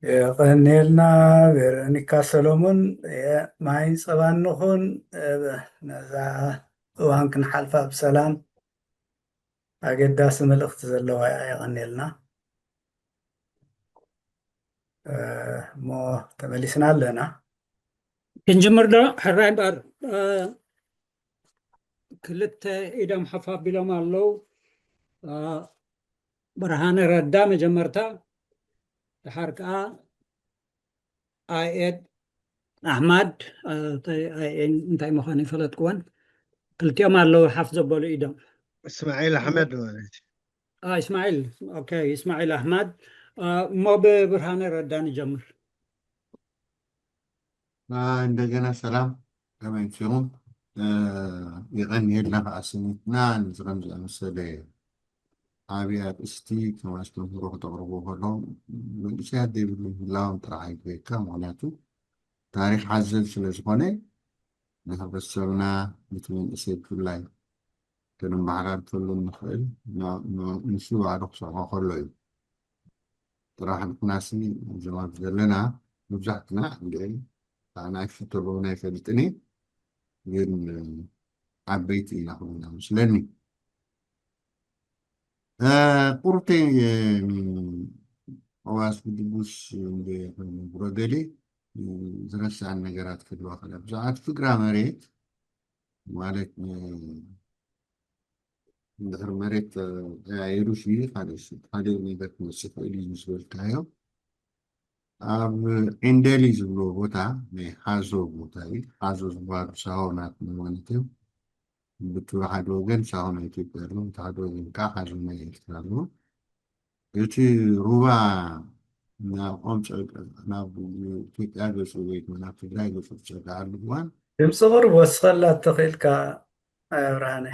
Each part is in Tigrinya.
የቐንየልና ቬሮኒካ ሰሎሞን። ማይን ጸባን ንኹን። ነዛ እዋን ክንሓልፋ ብሰላም ኣገዳሲ መልእኽቲ ዘለዋ እያ። የቐንየልና። እሞ ተመሊስና ኣለና። ክንጅምር ዶ? ሕራይ እምበር። ክልተ ኢዶም ሓፍ ኣቢሎም ኣለዉ። ብርሃነ ረዳ መጀመርታ፣ ድሓር ከዓ ኣይኤድ ኣሕማድ። ኣይኤን እንታይ ምዃኑ ይፈለጥክዎን። ክልቲኦም ኣለዉ ሓፍ ዘበሉ ኢዶም። እስማዒል ኣሕመድ ማለት እዩ። እስማዒል፣ ኦኬ፣ እስማዒል ኣሕማድ። እሞ ብብርሃነ ረዳ ንጀምር። እንደገና ሰላም፣ ከመይ ኣምሲኹም? የቐንየልና ከዓ ስኒትና። ነዚ ከም ዝኣመሰለ ዓብዪ ኣርእስቲ ከም ኣስተምህሮ ክተቕርቡ ከለኹም መንእሰያት ዘይብሉ ምህላዎም ጥራሕ ኣይግበካ። ምኽንያቱ ታሪኽ ሓዘል ስለ ዝኾነ ንሕብረተሰብና፣ ነቲ መንእሰይ ብፍላይ ከነመሓላልፈሉ እንኽእል ንሱ ባዕሉ ክስዕቦ ከሎ እዩ። ጥራሕ ንሕናሲ ዘማት ዘለና መብዛሕትና እንድዒ ንኣሽቱ ተለዉና ኣይፈልጥን እየ፣ ግን ዓበይቲ ኢና ኩልና መስለኒ። ቁርተይ ዋስ ብድቡስ እንደ ብረገሊ ዝረሳን ነገራት ክህልዋ ከላ ብዛዕባ ፍግራ መሬት ማለት እንድሕር መሬት ተቀያይሩ ሲ ካልእ ነገር ክመፅእ ይኽእል እዩ ዝበልካዮ ኣብ ዒንደሊ ዝብሎ ቦታ ናይ ሓዞ ቦታ እዩ። ሓዞ ዝበሃሉ ሳሆ ናትና ማለት እዮም። ብቲ ሓደ ወገን ሳሆ ናይ ኢትዮጵያ ኣሎ፣ ብቲ ሓደ ወገን ከዓ ሓዞ ናይ ኤርትራ ኣሎ። እቲ ሩባ ናብ ኦም ናብ ኢትዮጵያ ገፁ ወይ ድማ ናብ ትግራይ ገፁ ዝፀግዓሉ እዋን ድምፂ ቅርብ ወስኸላ ተኽኢልካ ብርሃነ።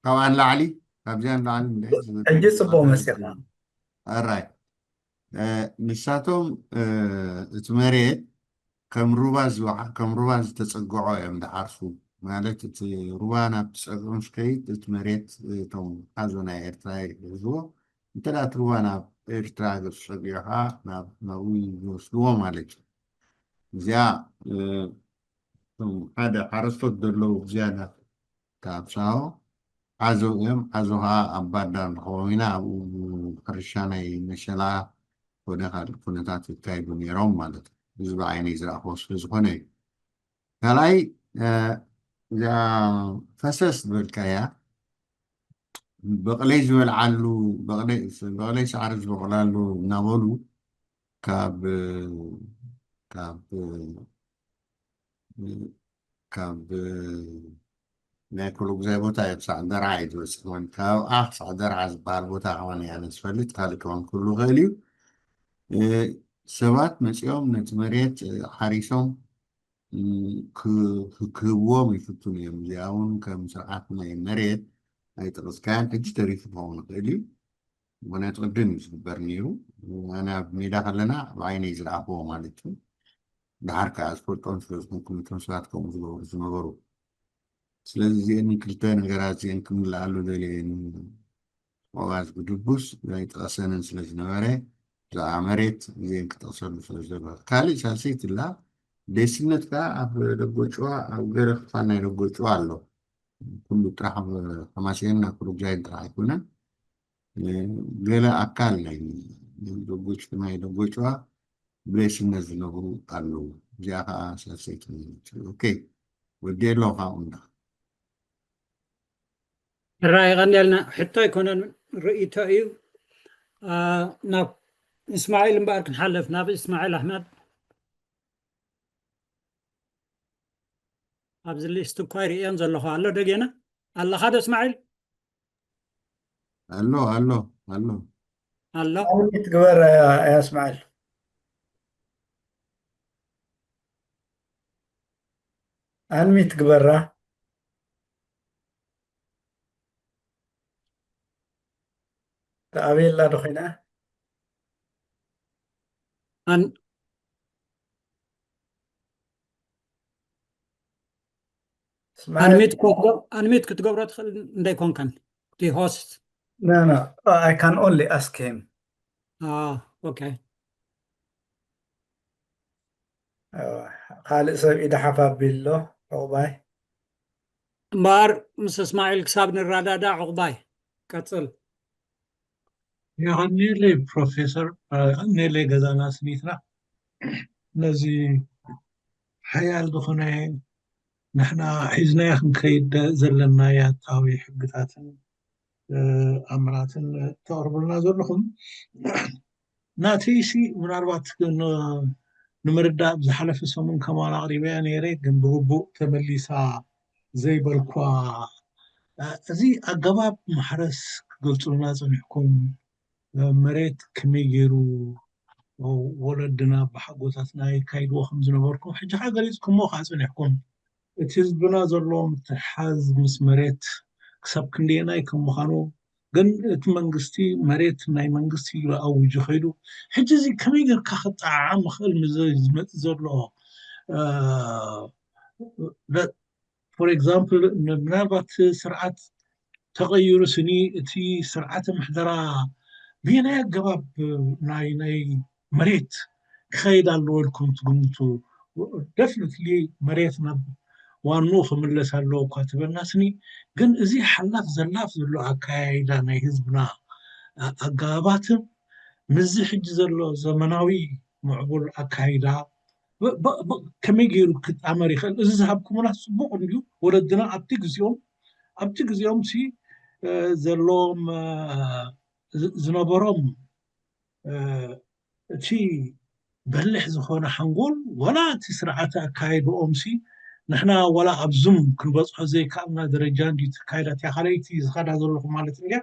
ካብኣ ንላዕሊ ካብዚኣ ንላዕሊ ሕጂ ፅቡቅ መሲልካ። ኣራይ ንሳቶም እቲ መሬት ከም ሩባ ዝወሓ ከም ሩባ ዝተፀግዖ እዮም ዝሓርሱ። ማለት እቲ ሩባ ናብ ፀግዑ ምስ ከይድ እቲ መሬት እቶም ሓዞ ናይ ኤርትራ ይሕዝዎ። እንተ ደኣ እቲ ሩባ ናብ ኤርትራ ገፁ ፀጊዑ ከዓ ናብኡ ይወስድዎ ማለት እዩ። እዚኣ እቶም ሓደ ሓረስቶት ዘለዉ ብዝያዳ ካብ ሳሆ ዓዘው እዮም። ዓዞ ከዓ ኣብ ባዳ ንረኽቦም ኢና። ኣብኡ ሕርሻ ናይ መሸላ ኮነ ካልእ ኩነታት ይካየዱ ነይሮም ማለት እዩ። እዚ ብዓይነይ ዝረኣኽዎ ስለ ዝኾነ እዩ። ካልኣይ እዚኣ ፈሰስ ዝበልካያ በቕለይ ዝበልዓሉ በቕለይ ሳዕሪ ዝበቕላሉ እናበሉ ካብ ካብ ካብ ናይ ኮሎጉዛይ ቦታ እየ ክሳዕ ደርዓ እዩ ዝበፅሕ ማለት ካብኣ ክሳዕ ደርዓ ዝበሃል ቦታ ከማን እየ ኣነ ዝፈልጥ ካልእ ከማን ክህሉ ይኽእል እዩ። ሰባት መፂኦም ነቲ መሬት ሓሪሶም ክህብዎም ይፍትኑ እዮም። እዚኣ እውን ከም ስርዓት ናይ መሬት ኣይጠቐስካያን ሕጂ ተሪፉ ክኸውን ይኽእል እዩ። ምኽንያቱ ቅድም እዩ ዝግበር ነይሩ። ኣነ ኣብ ሜዳ ከለና ብዓይነይ ዝረኣኽዎ ማለት እዩ። ድሓር ከዓ ዝፈልጦም ስለ ዝኾንኩም እቶም ሰባት ከምኡ ዝገብሩ ዝነበሩ። ስለዚ እዚአን ክልተ ነገራት እዚአን ክምልኣሉ ደልየን ቆባዝ ብድቡስ ኣይጠቐሰንን ስለ ዝነበረ ብዛዕባ መሬት እዚአን ክጠቕሰሉ ስለ ዝነበረ ካልእ ሳልሰይቲ ላ ደስነት ከዓ ኣብ ደጎጭዋ ኣብ ገለ ክፋል ናይ ደጎጭዋ ኣሎ። ኩሉ ጥራሕ ሓማሴን ናብ ኩሉ ግዛይን ጥራሕ ኣይኮነን። ገለ ኣካል ናይ ደጎጭ ናይ ደጎጭዋ ብሌስነት ዝነብሩ ኣለዉ። እዚኣ ከዓ ሳልሰይቲ ማለት እዩ። ኦኬ ወዲ ኣለዉ ካብኡ እንዳ ሕራይ ቀንደልና ሕቶ ኣይኮነን ርእይቶ እዩ። ናብ እስማዒል እምበኣር ክንሓልፍ ናብ እስማዒል ኣሕመድ። ኣብዚ ሊስት እኳ ይርእዮን ዘለኹ ኣሎ ደጌና ኣለኻ ዶ እስማዒል? ኣሎ ኣሎ ኣሎ ኣሎ ኣንሚት ግበር ያ እስማዒል። ኣንሚት ግበራ። ተኣበየላ ዶ ኮይና? ኣን እስማዒል ኣንሚት ክትገ- ኣንሚት ክትገብሮ ትኽእል እንዳይኮንካን እቲ ሆስት No, no. I can only ask him. Ah, okay. ካልእ ሰብ ኢደ ሓፍ ኣቢሉ ኣሎ። ዑቕባይ። እምበኣር ምስ እስማዒል ክሳብ ንረዳዳእ ዑቕባይ ቀጽል። የቐንየለይ ፕሮፌሰር፣ የቐንየለይ ገዛና ስኒትና። ነዚ ሓያል ዝኾነ ንሕና ሒዝናዮ ክንከይድ ዘለና ያታዊ ሕግታትን ኣምራትን ተቕርቡልና ዘለኹም። ናተይሲ ምናልባት ንምርዳእ ብዝሓለፈ ሰሙን ከማን ኣቕሪበያ ነይረ፣ ግን ብግቡእ ተመሊሳ ዘይበልኳ፣ እዚ ኣገባብ ማሕረስ ክገልጹልና ጸኒሕኩም፣ መሬት ከመይ ገይሩ ወለድና ብሓጎታትና የካይድዎ ከም ዝነበርኩም ሕጂ ከዓ ገሊጽኩሞ ከዓ ጸኒሕኩም። እቲ ህዝብና ዘለዎ ምትሕሓዝ ምስ መሬት ክሳብ ክንደየናይ ከም ምዃኑ፣ ግን እቲ መንግስቲ መሬት ናይ መንግስቲ ኢሉ ኣዊጁ ከይዱ፣ ሕጂ እዚ ከመይ ጌርካ ክጠዓዓም ይኽእል ምስ ዝመጽእ ዘሎ for example ምናልባት ስርዓት ተቐይሩ ስኒ እቲ ስርዓተ ምሕደራ ብየናይ ኣገባብ ናይ ናይ መሬት ክኸይድ ኣለዎ ኢልኩም ትግምቱ? Definitely መሬት ናብ ዋንኡ ክምለስ ኣለዎ እኳ ትበልና ስኒ፣ ግን እዚ ሓላፍ ዘላፍ ዘሎ ኣካያይዳ ናይ ህዝብና ኣገባባትን ምስዚ ሕጂ ዘሎ ዘመናዊ ምዕቡል ኣካይዳ ከመይ ገይሩ ክጣመር ይኽእል? እዚ ዝሃብኩምና ፅቡቅ እንድዩ። ወለድና ኣብቲ ግዜኦም ኣብቲ ግዜኦም ሲ ዘለዎም ዝነበሮም እቲ በሊሕ ዝኾነ ሓንጎል ዋላ እቲ ስርዓተ ኣካይድኦም ሲ ንሕና ዋላ ኣብ ዙም ክንበፅሖ ዘይከኣልና ደረጃ እንድዩ እቲ ኣካይዳ እቲኣ ካልኣይቲ ዝኸዳ ዘለኹ ማለት እንድያ።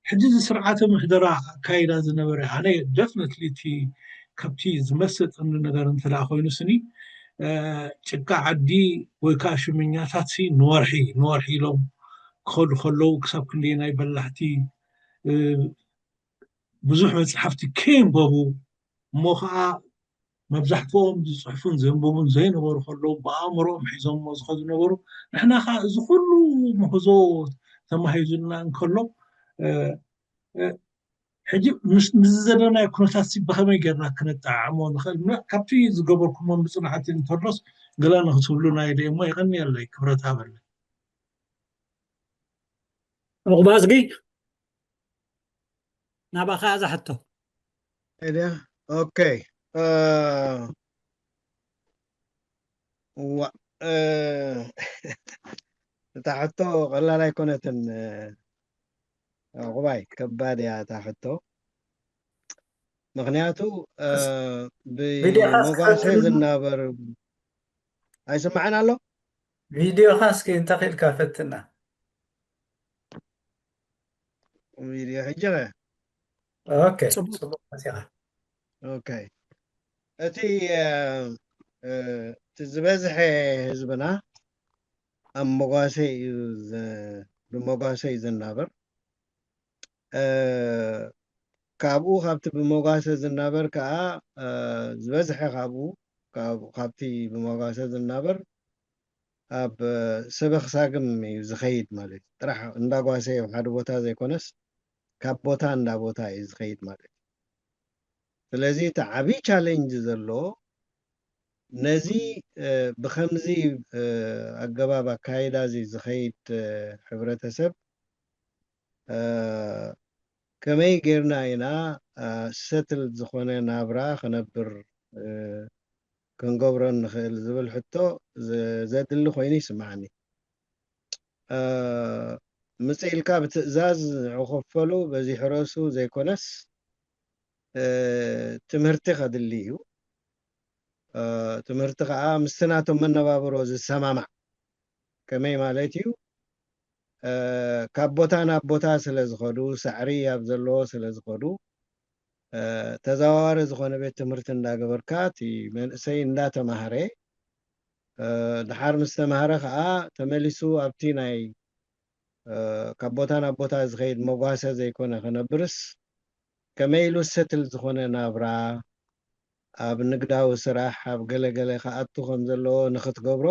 ሕጂ እዚ ስርዓተ ምሕደራ ኣካይዳ ዝነበረ ኣነ definitely እቲ ካብቲ ዝመሰጠኒ ነገር እንተ ደኣ ኮይኑ ስኒ ጭቃ ዓዲ ወይ ከዓ ሽመኛታት ሲ ንወርሒ ንወርሒ ኢሎም ክኸዱ ከለዉ ክሳብ ክንደየናይ በላሕቲ ብዙሕ መፅሓፍቲ ከየንበቡ እሞ ከዓ መብዛሕትኦም ዝፅሕፉን ዘንብቡን ዘይነበሩ ከለዉ ብኣእምሮኦም ሒዞሞ ዝኸዱ ነበሩ። ንሕና ከዓ እዚ ኩሉ ምህዞ ተማሂዙልና እንከሎ ሕጂ ምስ ዘለናዮ ኩነታት ብኸመይ ጌርና ክነጠዓዕሞ ንኽእል? ካብቲ ዝገበርኩሞ ምፅናዕቲ እንተሎስ ገለ ንክትብሉና ኢለ እሞ የቐንየለይ። ክብረት ሃበለይ። ዑቕባዝጊ ናባኻ እዛ ሕቶ። እድያ ኦኬ። እታ ሕቶ ቀላል ኣይኮነትን። ዑቕባይ ከባድ እያ እታ ሕቶ። ምኽንያቱ ብሞጓሰ ዝናበር ኣይስማዕን ኣሎ። ቪድዮኻ እስኪ እንተኽኢልካ ፈትና። ቪድዮ ሕጂ ኸ ኦኬ፣ ጽቡቕ መጺኻ። ኦኬ፣ እቲ እቲ ዝበዝሐ ህዝብና ኣብ መጓሰ እዩ፣ ብመጓሰ እዩ ዝናበር። ካብኡ ካብቲ ብመጓሰ ዝናበር ከዓ ዝበዝሐ ካብኡ ካብቲ ብመጓሰ ዝናበር ኣብ ሰበኽ ሳግም እዩ ዝኸይድ ማለት እዩ። ጥራሕ እንዳጓሰ ኣብ ሓደ ቦታ ዘይኮነስ ካብ ቦታ እንዳ ቦታ እዩ ዝኸይድ ማለት እዩ። ስለዚ እቲ ዓብዪ ቻሌንጅ ዘሎ ነዚ ብከምዚ ኣገባብ ኣካይዳ እዚ ዝኸይድ ሕብረተሰብ ከመይ ጌርና ኢና ሰትል ዝኾነ ናብራ ክነብር ክንገብሮ ንኽእል ዝብል ሕቶ ዘድሊ ኮይኑ ይስምዓኒ። ምጽእ ኢልካ ብትእዛዝ ንዕኡ ከፈሉ በዚ ሕረሱ ዘይኮነስ ትምህርቲ ከድሊ እዩ። ትምህርቲ ከዓ ምስቲ ናቶም መነባብሮ ዝሰማማዕ ከመይ ማለት እዩ? ካብ ቦታ ናብ ቦታ ስለ ዝኸዱ ሳዕሪ ኣብ ዘለዎ ስለ ዝኸዱ ተዘዋዋሪ ዝኾነ ቤት ትምህርቲ እንዳገበርካ እቲ መንእሰይ እንዳተማሃረ ድሓር ምስ ተማሃረ ከዓ ተመሊሱ ኣብቲ ናይ ካብ ቦታ ናብ ቦታ ዝኸይድ መጓሰ ዘይኮነ ክነብርስ ከመይ ኢሉ ሰትል ዝኾነ ናብራ ኣብ ንግዳዊ ስራሕ ኣብ ገለገለ ክኣቱ ከም ዘለዎ ንክትገብሮ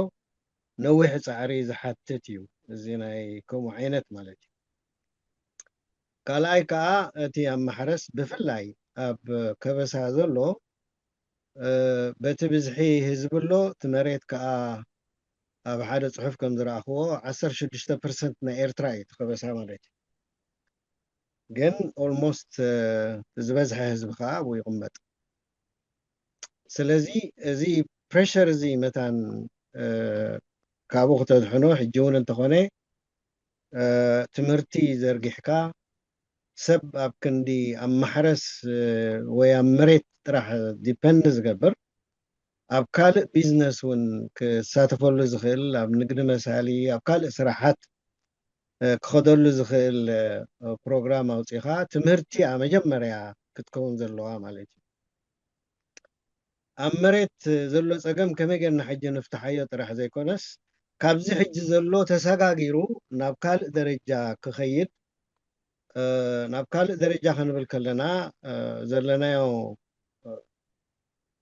ነዊሕ ፃዕሪ ዝሓትት እዩ። እዚ ናይ ከምኡ ዓይነት ማለት እዩ። ካልኣይ ከዓ እቲ ኣብ ማሕረስ ብፍላይ ኣብ ከበሳ ዘሎ በቲ ብዝሒ ህዝቢ ኣሎ፣ እቲ መሬት ከዓ ኣብ ሓደ ፅሑፍ ከም ዝረኣኽዎ ዓሰርተ ሽዱሽተ ፐርሰንት ናይ ኤርትራ እዩ እቲ ከበሳ ማለት እዩ። ግን ኦልሞስት ዝበዝሐ ህዝቢ ከዓ ኣብኡ ይቕመጥ። ስለዚ እዚ ፕሬሸር እዚ መታን ካብኡ ክተድሕኖ ሕጂ እውን እንተኾነ ትምህርቲ ዘርጊሕካ ሰብ ኣብ ክንዲ ኣብ ማሕረስ ወይ ኣብ መሬት ጥራሕ ዲፐንድ ዝገብር ኣብ ካልእ ቢዝነስ እውን ክሳተፈሉ ዝኽእል ኣብ ንግዲ መሳሊ ኣብ ካልእ ስራሓት ክኸደሉ ዝኽእል ፕሮግራም ኣውፂኻ ትምህርቲ እያ መጀመርያ ክትከውን ዘለዋ ማለት እዩ። ኣብ መሬት ዘሎ ፀገም ከመይ ጌርና ሕጂ ንፍትሓዮ ጥራሕ ዘይኮነስ ካብዚ ሕጂ ዘሎ ተሰጋጊሩ ናብ ካልእ ደረጃ ክኸይድ ናብ ካልእ ደረጃ ክንብል ከለና ዘለናዮ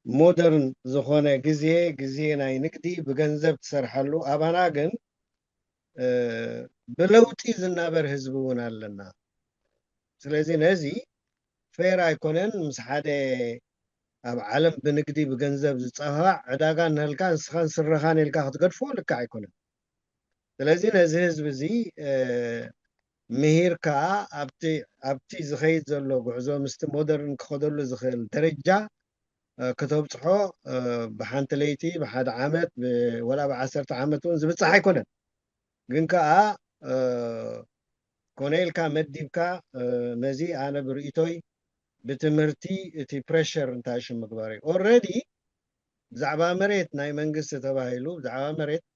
ሞደርን ዝኾነ ግዜ ግዜ ናይ ንግዲ ብገንዘብ ትሰርሓሉ ኣባና ግን ብለውጢ ዝናበር ህዝቢ እውን ኣለና። ስለዚ ነዚ ፌር ኣይኮነን። ምስ ሓደ ኣብ ዓለም ብንግዲ ብገንዘብ ዝፀፋዕ ዕዳጋ እናልካ ንስኻን ስረኻን ኢልካ ክትገድፎ ልክዕ ኣይኮነን። ስለዚ ነዚ ህዝቢ እዚ ምሂርካ ኣብቲ ዝኸይድ ዘሎ ጉዕዞ ምስቲ ሞደርን ክኸደሉ ዝኽእል ደረጃ ከተብፅሖ ብሓንቲ ለይቲ ብሓደ ዓመት ወላ ብዓሰርተ ዓመት እውን ዝብፃሕ ኣይኮነን። ግን ከዓ ኮነ ኢልካ መዲብካ ነዚ ኣነ ብርእቶይ ብትምህርቲ እቲ ፕሬሸር እንታይ ሽም ምግባር እዩ ኦረዲ ብዛዕባ መሬት ናይ መንግስቲ ተባሂሉ ብዛዕባ መሬት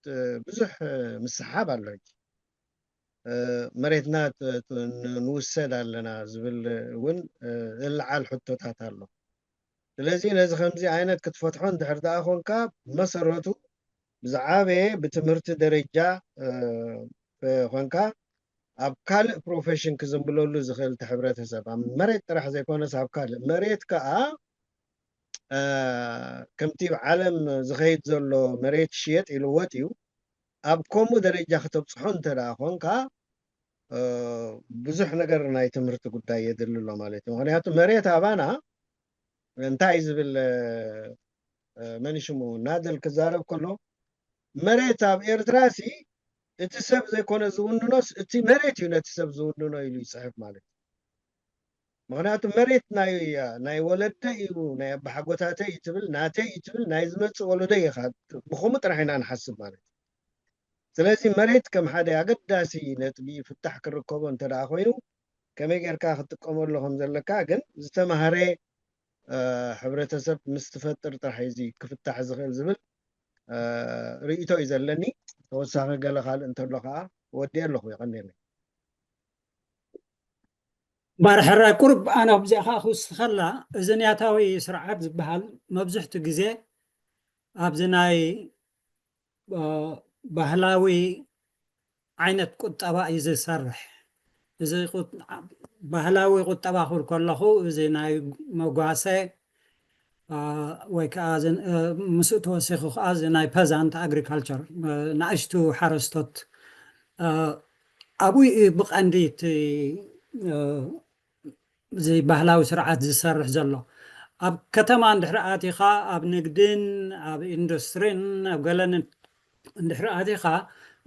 ብዙሕ ምስሓብ ኣሎ። መሬትና ንውሰድ ኣለና ዝብል እውን ዝለዓል ሕቶታት ኣሎ። ስለዚ ነዚ ከምዚ ዓይነት ክትፈትሖ እንድሕር ደኣ ኮንካ ብመሰረቱ ብዝዓበየ ብትምህርቲ ደረጃ ኮንካ ኣብ ካልእ ፕሮፌሽን ክዝንብለሉ ዝኽእል እቲ ሕብረተሰብ ኣብ መሬት ጥራሕ ዘይኮነስ ኣብ ካልእ መሬት ከዓ ከምቲ ኣብ ዓለም ዝኸይድ ዘሎ መሬት ሽየጥ ይልወጥ እዩ። ኣብ ከምኡ ደረጃ ክተብፅሖ እንተ ደኣ ኮንካ ብዙሕ ነገር ናይ ትምህርቲ ጉዳይ የድሊ ኣሎ ማለት እዩ። ምክንያቱ መሬት ኣባና እንታይ ዝብል መን ሽሙ ናደል ክዛረብ ከሎ መሬት ኣብ ኤርትራ ሲ እቲ ሰብ ዘይኮነ ዝውንኖስ እቲ መሬት እዩ ነቲ ሰብ ዝውንኖ ኢሉ ይፅሕፍ ማለት እዩ። ምክንያቱ መሬት ናይ ናይ ወለደ እዩ ናይ ኣባሓጎታተይ እዩ ትብል ናተይ እዩ ትብል ናይ ዝመፅእ ወለዶ ኢኻ ብከምኡ ጥራሕ ኢና ንሓስብ ማለት እዩ። ስለዚ መሬት ከም ሓደ ኣገዳሲ ነጥቢ ፍታሕ ክርከቦ እንተ ደኣ ኮይኑ ከመይ ጌርካ ክትጥቀመሉ ከም ዘለካ ግን ዝተማህረ ሕብረተሰብ ምስ ትፈጥር ጥራሕ እዚ ክፍታሕ ዝኽእል ዝብል ርእይቶ እዩ ዘለኒ። ተወሳኺ ገለ ካልእ እንተሎ ከዓ ወዲየ ኣለኹ። የቐንየለይ። ባር ሕራይ ቁርብ ኣነ ኣብዚኣ ከዓ ክውስኸላ እዚ ንያታዊ ስርዓት ዝበሃል መብዝሕቱ ግዜ ኣብዚ ናይ ባህላዊ ዓይነት ቁጠባ እዩ ዝሰርሕ። እዚ ባህላዊ ቁጠባ ክብል ከለኹ እዚ ናይ መጓሰ ወይ ከዓ ምስኡ ተወሲኹ ከዓ እዚ ናይ ፐዛንት ኣግሪካልቸር ንኣሽቱ ሓረስቶት ኣብኡ እዩ ብቐንዲ እቲ እዚ ባህላዊ ስርዓት ዝሰርሕ ዘሎ። ኣብ ከተማ እንድሕሪ ኣቲኻ ኣብ ንግድን ኣብ ኢንዱስትሪን ኣብ ገለን እንድሕሪ ኣቲኻ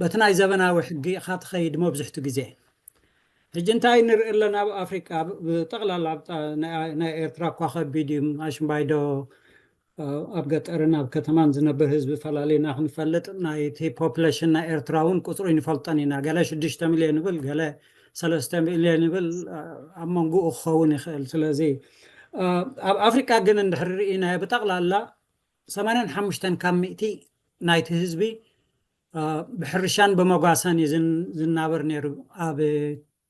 በቲ ናይ ዘበናዊ ሕጊ ኢኻ ትኸይድ መብዝሕቱ ግዜ። ሕጂ እንታይ ንርኢ ኣለና ኣብ ኣፍሪቃ ብጠቕላላ ናይ ኤርትራ እኳ ከቢድ እዩ። ኣሽምባይዶ ኣብ ገጠርን ኣብ ከተማን ዝነብር ህዝቢ ፈላሊና ክንፈልጥ ናይቲ ፖፕሌሽን ናይ ኤርትራ እውን ቁፅሩ ይንፈልጠን ኢና። ገለ ሽዱሽተ ሚልዮን ይብል፣ ገለ ሰለስተ ሚልዮን ይብል፣ ኣብ መንጎኡ ክኸውን ይኽእል። ስለዚ ኣብ ኣፍሪቃ ግን እንድሕር ርኢናዮ ብጠቕላላ ሰማንያን ሓሙሽተን ካብ ሚእቲ ናይቲ ህዝቢ ብሕርሻን ብመጓሰን እዩ ዝናበር ነይሩ ኣብ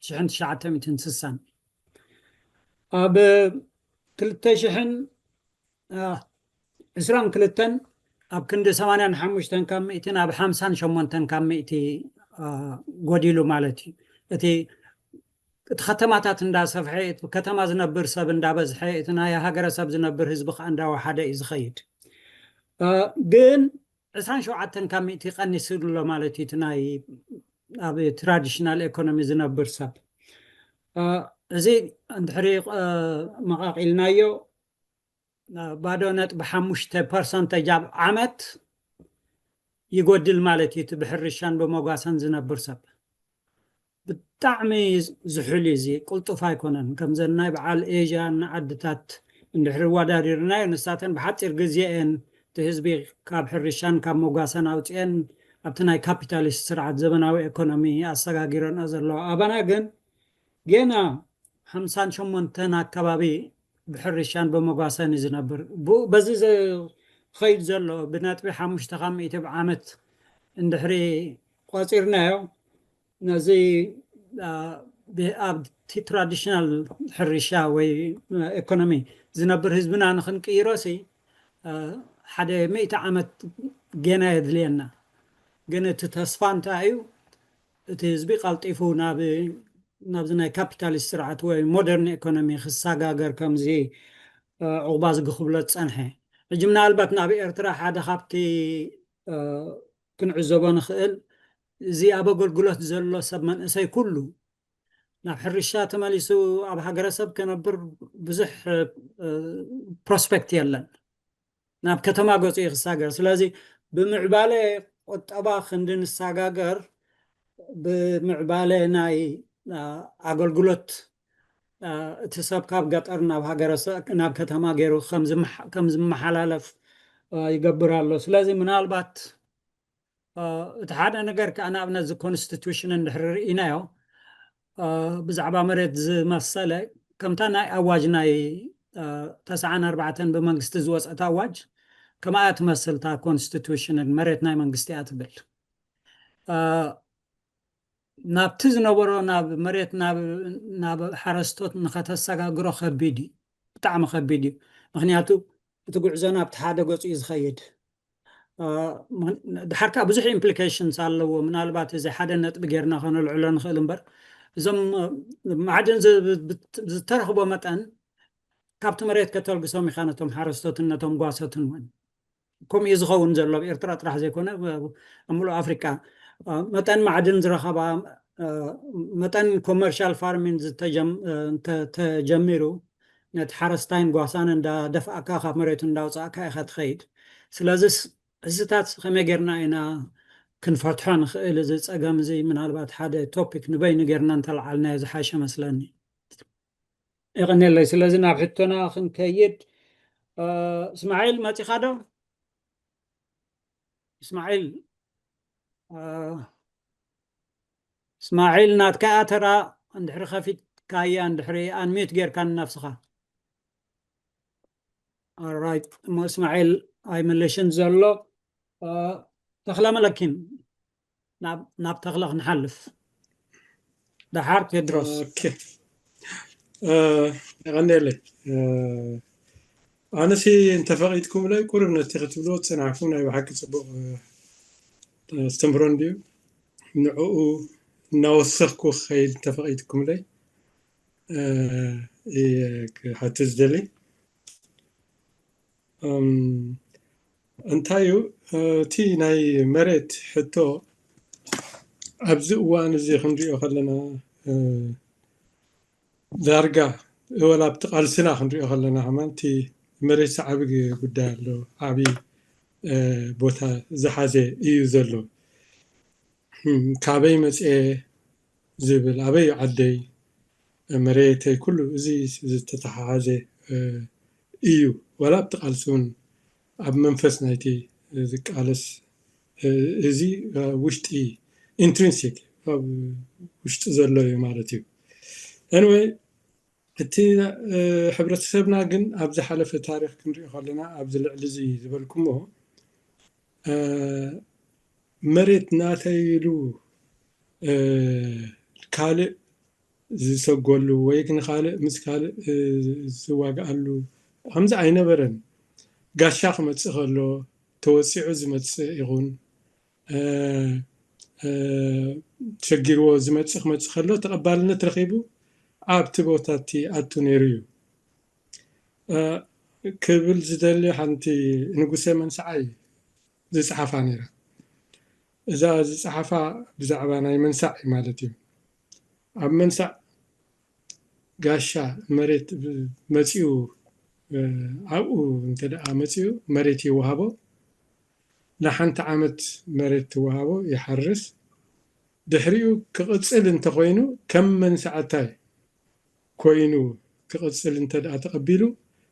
ሽሕን ትሽዓተ ሚእትን ስሳን ኣብ ክልተ ሽሕን ዕስራን ክልተን ኣብ ክንዲ ሰማንያን ሓሙሽተን ካብ ሚእቲ ናብ ሓምሳን ሸሞንተን ካብ ሚእቲ ጎዲሉ ማለት እዩ። እቲ እቲ ከተማታት እንዳሰፍሐ እቲ ከተማ ዝነብር ሰብ እንዳበዝሐ እቲ ናይ ሃገረሰብ ዝነብር ህዝቢ ከዓ እንዳወሓደ እዩ ዝኸይድ። ግን ዕስራን ሸውዓተን ካብ ሚእቲ ቀኒሱ ኣሎ ማለት እዩ እቲ ናይ ኣብ ትራዲሽናል ኤኮኖሚ ዝነብር ሰብ። እዚ እንድሕሪ መቓቒልናዮ ባዶ ነጥቢ ሓሙሽተ ፐርሰንተጅ ኣብ ዓመት ይጎድል ማለት እዩ። እቲ ብሕርሻን ብመጓሰን ዝነብር ሰብ ብጣዕሚ ዝሑል እዩ። እዚ ቅልጡፍ ኣይኮነን። ከምዘን ናይ በዓል ኤዥያ ዓድታት እንድሕር ኣወዳዲርናዮ፣ ንሳተን ብሓፂር ግዜ እየን እቲ ህዝቢ ካብ ሕርሻን ካብ መጓሰን ኣውፅኤን ኣብቲ ናይ ካፒታሊስት ስርዓት ዘበናዊ ኤኮኖሚ ኣሰጋጊረንኦ ዘለዋ። ኣባና ግን ገና ሓምሳን ሸሞንተን ኣካባቢ ብሕርሻን ብመጓሰን እዩ ዝነብር። ብኡ በዚ ዝኸይድ ዘሎ ብነጥቢ ሓሙሽተ ካብ ሚእቲ ብዓመት እንድሕሪ ቆፂርናዮ፣ ነዚ ኣብቲ ትራዲሽናል ሕርሻ ወይ ኤኮኖሚ ዝነብር ህዝብና ንክንቅይሮ ሲ ሓደ ሚእቲ ዓመት ገና የድልየና። ግን እቲ ተስፋ እንታይ እዩ? እቲ ህዝቢ ቀልጢፉ ናብ ናብዚ ናይ ካፒታሊስት ስርዓት ወይ ሞደርን ኤኮኖሚ ክሰጋገር ከምዚ ዕቑባ ዝግኽብሎ ዝፀንሐ። ሕጂ ምናልባት ናብ ኤርትራ ሓደ ካብቲ ክንዕዘቦ ንኽእል፣ እዚ ኣብ ኣገልግሎት ዘሎ ሰብ መንእሰይ ኩሉ ናብ ሕርሻ ተመሊሱ ኣብ ሃገረሰብ ክነብር ብዙሕ ፕሮስፔክት የለን። ናብ ከተማ ገፁ እዩ ክሳገር። ስለዚ ብምዕባለ ቁጠባ ክንዲ ንሰጋገር፣ ብምዕባለ ናይ ኣገልግሎት፣ እቲ ሰብ ካብ ገጠር ናብ ሃገረ ናብ ከተማ ገይሩ ከም ዝመሓላለፍ ይገብር ኣሎ። ስለዚ ምናልባት እቲ ሓደ ነገር ከዓ ንኣብነት እዚ ኮንስቲቱሽን እንድሕር ርኢናዮ፣ ብዛዕባ መሬት ዝመሰለ ከምታ ናይ ኣዋጅ ናይ ተስዓን ኣርባዕተን ብመንግስቲ ዝወፀት ኣዋጅ ከምኣ ትመስል እታ ኮንስቲቱሽንን መሬት ናይ መንግስቲ እያ ትብል። ናብቲ ዝነበሮ ናብ መሬት ናብ ሓረስቶት ንኸተሰጋግሮ ከቢድ እዩ፣ ብጣዕሚ ከቢድ እዩ። ምክንያቱ እቲ ጉዕዞ ናብቲ ሓደ ገፁ እዩ ዝኸይድ። ድሓር ከዓ ብዙሕ ኢምፕሊኬሽንስ ኣለዎ። ምናልባት እዚ ሓደ ነጥቢ ጌርና ከነልዕሎ ንኽእል እምበር፣ እዞም ማዕድን ዝተረኽቦ መጠን ካብቲ መሬት ከተልግሶም ኢኻ ነቶም ሓረስቶትን ነቶም ጓሶትን እውን። ከምኡ እዩ ዝኸውን ዘሎ፣ ኣብ ኤርትራ ጥራሕ ዘይኮነ ኣብ ምሉእ ኣፍሪቃ። መጠን ማዕድን ዝረኸባ፣ መጠን ኮመርሻል ፋርሚን ተጀሚሩ ነቲ ሓረስታይን ጓሳን እንዳደፍኣካ ካብ መሬቱ እንዳውፃእካ ኢኻ ትኸይድ። ስለዚ እዚታት ከመይ ጌርና ኢና ክንፈትሖ ንኽእል? እዚ ፀገም እዚ ምናልባት ሓደ ቶፒክ ንበይኑ ጌርና እንተለዓልናዮ ዝሓሸ መስለኒ። የቐንየለይ። ስለዚ ናብ ሕቶና ክንከይድ፣ እስማዒል መፂኻ ዶ? እስማዒል፣ እስማዒል ናትካ እያ ተራ፣ እንድሕሪ ከፊትካያ፣ እንድሕሪ ኣንሚዩት ጌርካ ንነብስኻ። ኦራይት፣ እሞ እስማዒል ኣይመለሽን ዘሎ። ተኽለ መለኪን፣ ናብ ተኽለ ክንሓልፍ። ደሓር ቴድሮስ። የቐንየለይ። ኣነሲ እንተፈቒድኩምለይ ቁሩብ ነቲ ክትብልዎ ዝጸናሕኩም ናይ ብሓቂ ጽቡቕ ኣስተምህሮ እንድዩ። ንዕኡ እናወሰኽኩ ክኸይድ እንተፈቒድኩምለይ እየ ክሓትት ዝደሊ። እንታይ እዩ እቲ ናይ መሬት ሕቶ ኣብዚ እዋን እዚ ክንሪኦ ከለና ዳርጋ ወላ ኣብቲ ቃልስና ክንሪኦ ከለና ከማን እቲ መሬት ዓቢ ጉዳይ ኣሎ፣ ዓቢ ቦታ ዝሓዘ እዩ ዘሎ። ካበይ መፅኤ ዝብል፣ ኣበይ ዓደይ መሬተይ፣ ኩሉ እዚ ዝተተሓሓዘ እዩ። ዋላ ኣብቲ ቃልሲ እውን ኣብ መንፈስ ናይቲ ዝቃለስ እዚ ውሽጢ ኢንትሪንሲክ ውሽጢ ዘሎ እዩ ማለት እዩ። ኤኒወይ እቲ ሕብረተሰብና ግን ኣብ ዝሓለፈ ታሪክ ክንሪኦ ከለና ኣብዚ ልዕሊ እዚ ዝበልኩሞ መሬት ናተይ ኢሉ ካልእ ዝሰጎሉ ወይ ንካልእ ምስ ካልእ ዝዋግኣሉ ከምዚ ኣይነበረን። ጋሻ ክመፅእ ከሎ ተወፂዑ ዝመፅእ ይኹን ሸጊርዎ ዝመፅእ ክመፅእ ከሎ ተቐባልነት ረኺቡ ኣብቲ ቦታ እቲ ኣቱ ነይሩ እዩ ክብል ዝደሊ ሓንቲ ንጉሰ መንስዓይ ዝፀሓፋ ነይራ። እዛ ዝፀሓፋ ብዛዕባ ናይ መንሳዕ ማለት እዩ። ኣብ መንሳዕ ጋሻ መሬት መፂኡ ኣብኡ እንተ ደኣ መጺኡ መሬት ይወሃቦ። ንሓንቲ ዓመት መሬት ትወሃቦ፣ ይሓርስ። ድሕሪኡ ክቕጽል እንተኾይኑ ከም መንሳዕታይ ኮይኑ ክቕጽል እንተ ደኣ ተቐቢሉ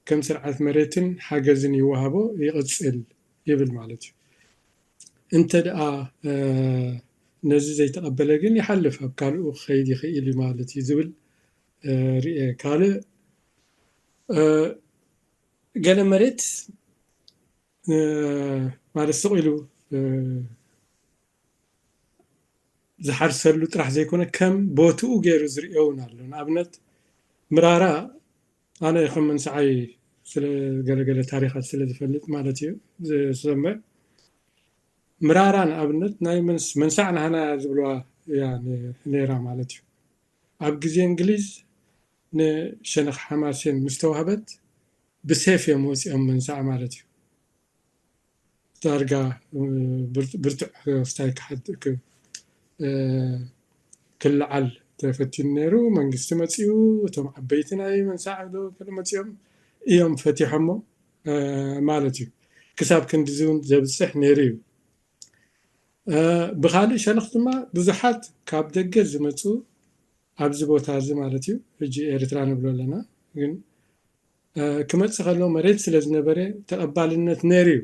ከም ስርዓት መሬትን ሓገዝን ይወሃቦ፣ ይቕጽል ይብል ማለት እዩ። እንተ ደኣ ነዚ ዘይተቐበለ ግን ይሓልፍ፣ ኣብ ካልኡ ክኸይድ ይኽእል እዩ ማለት እዩ ዝብል ርኤ። ካልእ ገለ መሬት ማለት ስቕ ኢሉ ዝሓርሰሉ ጥራሕ ዘይኮነ ከም ቦትኡ ገይሩ ዝርእዮ እውን ኣሎ። ንኣብነት ምራራ ኣነ ከም መንስዓይ ስለ ገለገለ ታሪኻት ስለ ዝፈልጥ ማለት እዩ ዝሰምዕ ምራራ ንኣብነት ናይ መንሳዕ ናህና ዝብልዋ እያ ነይራ ማለት እዩ። ኣብ ግዜ እንግሊዝ ንሸነኽ ሓማሴን ምስ ተዋህበት ብሴፍ እዮም ወፂኦም መንሳዕ ማለት እዩ። ዳርጋ ብርቱዕ ክስታይ ክልዓል ተፈቲኑ ነይሩ። መንግስቲ መፂኡ እቶም ዓበይቲ ናይ መንሳዕ መፂኦም እዮም ፈቲሖሞ ማለት እዩ። ክሳብ ክንድዚ እውን ዘብፅሕ ነይሩ እዩ። ብካልእ ሸነኽ ድማ ብዙሓት ካብ ደገ ዝመፁ ኣብዚ ቦታ እዚ ማለት እዩ፣ ሕጂ ኤርትራ ንብሎ ኣለና፣ ግን ክመፅእ ከሎ መሬት ስለ ዝነበረ ተቐባልነት ነይሩ እዩ።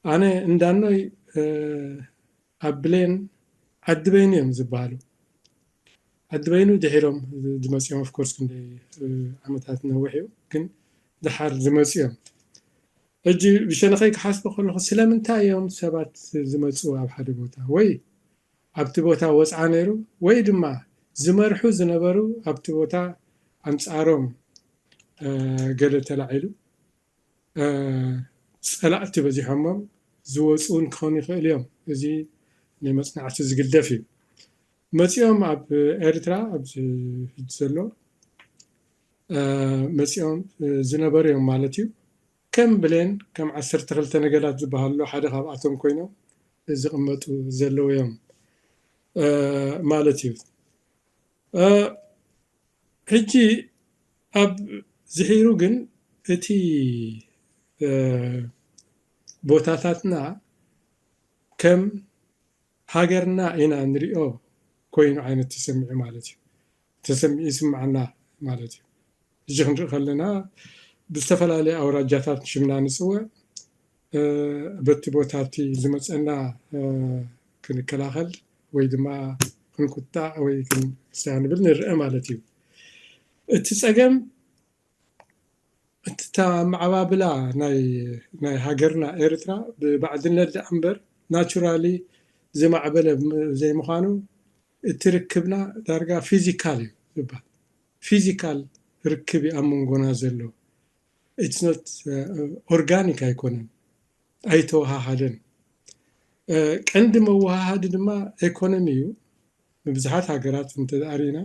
ኣነ እንዳኖይ ኣብ ብሌን ዓዲ በይኑ እዮም ዝበሃሉ። ዓዲ በይኑ ድሒሮም ዝመፅኦም ኦፍኮርስ ክንደይ ዓመታት ነዊሕ እዩ፣ ግን ድሓር ዝመፁ እዮም። ሕጂ ብሸነኸይ ክሓስቦ ከለኹ ስለምንታይ እዮም ሰባት ዝመፁ ኣብ ሓደ ቦታ ወይ ኣብቲ ቦታ ወፅዓ ነይሩ ወይ ድማ ዝመርሑ ዝነበሩ ኣብቲ ቦታ ኣንፃሮም ገለ ተላዒሉ ፀላእቲ በዚሖሞም ዝወፁ እውን ክኾኑ ይኽእል እዮም። እዚ ናይ መፅናዕቲ ዝግደፍ እዩ። መፂኦም ኣብ ኤርትራ ኣብዚ ሕጂ ዘሎ መፂኦም ዝነበሩ እዮም ማለት እዩ። ከም ብሌን ከም ዓሰርተ ክልተ ነገዳት ዝበሃሉ ሓደ ካብኣቶም ኮይኖም ዝቕመጡ ዘለዉ እዮም ማለት እዩ። ሕጂ ኣብ ዝሒሩ ግን እቲ ቦታታትና ከም ሃገርና ኢና ንሪኦ ኮይኑ ዓይነት ተሰሚዑ ማለት እዩ። ተሰሚዑ ይስምዓና ማለት እዩ። ሕጂ ክንርኢ ከለና ብዝተፈላለየ ኣውራጃታት ሽምና ንፅውዕ፣ በቲ ቦታ እቲ ዝመፀና ክንከላኸል ወይ ድማ ክንቁጣዕ ወይ ክንስያ ንብል ንርአ ማለት እዩ። እቲ ፀገም እቲ ኣመዓባብላ ናይ ናይ ሃገርና ኤርትራ ብባዕድነት ደኣ እምበር ናቹራሊ ዝማዕበለ ዘይምዃኑ እቲ ርክብና ዳርጋ ፊዚካል እዩ ዝበሃል። ፊዚካል ርክብ እዩ ኣብ መንጎና ዘሎ። ኢትስ ኖት ኦርጋኒክ ኣይኮነን፣ ኣይተወሃሃደን። ቀንዲ መወሃሃዲ ድማ ኤኮኖሚ እዩ። ብብዙሓት ሃገራት እንተኣሪና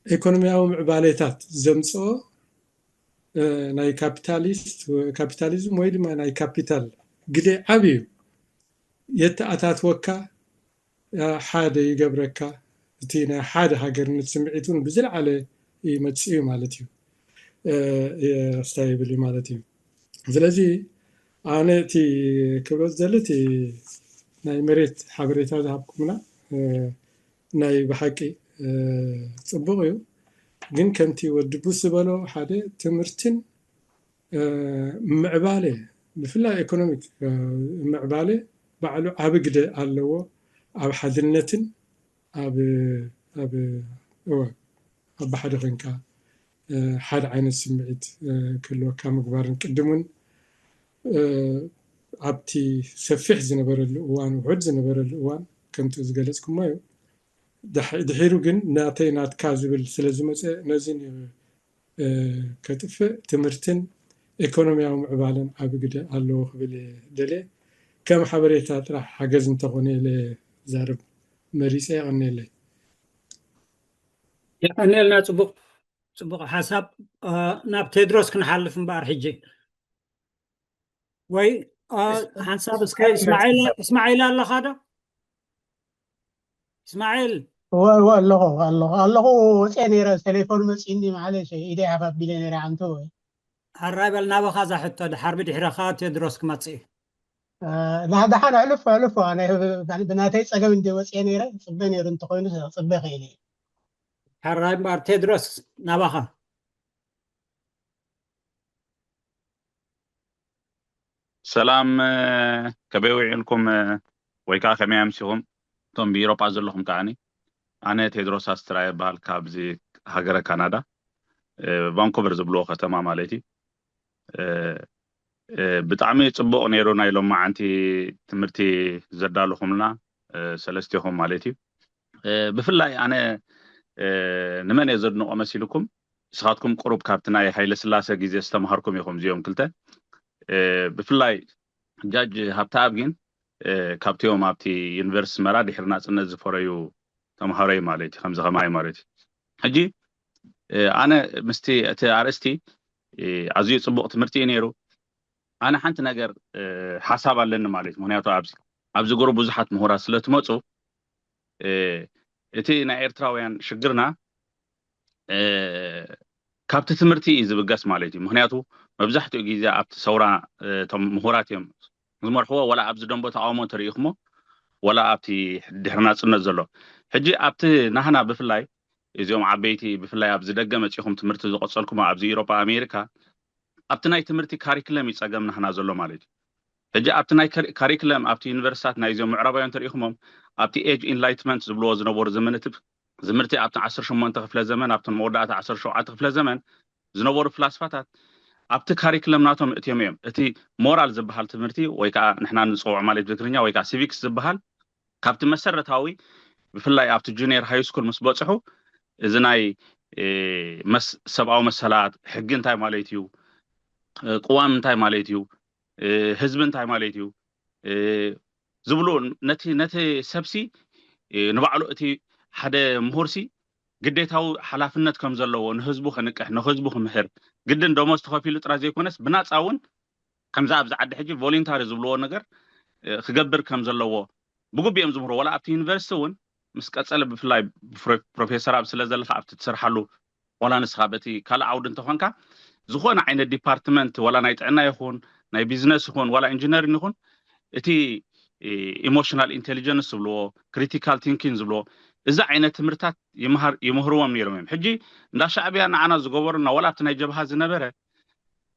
ኢኮኖሚያዊ ምዕባሌታት ዘምፅኦ ናይ ካፒታሊስት ካፒታሊዝም ወይ ድማ ናይ ካፒታል ግደ ዓብዩ እዩ። የተኣታትወካ ሓደ ይገብረካ። እቲ ናይ ሓደ ሃገርነት ስምዒት እውን ብዝለዓለ ይመፅእ እዩ ማለት እዩ። ስታይ ይብል እዩ ማለት እዩ። ስለዚ ኣነ እቲ ክብሎ ዝደሊ እቲ ናይ መሬት ሓበሬታ ዝሃብኩምና ናይ ብሓቂ ፅቡቕ እዩ። ግን ከምቲ ወዲ ቡስ ዝበሎ ሓደ ትምህርትን ምዕባለ ብፍላይ ኢኮኖሚክ ምዕባለ ባዕሉ ዓቢ ግደ ኣለዎ ኣብ ሓድነትን ኣብ ኣብ እወ ኣብ ሓደ ኮንካ ሓደ ዓይነት ስምዒት ክህልወካ ምግባርን ቅድም እውን ኣብቲ ሰፊሕ ዝነበረሉ እዋን ውሑድ ዝነበረሉ እዋን ከምቲ ዝገለፅኩሞ እዩ። ድሒሩ ግን ናተይ ናትካ ዝብል ስለ ዝመፀ ነዚ ከጥፍእ ትምህርትን ኢኮኖሚያዊ ምዕባለን ዓቢ ግደ ኣለዎ ክብል እየ ደልየ። ከም ሓበሬታ ጥራሕ ሓገዝ እንተኾነ ኢለ ዛረብ መሪፀ። የቐንየለይ። የቐንየልና። ፅቡቕ ፅቡቕ ሓሳብ። ናብ ቴድሮስ ክንሓልፍ እምበኣር ሕጂ ወይ ሓንሳብ እስከ እስማዒል ኣለኻ ዶ? እስማዒል እወ እወ ኣለኹ ኣለኹ ኣለኹ። ወፅየ ነይረ ቴሌፎን መፂኒ ማለሽ ኢደይ ሓፍ ኣቢለ ነይረ ዓንቶ። ሕራይ በል ናባኻ እዛ ሕቶ፣ ድሓር ብድሕረኻ ቴድሮስ ክመጽእ እዩ። ዳሕዳሓን ኣሕልፎ ኣሕልፎ ኣነ ብናተይ ፀገም እንደ ወፅየ ነይረ። ፅበ ነይሩ እንተኮይኑ ፅበ ክእል እዩ። ሕራይ እምበኣር ቴድሮስ ናባኻ። ሰላም፣ ከመይ ውዒልኩም ወይ ከዓ ከመይ ኣምሲኹም? እቶም ብኢሮጳ ዘለኹም ከዓኒ። ኣነ ቴድሮስ ኣስትራ ይበሃል፣ ካብዚ ሃገረ ካናዳ፣ ቫንኩቨር ዝብልዎ ከተማ ማለት እዩ። ብጣዕሚ ፅቡቕ ነይሩ ናይ ሎማዓንቲ ትምህርቲ ዘዳልኹምልና ሰለስቴኹም ማለት እዩ። ብፍላይ ኣነ ንመን እየ ዘድንቆ መሲልኩም? ንስኻትኩም ቁሩብ ካብቲ ናይ ሃይለ ስላሰ ግዜ ዝተምሃርኩም ኢኹም እዚኦም ክልተ። ብፍላይ ጃጅ ሃብተኣብ ግን ካብቲኦም ኣብቲ ዩኒቨርሲቲ ኣስመራ ድሕሪ ናፅነት ዝፈረዩ ተምሃሮ እዩ ማለት እዩ፣ ከምዚ ከማይ ማለት እዩ። ሕጂ ኣነ ምስቲ እቲ ኣርእስቲ ኣዝዩ ፅቡቕ ትምህርቲ እዩ ነይሩ። ኣነ ሓንቲ ነገር ሓሳብ ኣለኒ ማለት እዩ። ምክንያቱ ኣብዚ ጉሩብ ብዙሓት ምሁራት ስለትመፁ እቲ ናይ ኤርትራውያን ሽግርና ካብቲ ትምህርቲ እዩ ዝብገስ ማለት እዩ። ምክንያቱ መብዛሕትኡ ግዜ ኣብቲ ሰውራ እቶም ምሁራት እዮም ዝመርሕዎ፣ ዋላ ኣብዚ ደንቦ ተቃውሞ እንተሪኢኹሞ፣ ዋላ ኣብቲ ድሕሪ ናፅነት ዘሎ። ሕጂ ኣብቲ ናህና ብፍላይ እዚኦም ዓበይቲ ብፍላይ ኣብዚ ደገ መፂኹም ትምህርቲ ዝቀፀልኩም ኣብዚ ኢሮጳ ኣሜሪካ ኣብቲ ናይ ትምህርቲ ካሪክለም እዩ ፀገም ናህና ዘሎ ማለት እዩ። ሕጂ ኣብቲ ናይ ካሪክለም ኣብቲ ዩኒቨርሲታት ናይዚኦም ምዕራባውያን ተሪኢኹሞም ኣብቲ ኤጅ ኢንላይትመንት ዝብልዎ ዝነበሩ ዘመነ ትምህርቲ ኣብቲ ዓሰርተ ሸሞንተ ክፍለ ዘመን ኣብቲ መወዳእታ ዓሰርተ ሸውዓተ ክፍለ ዘመን ዝነበሩ ፍላስፋታት ኣብቲ ካሪክለም ናቶም እትዮም እዮም። እቲ ሞራል ዝበሃል ትምህርቲ ወይ ከዓ ንሕና ንፅውዖ ማለት ብትግርኛ ወይ ከዓ ሲቪክስ ዝበሃል ካብቲ መሰረታዊ ብፍላይ ኣብቲ ጁኒየር ሃይ ስኩል ምስ በፅሑ እዚ ናይ ሰብኣዊ መሰላት ሕጊ እንታይ ማለት እዩ፣ ቅዋም እንታይ ማለት እዩ፣ ህዝቢ እንታይ ማለት እዩ ዝብሉ ነቲ ነቲ ሰብሲ ንባዕሉ እቲ ሓደ ምሁርሲ ግዴታዊ ሓላፍነት ከም ዘለዎ ንህዝቡ ክንቅሕ ንህዝቡ ክምህር ግድን ደሞዝ ተኸፊሉ ጥራይ ዘይኮነስ ብናፃ እውን ከምዚ ኣብዚ ዓዲ ሕጂ ቮሊንታሪ ዝብልዎ ነገር ክገብር ከም ዘለዎ ብግቢ እዮም ዝምህሩ። ዋላ ኣብቲ ዩኒቨርሲቲ እውን ምስ ቀፀለ ብፍላይ ፕሮፌሰር ኣብ ስለ ዘለካ ኣብቲ ትሰርሓሉ ዋላ ንስኻ በቲ ካልእ ዓውዲ እንተኾንካ ዝኾነ ዓይነት ዲፓርትመንት ዋላ ናይ ጥዕና ይኹን ናይ ቢዝነስ ይኹን ዋላ ኢንጂነሪን ይኹን እቲ ኢሞሽናል ኢንቴሊጀንስ ዝብልዎ ክሪቲካል ቲንኪን ዝብልዎ እዚ ዓይነት ትምህርታት ይምህርዎም ነይሮም እዮም። ሕጂ እንዳ ሻዕብያ ንዓና ዝገበሩና ዋላ ኣብቲ ናይ ጀብሃ ዝነበረ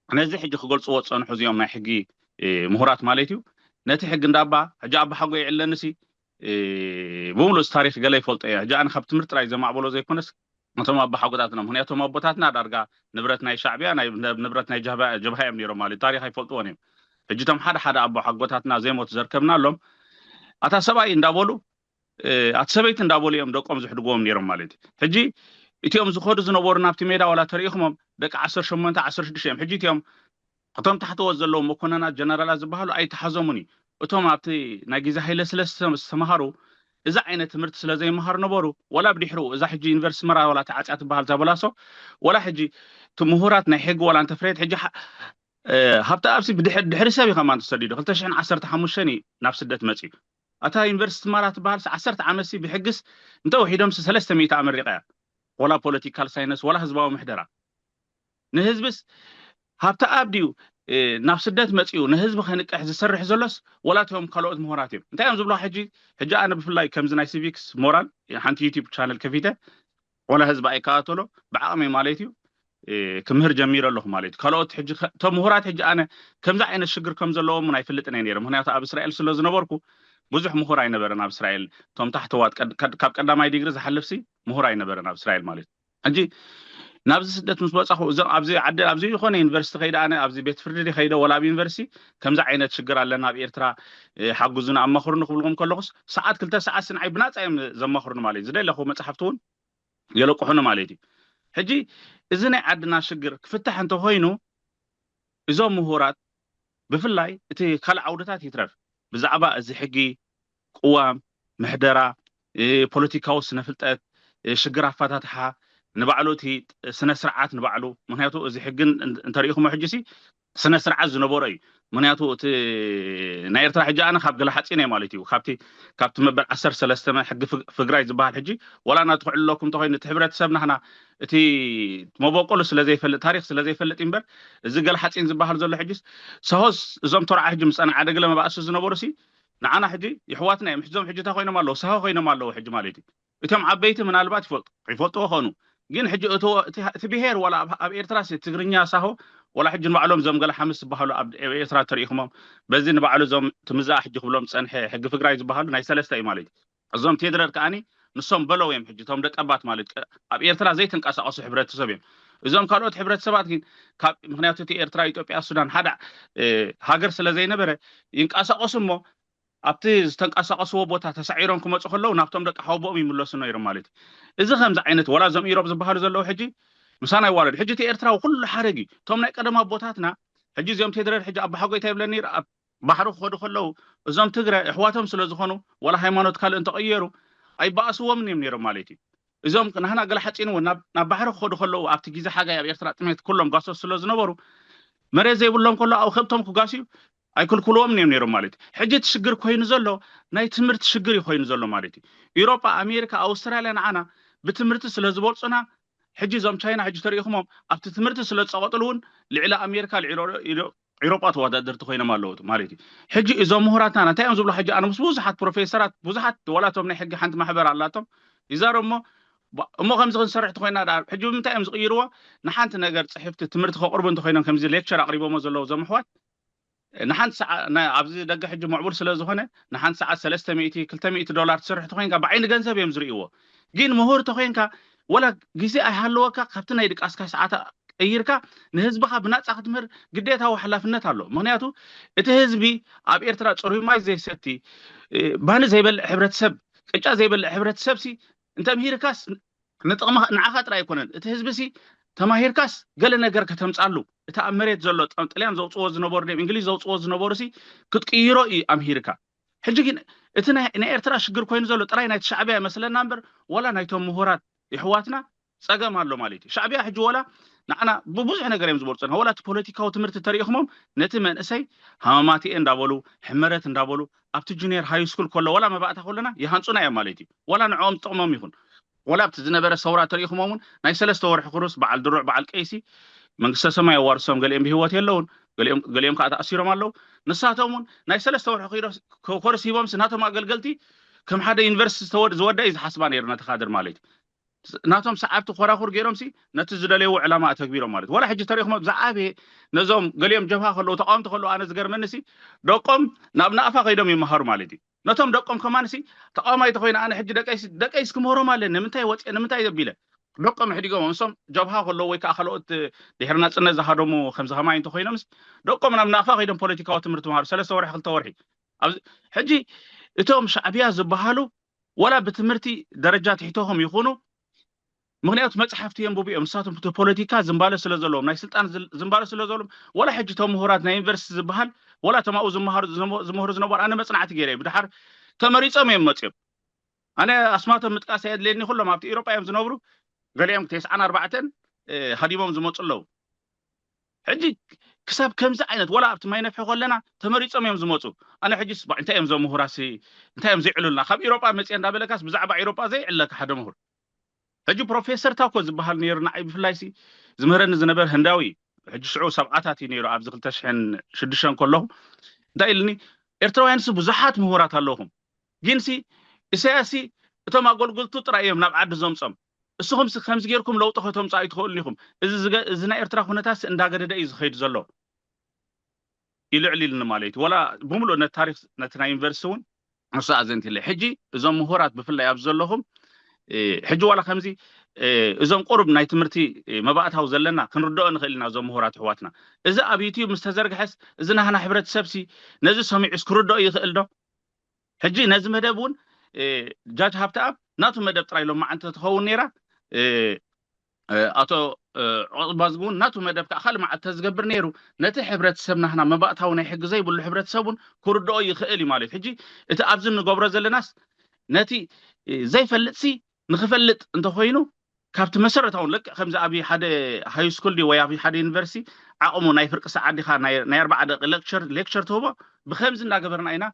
ነዚ ሕጂ ክገልፅዎ ዝፀንሑ እዚኦም ናይ ሕጊ ምሁራት ማለት እዩ። ነቲ ሕጊ እንዳባ ሕጂ ኣባ ሓጎ ይዕለንሲ ብምሉእ ታሪክ ገለ ይፈልጦ እየ። ሕጂ ኣነ ካብ ትምህርቲ ጥራይ ዘማዕበሎ ዘይኮነስ ነቶም ኣባ ሓጎታትና ምክንያቶም ኣቦታትና ዳርጋ ንብረት ናይ ሻዕብያ ንብረት ናይ ጀብሃ እዮም ነይሮም ማለት ታሪክ ኣይፈልጥዎን እዮም። ሕጂ ቶም ሓደ ሓደ ኣባ ሓጎታትና ዘይሞት ዘርከብና ኣሎም ኣታ ሰብኣይ እንዳበሉ ኣቲ ሰበይቲ እንዳበሉ እዮም ደቆም ዝሕድግዎም ነይሮም ማለት እዩ። ሕጂ እቲኦም ዝኸዱ ዝነበሩ ናብቲ ሜዳ ዋላ ተሪኢኹሞም ደቂ ዓሰርተ ሸሞንተ ዓሰርተ ሽዱሽተ እዮም። ሕጂ እቲኦም እቶም ታሕተዎት ዘለዉ መኮነናት ጀነራላት ዝበሃሉ ኣይተሓዘሙን እዩ። እቶም ኣብቲ ናይ ግዜ ሃይለ ስለስተ ዝተምሃሩ እዚ ዓይነት ትምህርቲ ስለ ዘይምሃሩ ነበሩ። ዋላ ብድሕሩ እዛ ሕጂ ዩኒቨርሲቲ ኣስመራ ዋላ ተዓፅያ ትበሃል እዛ በላሶ ዋላ ሕጂ እቲ ምሁራት ናይ ሕጊ ዋላ እንተፍረየት ሕጂ ሃብተኣብሲ ድሕሪ ሰብ እዩ ከማን ተሰዲዱ ክልተ ሽሕን ዓሰርተ ሓሙሽተን እዩ ናብ ስደት መፅዩ። ኣታ ዩኒቨርሲቲ ኣስመራ ትበሃል ዓሰርተ ዓመትሲ ብሕግስ እንተወሒዶምሲ ሰለስተ ሚእቲ ኣመሪቃ እያ። ዋላ ፖለቲካል ሳይንስ ዋላ ህዝባዊ ምሕደራ ንህዝብስ ሃብተኣብ ድዩ ናብ ስደት መፂኡ ንህዝቢ ከንቅሕ ዝሰርሕ ዘሎስ ዋላ እቶም ካልኦት ምሁራት እዮም? እንታይ እዮም ዝብሉ ሕጂ? ሕጂ ኣነ ብፍላይ ከምዚ ናይ ሲቪክስ ሞራል ሓንቲ ዩቲብ ቻነል ከፊተ ዋላ ህዝቢ ኣይከኣተሎ ብዓቕሚ ማለት እዩ ክምህር ጀሚረ ኣለኹ ማለት እዩ። ካልኦት ሕጂ እቶም ምሁራት ሕጂ ኣነ ከምዚ ዓይነት ሽግር ከም ዘለዎም እውን ኣይፈልጥን እየ ነይረ። ምክንያቱ ኣብ እስራኤል ስለ ዝነበርኩ ብዙሕ ምሁር ኣይነበረን ኣብ እስራኤል። እቶም ታሕተዋት ካብ ቀዳማይ ዲግሪ ዝሓልፍሲ ምሁር ኣይነበረን ኣብ እስራኤል ማለት እዩ። ሕጂ ናብዚ ስደት ምስ በፃኹ እዞም ኣብዚ ዓዲ ኣብዚ ዝኾነ ዩኒቨርሲቲ ከይደ ኣነ ኣብዚ ቤት ፍርዲ ከይደ ወላ ኣብ ዩኒቨርሲቲ ከምዚ ዓይነት ሽግር ኣለና ኣብ ኤርትራ ሓግዙና ኣማኽሩኒ ክብልኩም ከለኹስ ሰዓት ክልተ ሰዓት ስንዓይ ብናፃ እዮም ዘማኽሩኒ ማለት እዩ። ዝደለኹ መፅሓፍቲ እውን የለቅሑኒ ማለት እዩ። ሕጂ እዚ ናይ ዓድና ሽግር ክፍታሕ እንተኮይኑ እዞም ምሁራት ብፍላይ እቲ ካልእ ዓውድታት ይትረፍ ብዛዕባ እዚ ሕጊ ቅዋም ምሕደራ ፖለቲካዊ ስነፍልጠት ሽግር ኣፈታትሓ ንባዕሉ እቲ ስነ ስርዓት ንባዕሉ ምክንያቱ እዚ ሕግን እንተሪኢኹሞ ሕጂ ሲ ስነ ስርዓት ዝነበሮ እዩ። ምክንያቱ እቲ ናይ ኤርትራ ሕጂ ኣነ ካብ ገለ ሓፂን እየ ማለት እዩ። ካብቲ ካብቲ መበል ዓሰርተ ሰለስተ ሕጊ ፍግ- ፍግራይ ዝበሃል ሕጂ ዋላ እናትኽዕልለኩም እንተኮይኑ እቲ ሕብረተሰብ ናህና እቲ መበቆሉ ስለዘይፈልጥ ታሪክ ስለዘይፈልጥ እምበር እዚ ገለ ሓፂን ዝበሃል ዘሎ ሕጂ ሰሆስ እዞም ተርዓ ሕጂ ምስ ጸንዓ ደገለ መባእሲ ዝነበሩ ሲ ንዓና ሕጂ ይሕዋትና እዮም። ሕዞም ሕጂ እንታይ ኮይኖም ኣለዉ? ሰሆ ኮይኖም ኣለዉ ሕጂ ማለት እዩ። እቶም ዓበይቲ ምናልባት ይፈልጡ ይፈልጥዎ ኾኑ ግን ሕጂ እቲ እቲ- እቲ ብሄር ዋላ ኣብ- ኣብ ኤርትራ ሲ ትግርኛ ሳሆ ዋላ ሕጂ ንባዕሎም እዞም ገለ ሓምስ ዝበሃሉ ኣብ ኤርትራ ተሪኢኹሞም በዚ ንባዕሉ እዞም ትምዛኣ ሕጂ ክብሎም ዝጸንሐ ሕጊ ፍግራይ ዝበሃሉ ናይ ሰለስተ እዩ ማለት እዩ። እዞም ቴድረድ ከዓኒ ንሶም በለው እዮም ሕጂ እቶም ደቀባት ማለት ቀ- ኣብ ኤርትራ ዘይተንቀሳቀሱ ሕብረተሰብ እዮም። እዞም ካልኦት ሕብረተሰባት ግን ካብ ምክንያቱ እቲ ኤርትራ ኢትዮጵያ ሱዳን ሓደ እ፣ ሃገር ስለ ዘይነበረ ይንቀሳቀሱ እሞ ኣብቲ ዝተንቀሳቀስዎ ቦታ ተሳዒሮም ክመፁ ከለዉ ናብቶም ደቂ ሓወቦኦም ይምለሱ ነይሮም ማለት እዩ። እዚ ከምዚ ዓይነት ዋላ እዞም ኢሮብ ዝበሃሉ ዘለዉ ሕጂ ምሳና ይዋለዱ። ሕጂ እቲ ኤርትራዊ ኩሉ ሓረግ እዩ። እቶም ናይ ቀደም ኣቦታትና ሕጂ እዚኦም ቴድረድ ሕጂ ኣባሓጎይ እንታይ ይብለኒ ነይሩ ኣብ ባሕሪ ክኸዱ ከለዉ እዞም ትግረ ኣሕዋቶም ስለ ዝኾኑ ዋላ ሃይማኖት ካልእ እንተቐየሩ ኣይበኣስዎምን እዮም ነይሮም ማለት እዩ። እዞም ናህና ገለ ሓፂን እውን ናብ ናብ ባሕሪ ክኸዱ ከለዉ ኣብቲ ግዜ ሓጋይ ኣብ ኤርትራ ጥሜት ኩሎም ጋሶት ስለ ዝነበሩ መሬት ዘይብሎም ከሎ ኣብኡ ከብቶም ክጋስዩ ኣይክልክልዎምን እዮም ነይሮም ማለት እዩ። ሕጂ እቲ ሽግር ኮይኑ ዘሎ ናይ ትምህርቲ ሽግር እዩ ኮይኑ ዘሎ ማለት እዩ። ኢሮጳ፣ ኣሜሪካ፣ ኣውስትራልያ ንዓና ብትምህርቲ ስለ ዝበልፁና ሕጂ እዞም ቻይና ሕጂ ተሪኢኹሞም ኣብቲ ትምህርቲ ስለ ዝፀቐጥሉ እውን ልዕሊ ኣሜሪካ ልዕሊ ኢሮ- ኢሮ- ኢሮጳ ተወዳደርቲ ኮይኖም ኣለዉ ማለት እዩ። ሕጂ እዞም ምሁራትና እንታይ እዮም ዝብሉ? ሕጂ ኣነ ምስ ብዙሓት ፕሮፌሰራት ብዙሓት ዋላቶም ናይ ሕጊ ሓንቲ ማሕበር ኣላቶም ይዛረቡ እሞ ባ- እሞ ከምዚ ክንሰርሕ ተኮይና ደኣ ሕጂ ብምንታይ እዮም ዝቕይርዎ? ንሓንቲ ነገር ፅሕፍቲ ትምህርቲ ከቕርቡ እንተኮይኖም ከምዚ ሌክቸር ኣቕሪቦሞ ዘለዉ እዞም ኣሕዋት ንሓንቲ ሰዓ ናይ- ኣብዚ ደገ ሕጂ ምዕቡል ስለ ዝኾነ ንሓንቲ ሰዓት ሰለስተ ሚእቲ ክልተ ሚእቲ ዶላር ትስርሕ ተኮይንካ ብዓይኒ ገንዘብ እዮም ዝርእይዎ። ግን ምሁር ተኮይንካ ወላ ግዜ ኣይሃለወካ ካብቲ ናይ ድቃስካ ሰዓት ቀይርካ ንህዝብኻ ብናፃ ክትምህር ግዴታዊ ሓላፍነት ኣሎ። ምክንያቱ እቲ ህዝቢ ኣብ ኤርትራ ፅሩይ ማይ ዘይሰቲ እ፣ ባኒ ዘይበልዕ ሕብረተሰብ ቅጫ ዘይበልዕ ሕብረተሰብ ሲ እንተምሂርካስ ንጥቕሚ ንዓኻ ጥራይ ኣይኮነን። እቲ ህዝቢ ሲ ተማሂርካስ ገለ ነገር ከተምፃሉ እቲ ኣብ መሬት ዘሎ ጥ- ጥልያን ዘውፅዎ ዝነበሩ ድም እንግሊዝ ዘውፅዎ ዝነበሩ ሲ ክትቅይሮ እዩ ኣምሂርካ። ሕጂ ግን እቲ ናይ ናይ ኤርትራ ሽግር ኮይኑ ዘሎ ጥራይ ናይቲ ሻዕብያ ይመስለና እምበር ዋላ ናይቶም ምሁራት ይሕዋትና ፀገም ኣሎ ማለት እዩ። ሻዕብያ ሕጂ ዋላ ንዓና ብብዙሕ ነገር እዮም ዝበልፁና ዋላ እቲ ፖለቲካዊ ትምህርቲ ተሪኢኹሞም ነቲ መንእሰይ ሃማማትኤ እንዳበሉ ሕመረት እንዳበሉ ኣብቲ ጁኒየር ሃይ ስኩል ከሎ ዋላ መባእታ ከለና ይሃንፁና እዮም ማለት እዩ። ዋላ ንዕኦም ዝጠቕሞም ይኹን ዋላ ኣብቲ ዝነበረ ሰውራ ተሪኢኹሞም እውን ናይ ሰለስተ ወርሒ ኩሩስ በዓል ድሩዕ በዓል ቀይሲ መንግስተ ሰማይ ኣዋርሶም ገሊኦም ብህይወት የለውን ገሊኦም ገሊኦም ከዓ ተኣሲሮም ኣለዉ። ንሳቶም እውን ናይ ሰለስተ ወርሒ ኩሩስ- ኮርስ ሂቦምስ ናቶም ኣገልገልቲ ከም ሓደ ዩኒቨርሲቲ ዝተወድ- ዝወደ እዩ ዝሓስባ ነይሩ ነቲ ካድር ማለት እዩ። ናቶም ሰዓብቲ ኮራኹር ገይሮምሲ ነቲ ዝደለይዎ ዕላማ ኣተግቢሮም ማለት ዋላ ሕጂ ተሪኹሞ ብዛዕበ ነዞም ገሊኦም ጀብሃ ከለዉ ተቃወምቲ ከለዉ ኣነ ዝገርመኒ ሲ ደቆም ናብ ናእፋ ከይዶም ይመሃሩ ማለት እዩ። ነቶም ደቆም ከማን ሲ ተቃዋማይ ተኮይነ ኣነ ሕጂ ደቀይ ደቀይ ክምህሮም ኣለኒ ንምንታይ ወፅየ ንምንታይ ዘቢለ ደቆም ሕዲጎም እሶም ጀብሃ ከለዉ ወይ ከዓ ካልኦት ድሕሪ ናፅነት ዝሃደሙ ከምዚ ከማይ እንተኮይኖምስ ደቆም ናብ ናእፋ ከይዶም ፖለቲካዊ ትምህርቲ መሃሩ ሰለስተ ወርሒ ክልተ ወርሒ ኣብዚ ሕጂ እቶም ሻዕብያ ዝበሃሉ ዋላ ብትምህርቲ ደረጃ ትሕተኹም ይኹኑ ምክንያቱ መፅሓፍቲ የንብቡ እዮም ንሳቶም እቲ ፖለቲካ ዝንባለ ስለ ዘለዎም ናይ ስልጣን ዝል- ዝንባለ ስለ ዘለዎም ዋላ ሕጂ እቶም ምሁራት ናይ ዩኒቨርሲቲ ዝበሃል ዋላ እቶም ኣብኡ ዝመሃሩ ዝሞ- ዝምህሩ ዝነበሩ ኣነ መፅናዕቲ ገይረ ብድሓር ተመሪፆም እዮም መፅዮም ኣነ ኣስማቶም ምጥቃስ ኣየድልየኒ ኩሎም ኣብቲ ኤሮጳ እዮም ዝነብሩ ገሊኦም ተስዓን ኣርባዕተን እ፣ ሃዲሞም ዝመፁ ኣለዉ ሕጂ ክሳብ ከምዚ ዓይነት ወላ ኣብቲ ማይ ነፍሒ ከለና ተመሪፆም እዮም ዝመፁ ኣነ ሕጂ ስባዕ እንታይ እዮም ዘምሁራሲ እንታይ እዮም ዘይዕሉልና ካብ ኤሮጳ መፅየ እንዳበለካስ ብዛዕባ ኤሮጳ ዘይዕለካ ሓደ ምሁር ሕጂ ፕሮፌሰር ታኮ ዝበሃል ነይሩ ንዓይ ብፍላይ ሲ ዝምህረኒ ዝነበር ህንዳዊ እዩ ሕጂ ሽዑ ሰብዓታት እዩ ነይሩ ኣብዚ ክልተ ሽሕን ሽዱሽተን ከለኹ እንታይ ኢልኒ ኤርትራውያን ሲ ብዙሓት ምሁራት ኣለኹም ግን ሲ ኢሳያስ ሲ እቶም ኣገልግልቱ ጥራይ እዮም ናብ ዓዲ ዘምፆም እስኹም ሲ ከምዚ ጌርኩም ለውጢ ከተምፁ ኣይትኽእሉን ኢኹም እዚ ዝገ- እዚ ናይ ኤርትራ ኩነታት ሲ እንዳገደደ እዩ ዝኸይድ ዘሎ ኢሉ ዕሊልኒ ማለት እዩ ወላ ብምሉእ ነቲ ታሪክ ነቲ ናይ ዩኒቨርሲቲ እውን ንሱ ኣዘንቲለ ሕጂ እዞም ምሁራት ብፍላይ ኣብዚ ዘለኹም ሕጂ ዋላ ከምዚ እዞም ቁሩብ ናይ ትምህርቲ መባእታዊ ዘለና ክንርድኦ ንኽእል ኢና እዞም ምሁራት ኣሕዋትና እዚ ኣብ ዩትዩብ ምስ ተዘርግሐስ እዚ ናህና ሕብረተሰብሲ ነዚ ሰሚዑስ ክርድኦ ይኽእል ዶ ሕጂ ነዚ መደብ እውን ጃጅ ሃብተኣብ ናቱ መደብ ጥራይ ሎማዓንቲ ትኸውን ነይራ ኣቶ ዑቕባዝጊ እውን ናቱ መደብ ከዓ ካልእ መዓልቲ ተዝገብር ነይሩ ነቲ ሕብረተሰብ ናህና መባእታዊ ናይ ሕጊ ዘይብሉ ሕብረተሰብ እውን ክርድኦ ይኽእል እዩ ማለት ሕጂ እቲ ኣብዚ ንገብሮ ዘለናስ ነቲ ዘይፈልጥሲ ንኽፈልጥ እንተኾይኑ ካብቲ መሰረታውን ልክዕ ከምዚ ኣብ ሓደ ሃይ ስኩል ድዩ ወይ ኣብ ሓደ ዩኒቨርሲቲ ዓቕሙ ናይ ፍርቂ ሰዓት ዲኻ ናይ ኣርባዓ ደቂ ሌክቸር ሌክቸር ትህቦ። ብከምዚ እንዳገበርና ኢና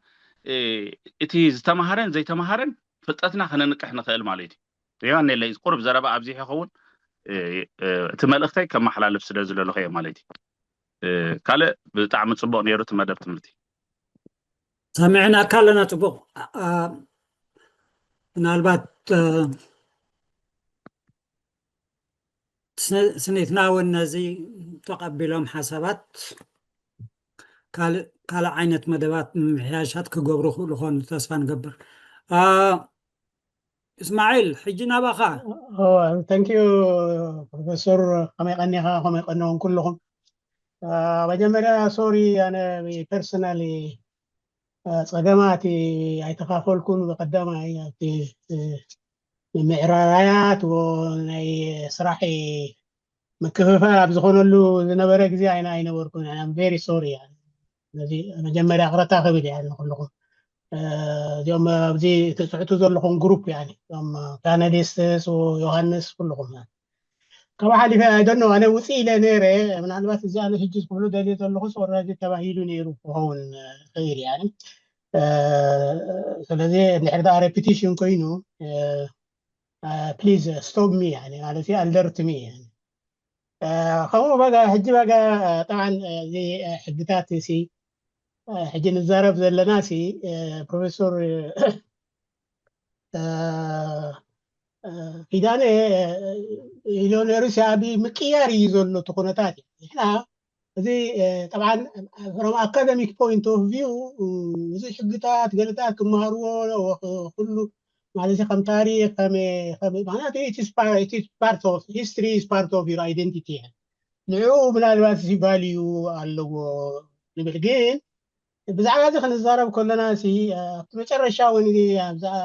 እቲ ዝተምሃረን ዘይተምሃረን ፍልጠትና ከነንቅሕ ንኽእል ማለት እዩ። ዮሃን የለይ ቁሩብ ዘረባ ኣብዚሕ ይኸውን። እቲ መልእኽተይ ከመሓላልፍ ስለ ዝለለኹ እየ ማለት እዩ። ካልእ ብጣዕሚ ፅቡቅ ነይሩ እቲ መደብ ትምህርቲ። ሰሚዕናካ ኣለና። ፅቡቅ። ምናልባት ስኒትና እውን ነዚ ተቐቢሎም ሓሳባት ካልእ ዓይነት መደባት ምምሕያሻት ክገብሩ ክእሉ ኾኑ ተስፋ ንገብር። እስማዒል፣ ሕጂ ናባኻ። ተንኪዩ ፕሮፌሰር፣ ከመይ ቀኒኻ? ከመይ ቀነዎም ኩልኹም? መጀመርያ ሶሪ፣ ኣነ ፐርሰናሊ ፀገማት ኣይተኻፈልኩን። ብቀዳማይ ኣብቲ ምዕራራያት ናይ ስራሕ ምክፍፋል ኣብ ዝኾነሉ ዝነበረ ግዜ ኣይና ኣይነበርኩን። ም ቨሪ ሶሪ። ነዚ መጀመርያ ክረታ ክብል እያ ንኩልኹም። እዚኦም ኣብዚ ትፅዕቱ ዘለኹም ግሩፕ፣ እዞም ፓነሊስትስ፣ ዮሃንስ፣ ኩልኹም። ካብ ሓሊፈ ኣይደኖ ኣነ ውፅእ ኢለ ነይረ። ምናልባት እዚ ኣነ ሕጂ ክብሎ ደልየ ዘለኹ ሶራዚ ተባሂሉ ነይሩ ክኸውን ይኽእል። ስለዚ እንድሕር ዳ ሬፒቲሽን ኮይኑ ፕሊዝ ስቶፕ ሚ፣ ማለት ኣልደርት ሚ። ከምኡ በጋ ሕጂ በጋ ጠብዓን እዚ ሕግታት ሲ ሕጂ ንዛረብ ዘለና ሲ ፕሮፌሰር ኪዳነ ኢሎ ነይሩ ሲ ኣብ ምቅያር እዩ ዘሎ እቲ ኩነታት እዩ። ንሕና እዚ ጠብዓን from academic point of view እዚ ሕግታት ገለታት ክመሃርዎ ኩሉ ማለት ከም ታሪክ ከም ከም ምክንያቱ part of history is part of your identity። ንዕኡ ምናልባት እዚ ቫልዩ ኣለዎ ንብል፣ ግን ብዛዕባ እዚ ክንዛረብ ከለና ሲ ኣብቲ መጨረሻ እውን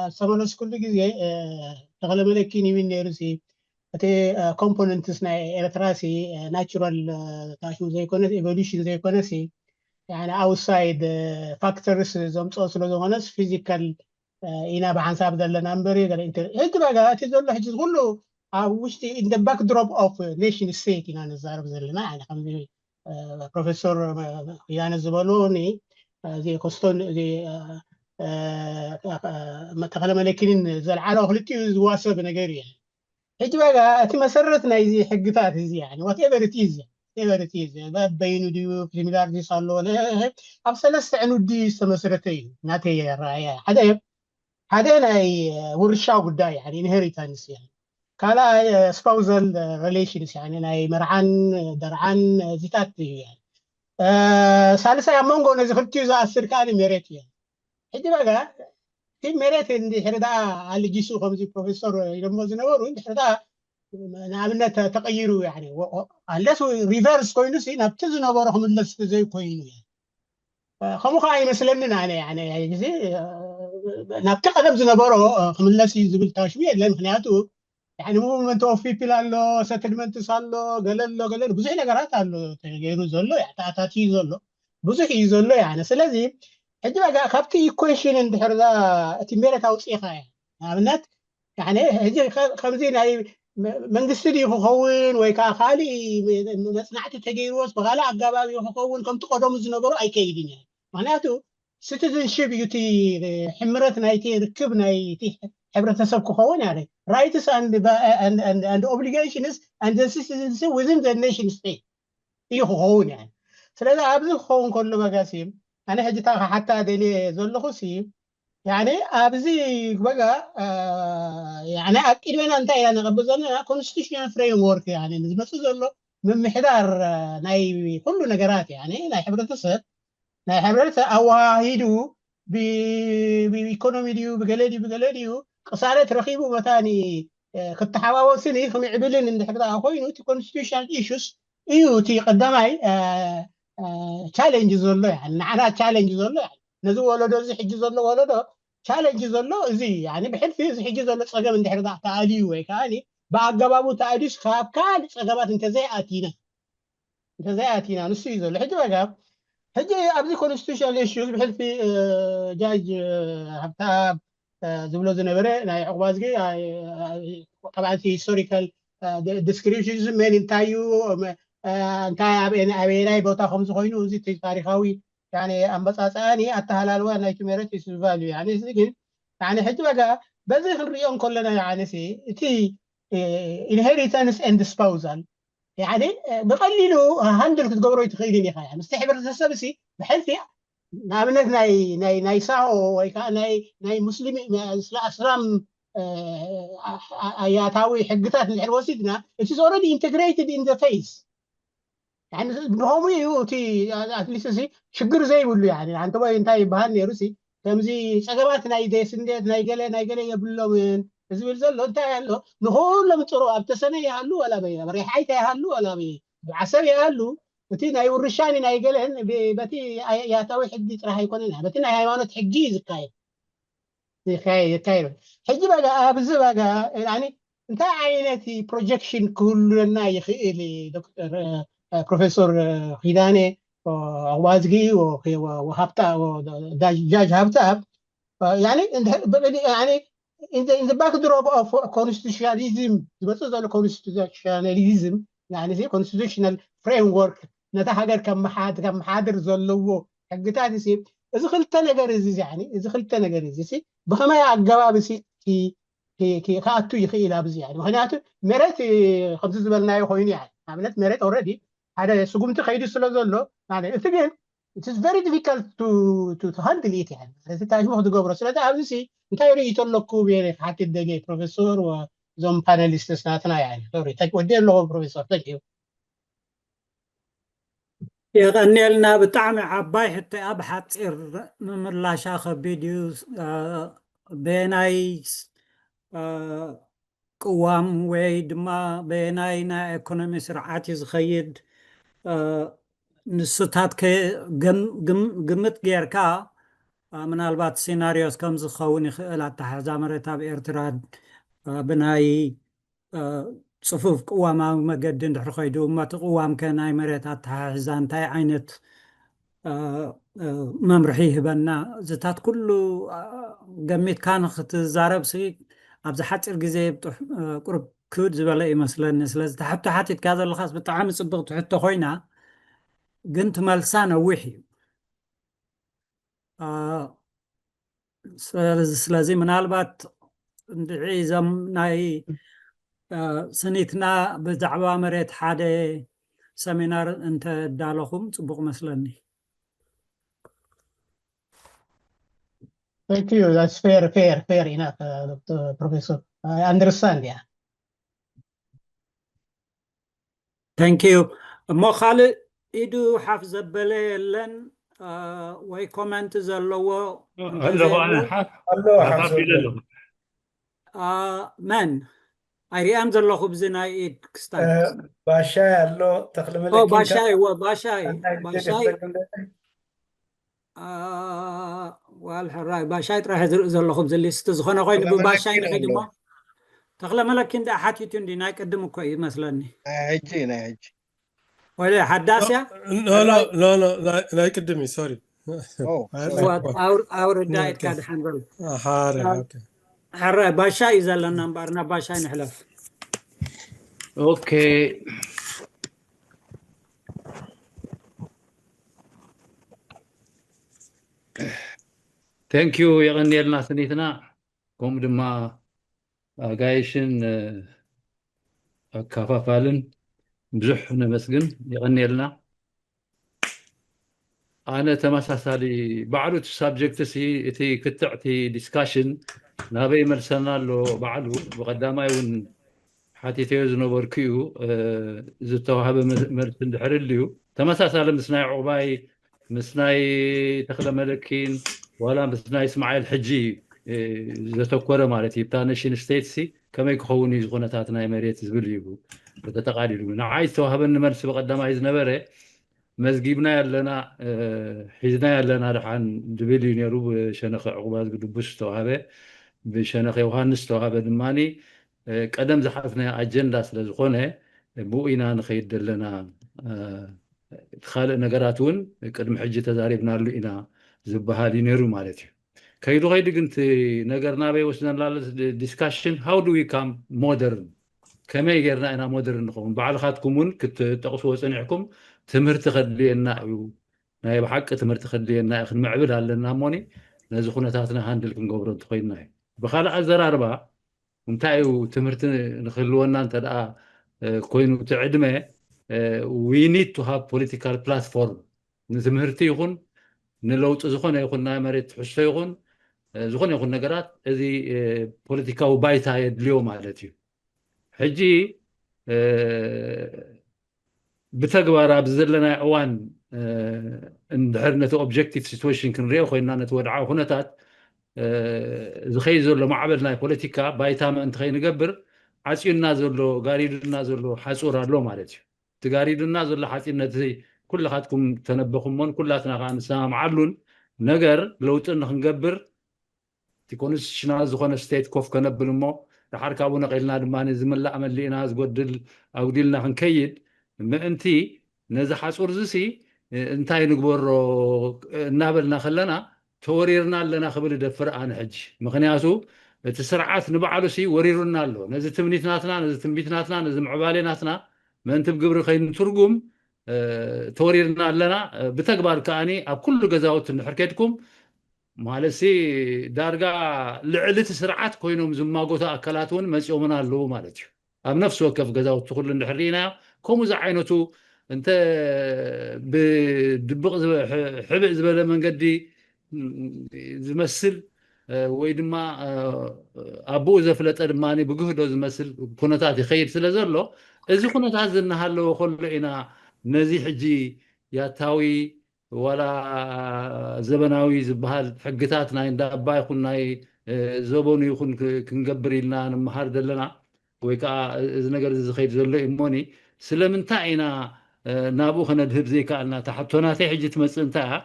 ዝተመለስኩሉ ግዜ ተኽለ መለኪን ይብል ነይሩ ሲ እቲ ኮምፖነንትስ ናይ ኤርትራ ሲ ናቹራል ታሹ ዘይኮነስ ኤቮሉሽን ዘይኮነስ ኣውትሳይድ ፋክተርስ ዘምፅኦ ስለ ዝኾነስ ፊዚካል ኢና ብሓንሳብ ዘለና እምበር። ሕጂ በጋ እቲ ዘሎ ሕጂ ኩሉ ኣብ ውሽጢ in the backdrop of nation state ኢና ንዛረብ ዘለና። ከምዚ ፕሮፌሰር ኪዳነ ዝበሎ ኮስቶን ተኽለ መለኪንን ዘልዓሎ ክልቲኡ ዝዋሰብ ነገር እዩ። ሕጂ በጋ እቲ መሰረት ናይዚ ሕግታት እዚ whatever it is whatever it is በይኑ ድዩ ሲሚላሪቲስ ኣለዎ ኣብ ሰለስተ ዕኑዲ ዝተመስረተ እዩ። ናተይ ኣረኣእያ ሓደ ሓደ ናይ ውርሻ ጉዳይ ኢንሄሪታንስ፣ ካልኣይ ስፓውዛል ሪሌሽንስ ናይ መርዓን ደርዓን እዚታት እዩ። ሳልሳይ ኣብ መንጎ ነዚ ክልቲኡ ዝኣስር ከኣ መሬት እዩ። ሕጂ በጋ እቲ መሬት እንድሕር ደኣ ኣልጊሱ ከምዚ ፕሮፌሰር ኢሎሞ ዝነበሩ እንድሕር ደኣ ንኣብነት ተቐይሩ unless reverse ኮይኑ ሲ ናብቲ ዝነበሮ ክምለስ ዘይኮይኑ እዩ። ከምኡ ከዓ ይመስለንን ኣነ ግዜ ናብቲ ቀደም ዝነበሮ ክምለስ እዩ ዝብል ታሽሙ የለን። ምክንያቱ movement of people ኣሎ፣ ሰትልመንትስ ኣሎ፣ ገለ ኣሎ ገለ ብዙሕ ነገራት ኣሎ ተገይሩ ዘሎ ተኣታትዩ ዘሎ ብዙሕ እዩ ዘሎ። ስለዚ ሕጂ በጋ ካብቲ ኢኩዌሽን እንድሕር እቲ ሜረት ኣውፅኢኻ እያ ንኣብነት ሕጂ ከምዚ ናይ መንግስቲ ድዩ ክኸውን ወይ ከዓ ካሊእ መፅናዕቲ ተገይርዎስ ብካሊእ ኣጋባቢ ክኸውን ከምቲ ቀደሙ ዝነበሩ ኣይከይድን እየ። ምክንያቱ ሲቲዝንሽፕ እዩ እቲ ሕምረት ናይቲ ርክብ ናይቲ ሕብረተሰብ ክኸውን ያ rights and obligations and citizenship within the nation state እዩ ክኸውን ያ። ስለዚ ኣብዚ ክኸውን ከሎ በጋሲ ኣነ ሕጂ እታ ክሓታ ደልየ ዘለኹ ሲ ኣብዚ በጋ ኣብ ቅድሜና እንታይ ኢና ነቐብል ዘለና? ኮንስቲቱሽናል ፍሬምወርክ ዝመፅእ ዘሎ ምምሕዳር ናይ ኩሉ ነገራት ናይ ሕብረተሰብ ናይ ሕብረተሰብ ኣወሃሂዱ ብኢኮኖሚ ድዩ ብገለ ድዩ ብገለ ድዩ ቅሳነት ረኺቡ መታኒ ክተሓዋወስን ክምዕብልን እንድሕር ኮይኑ እቲ ኮንስቲቱሽናል ኢሹስ እዩ እቲ ቀዳማይ ቻሌንጅ ዘሎ ንዓና ቻሌንጅ ዘሎ ነዚ ወለዶ እዚ ሕጂ ዘሎ ወለዶ ቻለንጅ ዘሎ እዚ እዩ። ብሕልፊ እዚ ሕጂ ዘሎ ፀገም እንድሕር ተኣልዩ ወይ ከዓ ብኣገባቡ ተኣልዩስ ካብ ካልእ ፀገማት እንተዘይኣቲና እንተዘይኣቲና ንሱ እዩ ዘሎ። ሕጂ በጋ ሕጂ ኣብዚ ኮንስቲቱሽናል ኢሹስ ብሕልፊ ጃጅ ሃብተኣብ ዝብሎ ዝነበረ ናይ ዕቑባ ዝጊ ጠብዓቲ ሂስቶሪካል ዲስክሪፕሽን እዚ መን እንታይ እዩ እንታይ ኣበየናይ ቦታ ከም ዝኾይኑ እዚ ታሪካዊ ኣመፃፅኣኒ ኣተሃላልዋ ናይቲ መሬት ይስልቫል እዩ። እዚ ግን ሕጂ በጋ በዚ ክንሪኦ እንከለና እቲ inheritance and disposal ብቐሊሉ ሃንድል ክትገብሮ ይትኽእልን ኢኻ። ምስቲ ሕብረተሰብ ሲ ብሕልፊ ንኣብነት ናይ ናይ ናይ ሳሆ ወይ ከዓ ናይ ናይ ሙስሊም ስላ- እስላም እ፣ ኣ- ኣ- ኣያታዊ ሕግታት እንድሕር ወሲድና እቲ already integrated in the face ብኸምኡ እዩ እቲ ኣትሊስት እዚ ሽግር ዘይብሉ ሓንቲ ወይ እንታይ ይበሃል ነይሩ ሲ ከምዚ ፀገባት ናይ ዴስንዴት ናይ ገለ ናይ ገለ የብሎምን ዝብል ዘሎ እንታይ ኣሎ ንኩሎም ጥሩ ኣብ ተሰነ ይሃሉ ወላ በይ ኣብ ሬሓይታ ይሃሉ ወላ በይ ኣብ ዓሰብ ይሃሉ እቲ ናይ ውርሻኒ ናይ ገለን በቲ ያታዊ ሕጊ ጥራሕ ኣይኮነን በቲ ናይ ሃይማኖት ሕጊ እዩ ዝካየድ ይካየድ ሕጂ በጋ ኣብዚ በጋ ያኒ እንታይ ዓይነት ፕሮጀክሽን ክህሉና ይኽእል ዶክተር ፕሮፌሰር ኪዳነ ኣዋዝጊ ወሃብታ ጃጅ ሃብታብ ያኒ ያኒ in the backdrop of constitutionalism ዝመፅእ ዘሎ constitutionalism constitutional framework ነታ ሃገር ከመሓድር ዘለዎ ሕግታት እዚ እዚ ክልተ ነገር እዚ እዚ ክልተ ነገር እዚ ብኸመይ ኣገባብ ክኣቱ ይኽእል ኣብዚ ምክንያቱ መሬት ከምዚ ዝበልናዮ ኮይኑ ንኣብነት መሬት already ሓደ ስጉምቲ ከይዱ ስለ ዘሎ እቲ ግን it's very difficult to to handle it ማለት ታሽሙ ክትገብሮ ስለዚ ኣብዚ እንታይ ርእይቶ ኣለኩም ክሓትት ደልየ ፕሮፌሰር እዞም ፓነሊስትስ ናትና ወዲ ኣለኹም ፕሮፌሰር thank you የቐንየልና ብጣዕሚ ዓባይ ሕቶኣ ብሓፂር ምምላሻ ከቢድ እዩ በየናይ ቅዋም ወይ ድማ በየናይ ናይ ኢኮኖሚ ስርዓት እዩ ዝኸይድ ንስታት ግምት ጌርካ ምናልባት ሲናሪዮስ ከም ዝኸውን ይኽእል ኣተሓሕዛ መሬት ኣብ ኤርትራ ብናይ ፅፉፍ ቅዋማዊ መገዲ እንድሕር ከይዱ እሞ እቲ ቅዋም ከ ናይ መሬት ኣተሓሕዛ እንታይ ዓይነት መምርሒ ይህበና እዚታት ኩሉ ገሚትካ ንክትዛረብ ሲ ኣብዚ ሓፂር ግዜ ቁርብ ክብድ ዝበለ ይመስለኒ ስለዚ ትሕቶ ሓቲትካ ዘለካስ ብጣዕሚ ፅብቅቲ ሕቶ ኮይና ግን ትመልሳ ነዊሕ እዩ ስለዚ ምናልባት እንድዒ እዞም ናይ ስኒትና ብዛዕባ መሬት ሓደ ሰሚናር እንተዳለኹም ፅቡቅ መስለኒ Thank you. That's fair, fair, fair enough, uh, Doctor Professor. I understand, yeah. Thank you. እሞ ካልእ ኢዱ ሓፍ ዘበለ የለን ወይ ኮመንት ዘለዎ ኣለኹ ኣነ ሓፍ ኣሎ ሓፍ ሓፍ ኢለ ዘበለ ኣለኹ መን ኣይሪኣን ዘለኹ ብዚ ናይ ኢድ ክስታይ ባሻይ ኣሎ ተኽለ መለኪ ባሻይ ወ ባሻይ ባሻይ ዋል ሕራይ ባሻይ ጥራሕ ዝርኢ ዘለኹ ብዚ ሊስት ዝኾነ ኮይኑ ብባሻይ ንኸይድ እሞ ተኽለ መለኪ እንዳ ሓቲቱ እንዲ ናይ ቅድም እኮ እዩ መስለኒ ናይ ሕጂ ናይ ሕጂ ወደ ሓዳስያ ናይ ቅድም እዩ ሶሪ ኣውርዳ ኢድካ ድሓን በል ሓረ ሕራይ ባሻይ እዩ ዘለና እምበኣር ናብ ባሻይ ንሕለፍ ኦኬ thank you የቐንየልና ስኒትና ከምኡ ድማ ኣጋይሽን ኣካፋፋልን ብዙሕ ነመስግን የቐንየልና ኣነ ተመሳሳሊ ባዕሉ እቲ ሳብጀክት ሲ እቲ ክትዕ እቲ ዲስካሽን ናበይ ይመልሰና ኣሎ ባዕሉ ብቐዳማይ እውን ሓቲተዮ ዝነበርኩ እዩ ዝተዋህበ መልሲ እንድሕር ልዩ ተመሳሳሊ ምስ ናይ ዕቑባይ ምስ ናይ ተኽለ መለኪን ዋላ ምስ ናይ እስማኤል ሕጂ ዘተኮረ ማለት እዩ ብታ ነሽን ስቴትስ ከመይ ክኸውን እዩ ዝኩነታት ናይ መሬት ዝብል እዩ ተጠቃሊሉ ንዓይ ዝተዋህበኒ መልሲ ብቀዳማይ ዝነበረ መዝጊብና ኣለና ሒዝና ኣለና ድሓን ዝብል እዩ ነሩ ብሸነኸ ዕቑባ ዝግድቡ ዝተዋሃበ ብሸነኸ ዮሃንስ ዝተዋሃበ ድማ ቀደም ዝሓዝናዮ ኣጀንዳ ስለ ዝኾነ ብኡ ኢና ንኸይድ ዘለና ካልእ ነገራት እውን ቅድሚ ሕጂ ተዛሪብናሉ ኢና ዝበሃል እዩ ነሩ ማለት እዩ ከይዱ ከይዱ ግን ነገር ናበይ ወስደና ኣሎ discussion how do we come modern ከመይ ጌርና ኢና ሞደርን ንኸውን? ባዕልኻትኩም እውን ክትጠቕስዎ ጸኒሕኩም፣ ትምህርቲ ከድልየና እዩ፣ ናይ ብሓቂ ትምህርቲ ከድልየና እዩ፣ ክንምዕብል ኣለና እሞኒ ነዚ ኩነታትና ሃንድል ክንገብሮ እንተኮይንና እዩ። ብኻልእ ኣዘራርባ እንታይ እዩ ትምህርቲ ንክህልወና እንተ ደኣ ኮይኑ እቲ ዕድመ we need to have political platform ንትምህርቲ ይኹን ንለውጢ ዝኾነ ይኹን ናይ መሬት ትሕዝቶ ይኹን ዝኾነ ይኹን ነገራት እዚ ፖለቲካዊ ባይታ የድልዮ ማለት እዩ። ሕጂ ብተግባር ኣብዚ ዘለናይ እዋን እንድሕር ነቲ objective situation ክንሪኦ ኮይንና ነቲ ወድዓዊ ኩነታት ዝኸይድ ዘሎ ማዕበል ናይ ፖለቲካ ባይታ ምእንቲ ከይንገብር ዓፅዩና ዘሎ ጋሪዱና ዘሎ ሓፁር ኣሎ ማለት እዩ። እቲ ጋሪዱና ዘሎ ሓፂር ነቲ ኩልኻትኩም ተነበኹሞን ኩላትና ከዓ ንሰማምዓሉን ነገር ለውጢ ንክንገብር እቲ ኮንስቲቱሽናል ዝኾነ ስቴት ኮፍ ከነብል እሞ ደሓር ካብኡ ነቒልና ድማ ዝምላእ መሊእና ዝጎድል ኣጉዲልና ክንከይድ ምእንቲ ነዚ ሓፁር ዝሲ እንታይ ንግበሮ እናበልና ከለና ተወሪርና ኣለና ክብል እደፍር ኣነ ሕጂ። ምክንያቱ እቲ ስርዓት ንባዕሉ ሲ ወሪሩና ኣሎ። ነዚ ትምኒት ናትና፣ ነዚ ትንቢት ናትና፣ ነዚ ምዕባሌ ናትና ምእንቲ ብግብሪ ከይንትርጉም ተወሪርና ኣለና። ብተግባር ከኣኒ ኣብ ኩሉ ገዛውቲ እንድሕር ከድኩም ማለት ሲ ዳርጋ ልዕሊ እቲ ስርዓት ኮይኖም ዝማጎቱ ኣካላት እውን መፂኦምና ኣለዉ ማለት እዩ። ኣብ ነፍሲ ወከፍ ገዛውቲ ኩሉ እንድሕር ርኢናዮ ከምኡ ዝዓይነቱ እንተ ብድብቕ ሕብእ ዝበለ መንገዲ ዝመስል ወይ ድማ ኣቦኡ ዘፍለጠ ድማ ብግህዶ ዝመስል ኩነታት ይኸይድ ስለ ዘሎ እዚ ኩነታት ዝናሃለወ ከሎ ኢና ነዚ ሕጂ ያታዊ ዋላ ዘበናዊ ዝበሃል ሕግታት ናይ እንዳባ ይኹን ናይ ዘበኑ ይኹን ክንገብር ኢልና ንምሃር ዘለና ወይ ከዓ እዚ ነገር እዚ ዝኸይድ ዘሎ እዩ እሞኒ ስለምንታይ ኢና ናብኡ ከነድህብ ዘይከኣልና? እታ ሕቶ ናተይ ሕጂ ትመፅእ እንታይ እያ?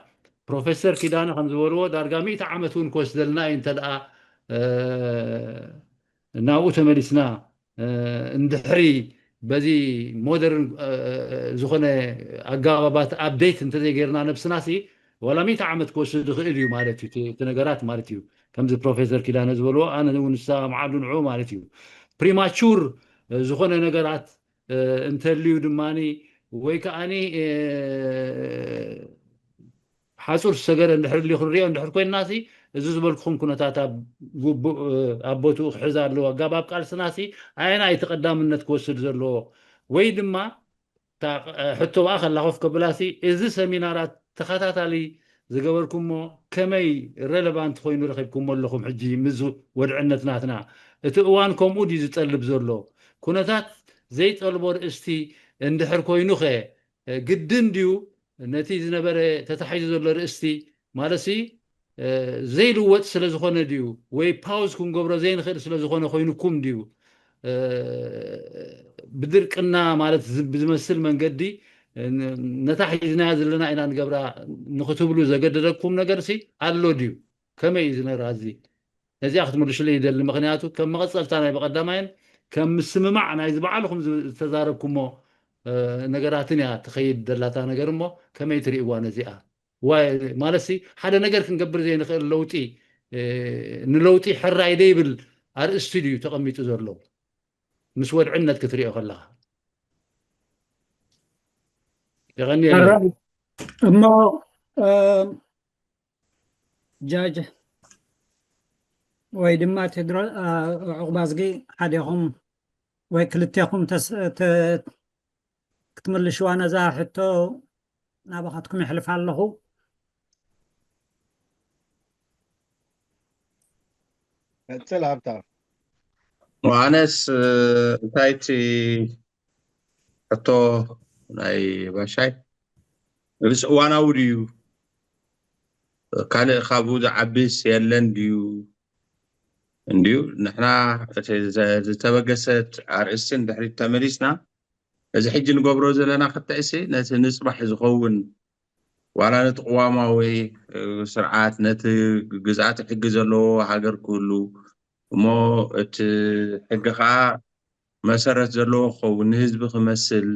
ፕሮፌሰር ኪዳነ ከም ዝበልዎ ዳርጋ ሚእቲ ዓመት እውን ክወስደልና እዩ እንተ ደኣ ናብኡ ተመሊስና እንድሕሪ በዚ ሞደርን ዝኾነ ኣገባባት ኣፕዴት እንተዘይገይርና ነብስና ሲ ዋላ ሚእቲ ዓመት ክወስድ ይኽእል እዩ ማለት እዩ እቲ ነገራት ማለት እዩ። ከምዚ ፕሮፌሰር ኪዳነ ዝበልዎ ኣነ እውን ዝሰማምዓሉ ንዑ ማለት እዩ። ፕሪማቹር ዝኾነ ነገራት እንተልዩ ድማ ወይ ከዓኒ ሓፁር ዝሰገረ እንድሕር ልዩ ክንሪኦ እንድሕር ኮይንና ሲ እዚ ዝበልኩኹም ኩነታት ኣብ ግቡእ ኣብ ቦትኡ ክሕዝ ኣለዎ ኣጋባብ ቃልስና ሲ ኣየና እቲ ቀዳምነት ክወስድ ዘለዎ ወይ ድማ ሕቶ ብኣ ከላ ኮፍ ከብላ ሲ እዚ ሰሚናራት ተኸታታሊ ዝገበርኩሞ ከመይ ረለቫንት ኮይኑ ረኺብኩሞ ኣለኹም ሕጂ ምስ ወድዕነት ናትና እቲ እዋን ከምኡ ድዩ ዝጠልብ ዘሎ ኩነታት ዘይጠልቦ ርእስቲ እንድሕር ኮይኑ ኸ ግድን ድዩ ነቲ ዝነበረ ተታሒዙ ዘሎ ርእስቲ ማለትሲ ዘይልወጥ ስለ ዝኾነ ድዩ ወይ ፓውዝ ክንገብሮ ዘይንኽእል ስለ ዝኾነ ኮይኑኩም ድዩ ብድርቅና ማለት ብዝመስል መንገዲ ነታ ሒዝናያ ዘለና ኢና ንገብራ ንክትብሉ ዘገደደኩም ነገር ሲ ኣሎ ድዩ? ከመይ እዩ ዝነራ እዚ ነዚኣ ክትምልሽሉ ይደሊ ምክንያቱ ከም መቐፀልታ ናይ በቐዳማይን ከም ምስምማዕ ናይ ዝበዓልኹም ዝተዛረብኩሞ ነገራትን እያ ትኸይድ ደላታ ነገር እሞ ከመይ ትርእይዋ ነዚኣ ማለት ሓደ ነገር ክንገብር ዘይንኽእል ለውጢ ንለውጢ ሕራይ ደይብል ኣርእስቲ ድዩ ተቐሚጡ ዘሎ ምስ ወድዕነት ክትሪኦ ከለኻ እሞ ጃጅ ወይ ድማ ቴድሮ ዕቑባዝጊ ሓደኹም ወይ ክልቴኹም ክትምልሽዋ ነዛ ሕቶ ናባኻትኩም ይሕልፍ ኣለኹ። ቀፅል ሃብታ። ኣነስ እንታይ እቲ ሕቶ ናይ ባሻይ ርእስ እዋናዊ ድዩ? ካልእ ካብኡ ዝዓብስ የለን ድዩ? እንድዩ ንሕና ዝተበገሰት ኣርእስቲ ንድሕሪት ተመሊስና እዚ ሕጂ ንገብሮ ዘለና ክትዕሲ ነቲ ንፅባሕ ዝኸውን ዋላ ነቲ ቅዋማዊ ስርዓት ነቲ ግዝኣት ሕጊ ዘለዎ ሃገር ክህሉ እሞ እቲ ሕጊ ከዓ መሰረት ዘለዎ ክኸውን ንህዝቢ ክመስል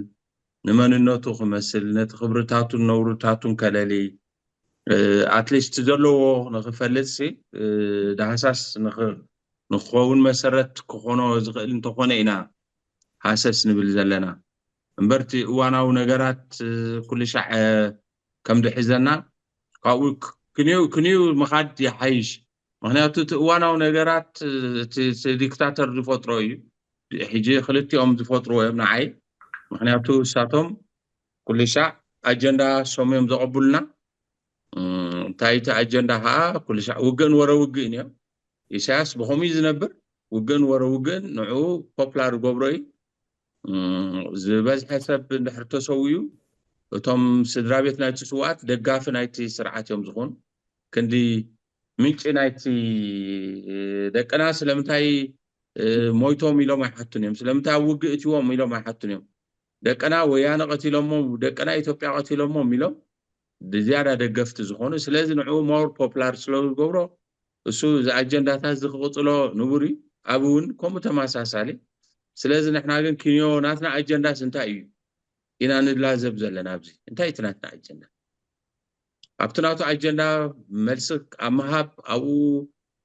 ንመንነቱ ክመስል ነቲ ክብርታቱን ነውርታቱን ከለሊ ኣትሊስት ዘለዎ ንክፈልጥ ዳህሳስ ንክኸውን መሰረት ክኾኖ ዝኽእል እንተኾነ ኢና ሃሰስ ንብል ዘለና። እምበርቲ እዋናዊ ነገራት ኩልሻዕ ከምድሕዘና ካብኡ ክንዩ ክንዩ ምኻድ ይሓይሽ። ምክንያቱ እቲ እዋናዊ ነገራት እቲ ዲክታተር ዝፈጥሮ እዩ። ሕጂ ክልቲኦም ዝፈጥርዎ እዮም ንዓይ። ምክንያቱ እሳቶም ኩልሻዕ ኣጀንዳ ሶም እዮም ዘቐብሉና። እንታይ እቲ ኣጀንዳ ከዓ ኩልሻዕ ውግእን ወረ ውግእን እዮም። ኢሳያስ ብኸምኡ እዩ ዝነብር። ውግእን ወረ ውግእን ንዕኡ ፖፕላር ዝገብሮ እዩ። ዝበዝሐ ሰብ እንድሕር ተሰውኡ እቶም ስድራ ቤት ናይቲ ስውኣት ደጋፊ ናይቲ ስርዓት እዮም ዝኾኑ። ክንዲ ምንጪ ናይቲ ደቅና ስለምንታይ ሞይቶም ኢሎም ኣይሓቱን እዮም። ስለምንታይ ኣብ ውግእ እትዎም ኢሎም ኣይሓቱን እዮም። ደቅና ወያነ ቀቲሎሞም፣ ደቅና ኢትዮጵያ ቀቲሎሞም ኢሎም ብዝያዳ ደገፍቲ ዝኾኑ። ስለዚ ንዕኡ ሞር ፖፕላር ስለ ዝገብሮ እሱ እዚ ኣጀንዳታት እዚ ክቕፅሎ ንቡር እዩ። ኣብ እውን ከምኡ ተመሳሳሊ። ስለዚ ንሕና ግን ክንዮ ናትና ኣጀንዳስ እንታይ እዩ ኢና ንላዘብ ዘለና ኣብዚ? እንታይ እቲ ናትና ኣጀንዳ? ኣብቲ ናቱ ኣጀንዳ መልሲ ኣብ ምሃብ ኣብኡ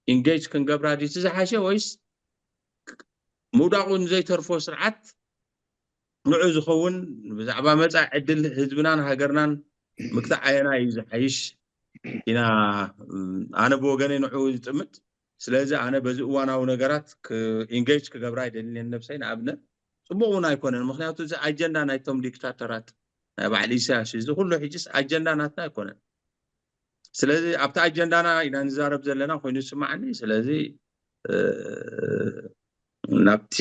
ኢንጌጅ ክንገብራ ድዩ ዝሓሸ ወይስ ምውዳቑ ንዘይተርፎ ስርዓት ንዑ ዝኸውን ብዛዕባ መጻኢ ዕድል ህዝብናን ሃገርናን ምክታዕ ኣየና እዩ ዝሓይሽ ኢና ኣነ ብወገነይ ንዑ ዝጥምት። ስለዚ ኣነ በዚ እዋናዊ ነገራት ኢንጌጅ ክገብራ ኣይደልን ነብሰይ። ንኣብነት ጽቡቕ እውን ኣይኮነን። ምክንያቱ እዚ ኣጀንዳ ናይቶም ዲክታተራት ናይ ባዕሊ ኢሳያስ እዚ ኩሉ ሕጅስ ኣጀንዳ ናትና ኣይኮነን። ስለዚ ኣብቲ ኣጀንዳና ኢና ንዛረብ ዘለና ኮይኑ ይስማዓኒ። ስለዚ ናብቲ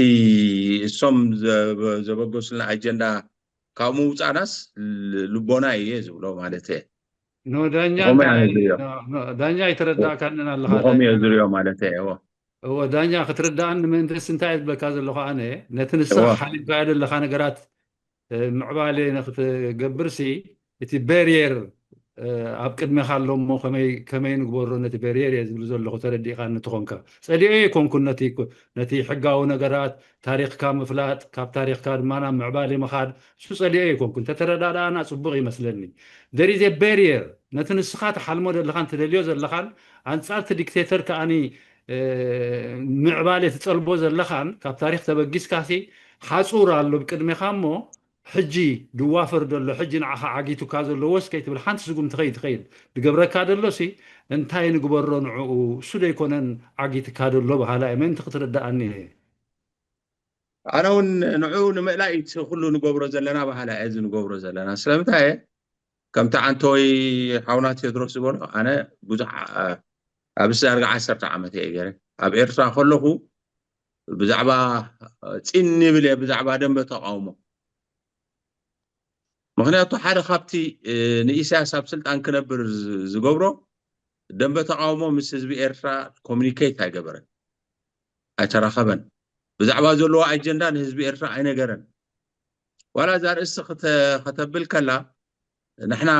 እሶም ዘበገሱልና ኣጀንዳ ካብ ምውፃእናስ ልቦና እየ ዝብሎ ማለት እየ። ዳኛ ኣይተረዳእካንን ኣለኻ። ዝርዮ ማለት እየ። እወ ዳኛ ክትርዳእኒ ምእንትስ እንታይ ዝብለካ ዘለኹ ኣነ ነቲ ንስኻ ሓሊምካዮ ዘለኻ ነገራት ምዕባለ ንክትገብርሲ እቲ ቤርየር ኣብ ቅድሜኻ ኣሎ እሞ ከመይ ንግበሮ ነቲ ቤርየር እየ ዝብል ዘለኹ ተረዲእካ ንትኾንካ ጸሊኦ ኣይኮንኩን ነቲ ሕጋዊ ነገራት ታሪኽካ ምፍላጥ ካብ ታሪኽካ ድማ ናብ ምዕባለ ምኻድ እሱ ጸሊኦ ኣይኮንኩን ተተረዳዳእና ጽቡቕ ይመስለኒ there is a barrier ነቲ ንስኻ ትሓልሞ ዘለኻን ትደልዮ ዘለኻን ኣንጻርቲ ዲክቴተር ከኣኒ ምዕባለ ትጸልቦ ዘለኻን ካብ ታሪኽ ተበጊስካሲ ሓጹር ኣሎ ብቅድሜኻ እሞ ሕጂ ድዋፈር ደሎ ሕጂ ንዓኻ ዓጊቱካ ዘሎ ወስ ከይትብል ሓንቲ ስጉምቲ ከይትኸይድ ድገብረካ ደሎሲ እንታይ ንግበሮ ንዕኡ እሱ ደይኮነን ዓጊትካ ደሎ በሃላ እየ ምእንቲ ክትርዳኣኒ እየ ኣነ እውን ንዕኡ ንምእላይ እቲ ኩሉ ንገብሮ ዘለና በሃላ እየ እዚ ንገብሮ ዘለና ስለምንታይ እየ ከምቲ ዓንተወይ ሓውና ቴድሮስ ዝበሎ ኣነ ብዙሕ ኣብ ዳርጋ ዓሰርተ ዓመት እየ ገይረ ኣብ ኤርትራ ከለኹ ብዛዕባ ፂን ይብል እየ ብዛዕባ ደንበ ተቃውሞ ምክንያቱ ሓደ ካብቲ ንኢሳያስ ኣብ ስልጣን ክነብር ዝገብሮ ደንበ ተቃውሞ ምስ ህዝቢ ኤርትራ ኮሚኒኬት ኣይገበረን ኣይተራኸበን ብዛዕባ ዘለዎ ኣጀንዳ ንህዝቢ ኤርትራ ኣይነገረን ዋላ እዛ ርእሲ ከተብል ከላ ንሕና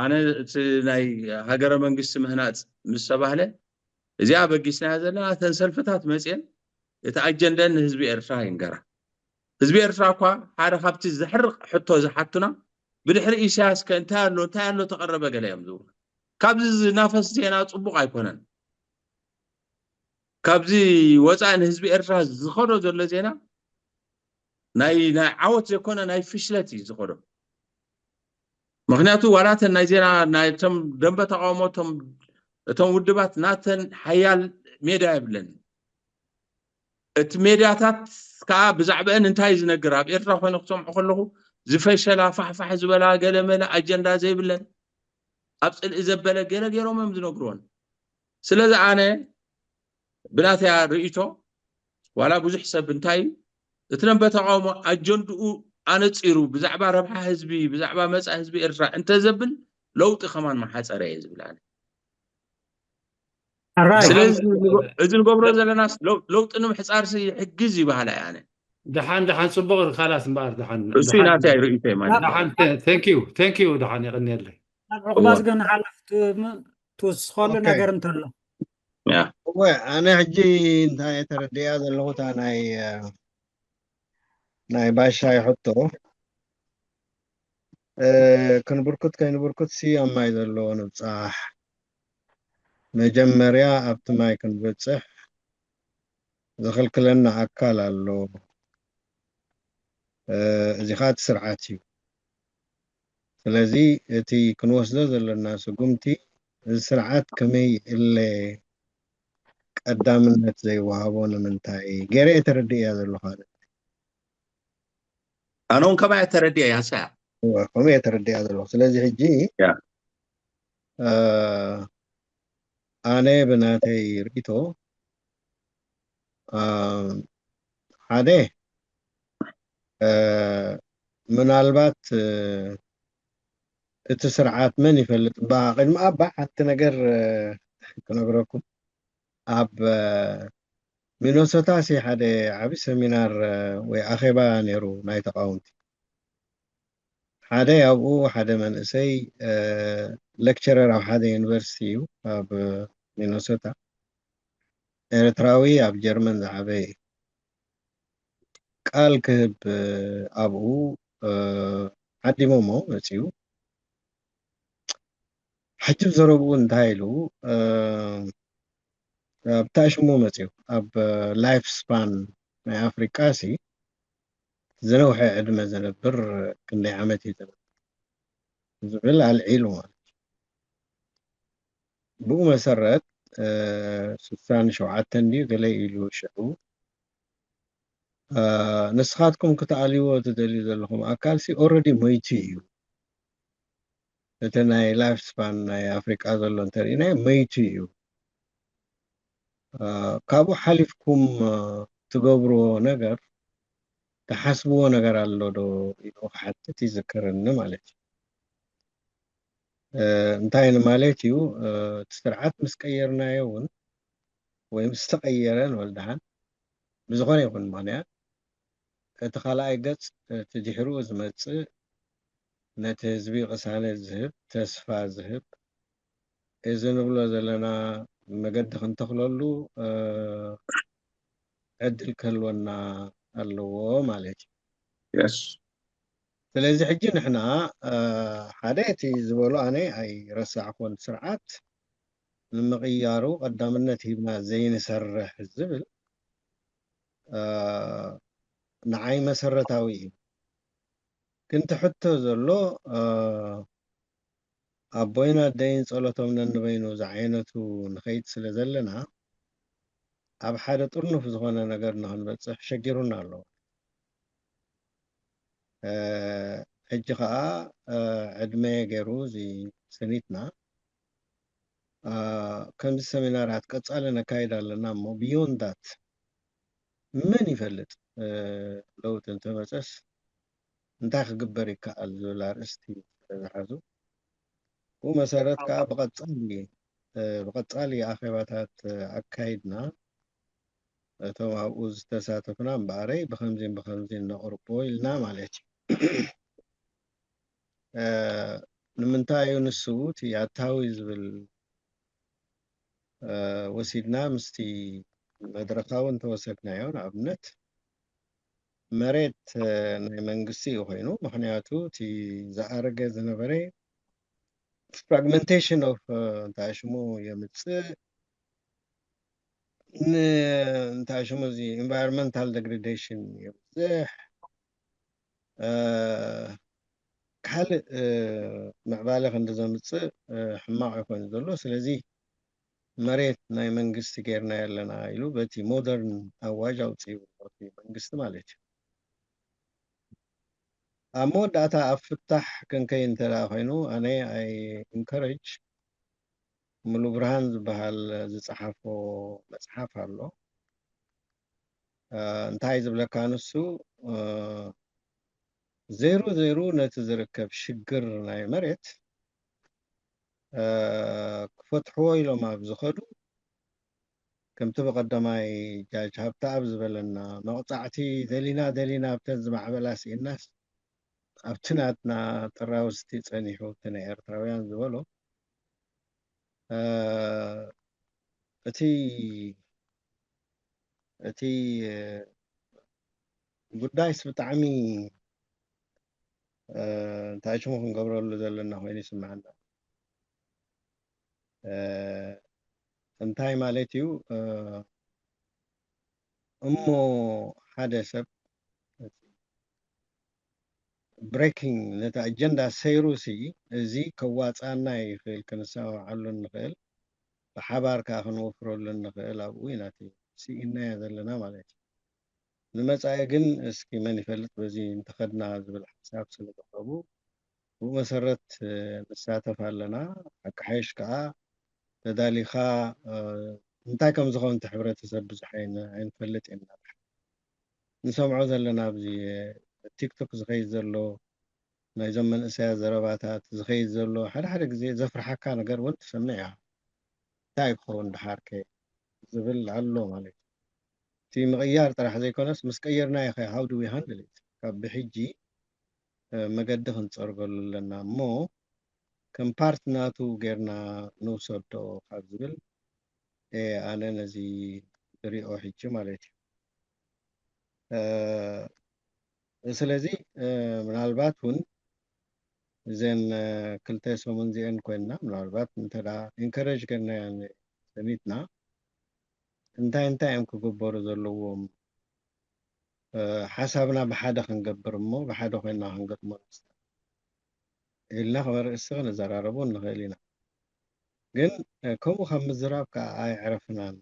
ኣነ እቲ ናይ ሃገረ መንግስቲ ምህናፅ ምስ ተባህለ እዚኣ በጊስናያ ዘለና እተን ሰልፍታት መፅየን እቲ ኣጀንደን ንህዝቢ ኤርትራ ይንገራ ህዝቢ ኤርትራ እኳ ሓደ ካብቲ ዘሕርቕ ሕቶ ዝሓቱና ብድሕሪ ኢሳያስ ከ እንታይ ኣሎ እንታይ ኣሎ ተቐረበ ገለ እዮም ዝብሉ ካብዚ ዝናፈስ ዜና ፅቡቕ ኣይኮነን ካብዚ ወፃኢ ንህዝቢ ኤርትራ ዝኸዶ ዘሎ ዜና ናይ ናይ ዓወት ዘይኮነ ናይ ፍሽለት እዩ ዝኸዶ ምክንያቱ ዋላተን ናይ ዜና ናይቶም ደንበ ተቃውሞ እቶም ውድባት ናተን ሓያል ሜዳ የብለን እቲ ሜድያታት ከዓ ብዛዕባአን እንታይ ዝነግር ኣብ ኤርትራ ኮይነ ክሰምዖ ከለኹ ዝፈሸላ ፋሕፋሕ ዝበላ ገለመለ ኣጀንዳ ዘይብለን ኣብ ፅልኢ ዘበለ ገለ ገይሮም እዮም ዝነግርዎን ስለዚ ኣነ ብናተያ ርእይቶ ዋላ ብዙሕ ሰብ እንታይ እዩ እቲ ደንበ ተቃውሞ ኣጀንድኡ ኣነፂሩ ብዛዕባ ረብሓ ህዝቢ ብዛዕባ መፃ ህዝቢ ኤርትራ እንተዘብል ለውጢ ከማን መሓፀረ እየ ዝብል ኣነ ስለዚ እዚ ንገብሮ ዘለና ለውጢ ንምሕፃር ይሕግዝ ይበሃላ እየ ኣነ ደሓን ደሓን ፅቡቅ ካላስ እምበኣር ደሓን እሱ ናተይ ርእይቶ ማለት ደሓን thank you thank you ደሓን የቀንየለይ ዕቁባስ ግን ሓለፍ ትውስኸሉ ነገር እንተሎ እወ ኣነ ሕጂ እንታይ ተረዲኣ ዘለኹ እታ ናይ ናይ ባሻይ ሕቶ ክንብርኩት ከይንብርኩት ሲ ኣብ ማይ ዘለዎ ንብፃሕ መጀመርያ ኣብቲ ማይ ክንበፅሕ ዝኽልክለና ኣካል ኣሎ እዚ ከዓ እቲ ስርዓት እዩ። ስለዚ እቲ ክንወስዶ ዘለና ስጉምቲ፣ እዚ ስርዓት ከመይ እለ ቀዳምነት ዘይወሃቦ ንምንታይ ገይረ እየ ተረዲእያ ዘለኹ ኣነ። ኣነ እውን ከምኣ እየ ተረዲኣ ያሳ። ከምኡ እየ ተረዲኣ ዘለኹ። ስለዚ ሕጂ ኣነ ብናተይ ርእቶ ሓደ ምናልባት እቲ ስርዓት መን ይፈልጥ እባ ቅድሚ ኣባ ሓንቲ ነገር ክነግረኩም። ኣብ ሚኖሶታ ሲ ሓደ ዓቢ ሰሚናር ወይ ኣኼባ ነይሩ ናይ ተቃወምቲ። ሓደ ኣብኡ ሓደ መንእሰይ ሌክቸረር ኣብ ሓደ ዩኒቨርሲቲ እዩ ኣብ ሚኖሶታ። ኤርትራዊ ኣብ ጀርመን ዝዓበየ እዩ። ቃል ክህብ ኣብኡ ዓዲሞሞ መፅዩ። ሕጂ ዘረብኡ እንታይ ኢሉ ኣብታ ሽሙ መፅዩ ኣብ ላይፍ ስፓን ናይ ኣፍሪቃ ሲ ዝነውሐ ዕድመ ዘነብር ክንደይ ዓመት እዩ ዝብል ኣልዒሉ ማለት እዩ። ብኡ መሰረት ስሳን ሸውዓተን ድዩ ገለ ኢሉ ሽዑ ንስኻትኩም ክትኣልይዎ ትደልዩ ዘለኹም ኣካል ሲ ኦረዲ መይቱ እዩ። እቲ ናይ ላይፍ ስፓን ናይ ኣፍሪቃ ዘሎ እንተርኢናዮ መይቱ እዩ። ካብኡ ሓሊፍኩም ትገብርዎ ነገር ትሓስብዎ ነገር ኣሎ ዶ ኢሉ ክሓትት ይዝከረኒ ማለት እዩ። እንታይ ንማለት እዩ? እቲ ስርዓት ምስ ቀየርናዮ እውን ወይ ምስ ተቐየረ ንበል ደሓን ብዝኾነ ይኹን ምኽንያት እቲ ካልኣይ ገፅ እቲ ድሕርኡ ዝመፅእ ነቲ ህዝቢ ቅሳነት ዝህብ ተስፋ ዝህብ እዚ ንብሎ ዘለና መገዲ ክንተኽለሉ ዕድል ክህልወና ኣለዎ ማለት እዩ። ስለዚ ሕጂ ንሕና ሓደ እቲ ዝበሎ ኣነ ኣይረሳዕኩን ስርዓት ንምቕያሩ ቀዳምነት ሂብና ዘይንሰርሕ ዝብል ንዓይ መሰረታዊ እዩ። ግን እቲ ሕቶ ዘሎ ኣቦይን ኣደይን ጸሎቶም ነንበይኑ ዝዓይነቱ ንኸይድ ስለ ዘለና ኣብ ሓደ ጥርኑፍ ዝኾነ ነገር ንኽንበጽሕ ሸጊሩና ኣሎ። ሕጂ ኸኣ ዕድመ ገይሩ እዚ ስኒትና ከምዚ ሰሚናራት ቀጻሊ ነካይድ ኣለና እሞ beyond that መን ይፈልጥ ለውጢ እንተመጸስ እንታይ ክግበር ይከኣል ዝብል ኣርእስቲ ስለዝሓዙ ብኡ መሰረት ከዓ ብቐጻሊ ብቐጻሊ ኣኼባታት ኣካይድና እቶም ኣብኡ ዝተሳተፍና እምበኣረይ ብኸምዚን ብኸምዚን ነቕርቦ ኢልና ማለት እዩ። ንምንታይ እዩ ንሱ እቲ ኣታዊ ዝብል ወሲድና ምስቲ መድረኻዊ እንተወሰድናዮ ንኣብነት መሬት ናይ መንግስቲ እዩ ኮይኑ ምክንያቱ እቲ ዝኣረገ ዝነበረ fragmentation of እንታይ ሽሙ የምፅእ እንታይ ሽሙ እዚ environmental degradation የብፅሕ ካልእ ምዕባለ ክንዲ ዘምፅእ ሕማቕ ይኮይኑ ዘሎ ስለዚ መሬት ናይ መንግስቲ ጌርና ኣለና ኢሉ በቲ ሞደርን ኣዋጅ ኣውፅኡ እቲ መንግስቲ ማለት እዩ ኣብ መወዳእታ ኣብ ፍታሕ ክንከይ እንተ ኮይኑ ኣነ ኣይ ኢንከረጅ ሙሉ ብርሃን ዝበሃል ዝፀሓፎ መፅሓፍ ኣሎ እንታይ ዝብለካ ንሱ ዜሩ ዜሩ ነቲ ዝርከብ ሽግር ናይ መሬት ክፈትሕዎ ኢሎም ኣብ ዝኸዱ ከምቲ ብቐዳማይ ጃጅ ሃብተኣብ ዝበለና መቕፃዕቲ ደሊና ደሊና ኣብተን ዝማዕበላ ስኢናስ ኣብቲ ናትና ጥራውስቲ ፀኒሑ እቲ ናይ ኤርትራውያን ዝበሎ እቲ እቲ ጉዳይስ ብጣዕሚ እንታይ ሽሙ ክንገብረሉ ዘለና ኮይኑ ይስምዓና እንታይ ማለት እዩ እሞ ሓደ ሰብ breaking ነቲ ኣጀንዳ ሰይሩ ሲ እዚ ከዋፃና ይኽእል፣ ክንሰማማዓሉ ንኽእል፣ ብሓባር ከዓ ክንወፍረሉ ንኽእል ኣብኡ ኢና እቲ ስኢናዮ ዘለና ማለት እዩ። ንመፃኢ ግን እስኪ መን ይፈልጥ በዚ እንተኸድና ዝብል ሓሳብ ስለ ዘቕረቡ ብኡ መሰረት ንሳተፍ ኣለና። ሓቀሓይሽ ከዓ ተዳሊኻ እንታይ ከም ዝኾን እቲ ሕብረተሰብ ብዙሕ ኣይንፈልጥ ኢና። ንሰምዖ ዘለና ኣብዚ ቲክቶክ ዝኸይድ ዘሎ ናይዞም መንእሰያት ዘረባታት ዝኸይድ ዘሎ ሓደ ሓደ ግዜ ዘፍርሓካ ነገር እውን ትሰምዕ እያ። እንታይ ክኸውን ድሓርከ ዝብል ኣሎ ማለት እዩ። እቲ ምቕያር ጥራሕ ዘይኮነስ ምስ ቀየርናዮ ኸ how do we handle it? ካብ ብሕጂ መገዲ ክንፀርገሉ ኣለና እሞ ከም ፓርት ናቱ ጌርና ንውሰዶ ካብ ዝብል ኣነ ነዚ ዝሪኦ ሕጂ ማለት እዩ። ስለዚ ምናልባት እውን እዘን ክልተ ሰሙን እዚአን ኮይንና ምናልባት እንተ ኢንከረጅ ገርናያ ሰሚትና እንታይ እንታይ እዮም ክግበሩ ዘለዎም ሓሳብና ብሓደ ክንገብር እሞ ብሓደ ኮይንና ክንገጥሞ ኢልና ከመርእሲ ክንዘራረቡ ንኽእል ኢና። ግን ከምኡ ካብ ምዝራብ ከዓ ኣይዕረፍናን።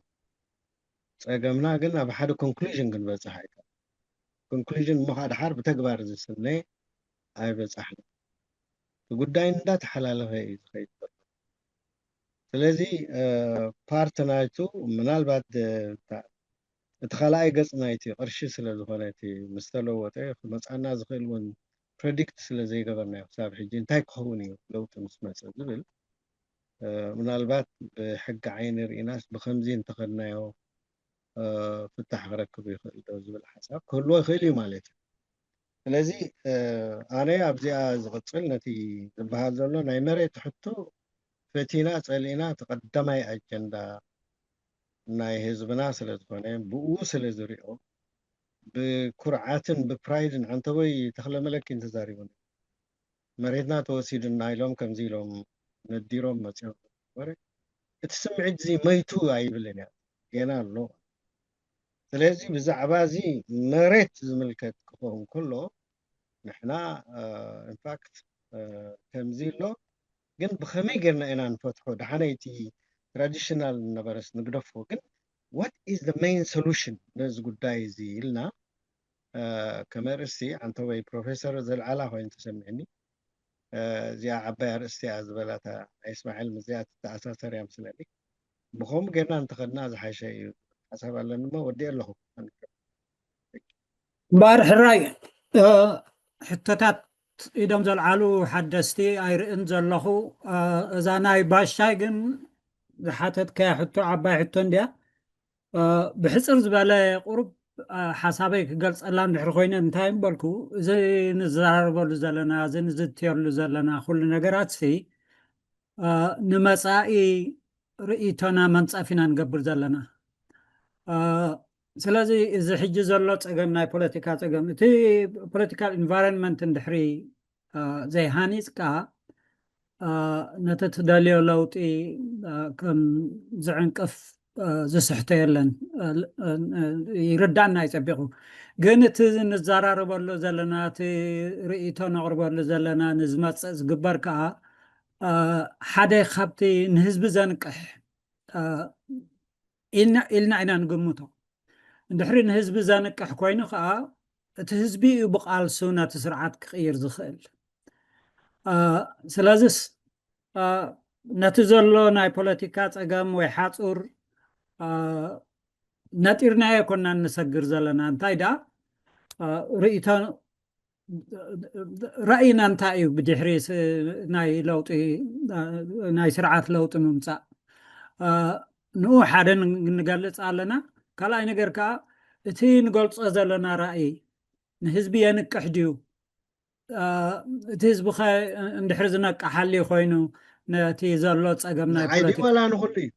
ፀገምና ግን ኣብ ሓደ ኮንክሉዥን ክንበፅሕ ኣይከ ኮንክሉዥን እሞ ከዓ ድሓር ብተግባር ዝስነ ኣይበፃሕን። እቲ ጉዳይ እንዳተሓላለኸ እዩ ዝኸይድ ዘሎ። ስለዚ ፓርት ናይቱ ምናልባት እቲ ካልኣይ ገፅ ናይቲ ቅርሺ ስለ ዝኾነ እቲ ምስ ተለወጠ ክመፃና ዝኽእል እውን ፕረዲክት ስለ ዘይገበርናዮ ክሳብ ሕጂ እንታይ ክኸውን እዩ ለውጢ ምስ መፀ ዝብል ምናልባት ብሕጊ ዓይኒ ርኢናስ ብከምዚ እንተኸድናዮ ፍታሕ ክረክብ ይኽእል ዶ ዝብል ሓሳብ ክህልዎ ይኽእል እዩ ማለት እዩ። ስለዚ ኣነ ኣብዚኣ ዝቕፅል ነቲ ዝበሃል ዘሎ ናይ መሬት ሕቶ ፈቲና ፀሊእና እቲ ቀዳማይ ኣጀንዳ ናይ ህዝብና ስለ ዝኾነ ብኡ ስለ ዝሪኦ ብኩርዓትን ብፕራይድን ዓንተቦይ ተኽለ መለኪን ተዛሪቡኒ መሬትና ተወሲዱና ኢሎም ከምዚ ኢሎም ነዲሮም መፅኦም ነበረ። እቲ ስምዒት እዚ መይቱ ኣይብልን እያ ገና ኣሎ። ስለዚ ብዛዕባ እዚ መሬት ዝምልከት ክኸውን ከሎ ንሕና ኢንፋክት ከምዚ ኣሎ ግን ብኸመይ ጌርና ኢና ንፈትሖ? ደሓነይቲ ትራዲሽናል ነበረስ ንግደፎ ግን what is the main solution ነዚ ጉዳይ እዚ ኢልና ከመርእሲ ኣንተ ወይ ፕሮፌሰር ዘልዓላ ኮይኑ ተሰሚዕኒ። እዚኣ ዓባይ ኣርእስቲ እያ ዝበላታ ናይ እስማዒል ምዚኣ ትተኣሳሰር እያ ምስለኒ። ብኸምኡ ጌርና እንተኸድና ዝሓሸ እዩ ሓሳብ ኣለኒ እሞ ወዲእ ኣለኹ። እምበኣር ሕራይ ሕቶታት ኢዶም ዘልዓሉ ሓደስቲ ኣይርእን ዘለኹ። እዛ ናይ ባሻይ ግን ዝሓተትካያ ሕቶ ዓባይ ሕቶ እንድያ። ብሕፅር ዝበለ ቁሩብ ሓሳበይ ክገልፀላ እንድሕር ኮይነ እንታይ ምበልኩ፣ እዚ ንዘራረበሉ ዘለና፣ እዚ ንዝትየሉ ዘለና ኩሉ ነገራት ሲ ንመፃኢ ርእይቶና መንፀፍ ኢና ንገብር ዘለና። ስለዚ እዚ ሕጂ ዘሎ ፀገም ናይ ፖለቲካ ፀገም፣ እቲ ፖለቲካል ኢንቫይሮንመንት እንድሕሪ ዘይሃኒፅካ ነቲ ትደልዮ ለውጢ ከም ዝዕንቅፍ ዝስሕቶ የለን። ይርዳእና እዩ ፀቢቑ። ግን እቲ ንዘራረበሉ ዘለና፣ እቲ ርእይቶ ነቕርበሉ ዘለና ንዝመፅእ ዝግበር ከዓ ሓደ ካብቲ ንህዝቢ ዘንቅሕ ኢልና ኢና ንግምቶ። እንድሕሪ ንህዝቢ ዘንቅሕ ኮይኑ ከዓ እቲ ህዝቢ እዩ ብቃልሱ ነቲ ስርዓት ክቕይር ዝኽእል። ስለዚስ ነቲ ዘሎ ናይ ፖለቲካ ፀገም ወይ ሓፁር ነጢርናዮ ኮና እንሰግር ዘለና። እንታይ ደኣ ርእይቶ ራእይና እንታይ እዩ ብድሕሪ ናይ ለውጢ ናይ ስርዓት ለውጢ ምምፃእ ንኡ ሓደ ንገልፅ ኣለና። ካልኣይ ነገር ከዓ እቲ ንገልፆ ዘለና ራእይ ንህዝቢ የንቅሕ ድዩ? እቲ ህዝቢ ከ እንድሕር ዝነቅሓሉ ኮይኑ ነቲ ዘሎ ፀገም ናይ ፖለቲካ ዋላ ንኩሉ እዩ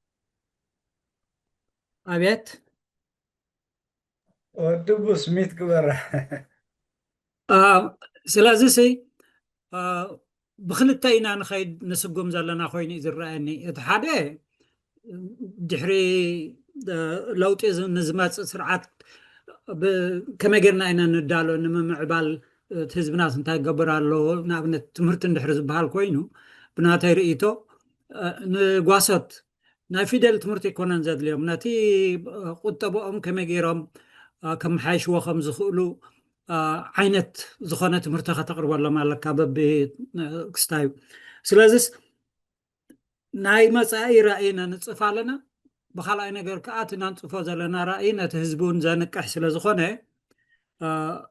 ኣብየት ወድቡ ስሚት ግበራ ስለዚ ሲ ብክልተ ኢና ንኸይድ ንስጉም ዘለና ኮይኑ እዩ ዝረኣየኒ። እቲ ሓደ ድሕሪ ለውጢ ንዝመፅእ ስርዓት ከመይ ጌርና ኢና ንዳሎ ንምምዕባል እቲ ህዝብናስ እንታይ ይገብር ኣሎ? ንኣብነት ትምህርቲ እንድሕር ዝበሃል ኮይኑ ብናተይ ርእይቶ ንጓሶት ናይ ፊደል ትምህርቲ ኣይኮነን ዘድልዮም፣ ነቲ ቁጠብኦም ከመይ ገይሮም ከመሓይሽዎ ከም ዝኽእሉ ዓይነት ዝኾነ ትምህርቲ ከተቕርበሎም ኣለካ በቢ ክስታዩ። ስለዚስ ናይ መፃኢ ራእይ ነንፅፍ ኣለና። ብካልኣይ ነገር ከዓ እቲ ነንፅፎ ዘለና ራእይ ነቲ ህዝቢ እውን ዘንቅሕ ስለ ዝኾነ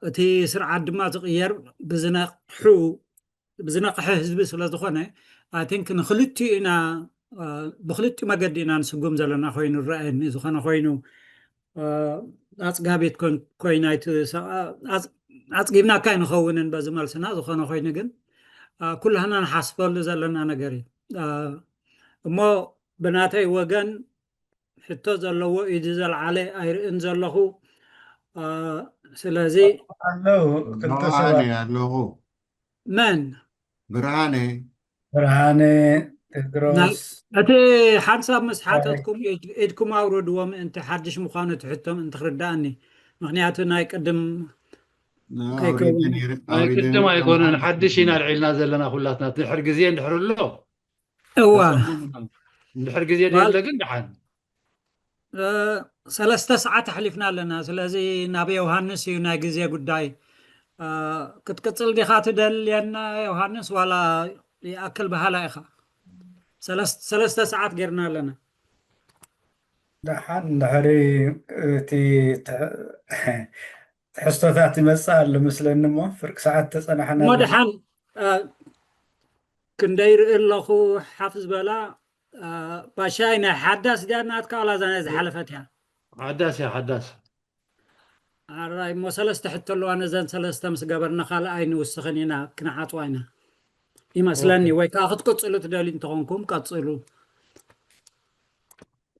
እቲ ስርዓት ድማ ዝቕየር ብዝነቕሑ ብዝነቕሐ ህዝቢ ስለ ዝኾነ I think ንክልቲኡ ኢና ብክልቲኡ መገዲ ኢና ንስጉም ዘለና ኮይኑ ረኣየኒ። ዝኾነ ኮይኑ ኣፅጋቢት ኮይና ኣፅጊብናካ ኣይንኸውንን በዚ መልስና። ዝኾነ ኮይኑ ግን ኩላህና ንሓስበሉ ዘለና ነገር እዩ። እሞ ብናተይ ወገን ሕቶ ዘለዎ ኢዱ ዘልዓለ ኣይርእን ዘለኹ። ስለዚ ኣለዉ ክልተ ሰባት ኣለኹ። መን? ብርሃነ ብርሃነ ቴድሮስ እቲ ሓንሳብ ምስ ሓተትኩም ኢድኩም ኣውርድዎ ምእንቲ ሓድሽ ምዃኑ ትሕቶም እንትክርዳእኒ። ምክንያቱ ናይ ቅድም ናይ ቅድም ኣይኮነን፣ ሓድሽ ኢና ኣልዒልና ዘለና ኩላትና። ድሕር ግዜ እንድሕር ኣሎ እዋ እንድሕር ግዜ ደለ ግን ደሓን ሰለስተ ሰዓት ኣሕሊፍና ኣለና። ስለዚ ናብ ዮሃንስ እዩ ናይ ግዜ ጉዳይ። ክትቅፅል ዲኻ ትደልየና ዮሃንስ፣ ዋላ ይኣክል በሃላ ኢኻ? ሰለስተ ሰዓት ጌርና ኣለና። ደሓን እንድሕሪ እቲ ትሕዝቶታት ይመፅእ ኣሎ ምስለኒ እሞ ፍርቂ ሰዓት ተፀናሕና እሞ ደሓን ክንደይ ርኢ ኣለኹ ሓፍ ዝበላ ባሻይ ናይ ሓዳስ ድያ ናትካ ዋላ እዛ ናይ ዝሓለፈት እያ? ሓዳስ እያ ሓዳስ። ኣራይ እሞ ሰለስተ ሕቶ ኣለዋ። ነዘን ሰለስተ ምስ ገበርና ካልኣይ ንውስኽን ኢና ክንዓፅዋ ኢና ይመስለኒ። ወይ ከዓ ክትቅፅሉ ትደልዩ እንተኾንኩም ቀፅሉ።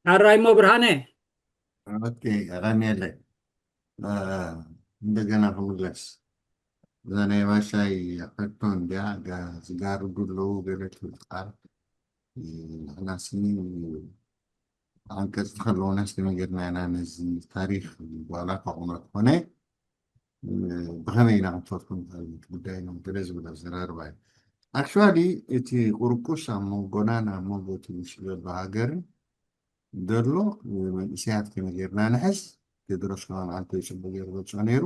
ኣራይ እሞ ብርሃነ ኦኬ፣ ቀኒየለይ። እንደገና ክምለስ እዛ ናይ ባሻይ ሕቶ እንዲያ ዝጋርዱ ኣለዉ ገለ ትብል ቃል ንሕና ስኒ ዓንቀፅ ከለውና ስለ ጌርና ኢና ነዚ ታሪክ ዋላ ካቁመት ኮነ ብኸመይ ኢና ክንፈቱ ንኽእል ጉዳይ ኢና ገለ ዝብል ኣዘራርባ እዩ። ኣክቹዋሊ እቲ ቁርቁስ ኣብ መንጎናን ኣብ መንጎ እቲ ምስ ዘሎ ሃገርን ዘሎ መንእሰያት ከመይ ጌርና ንሕዝ። ቴድሮስ ከማን ኣንተ ጽቡቅ ገይሩ ገልጾ ነይሩ።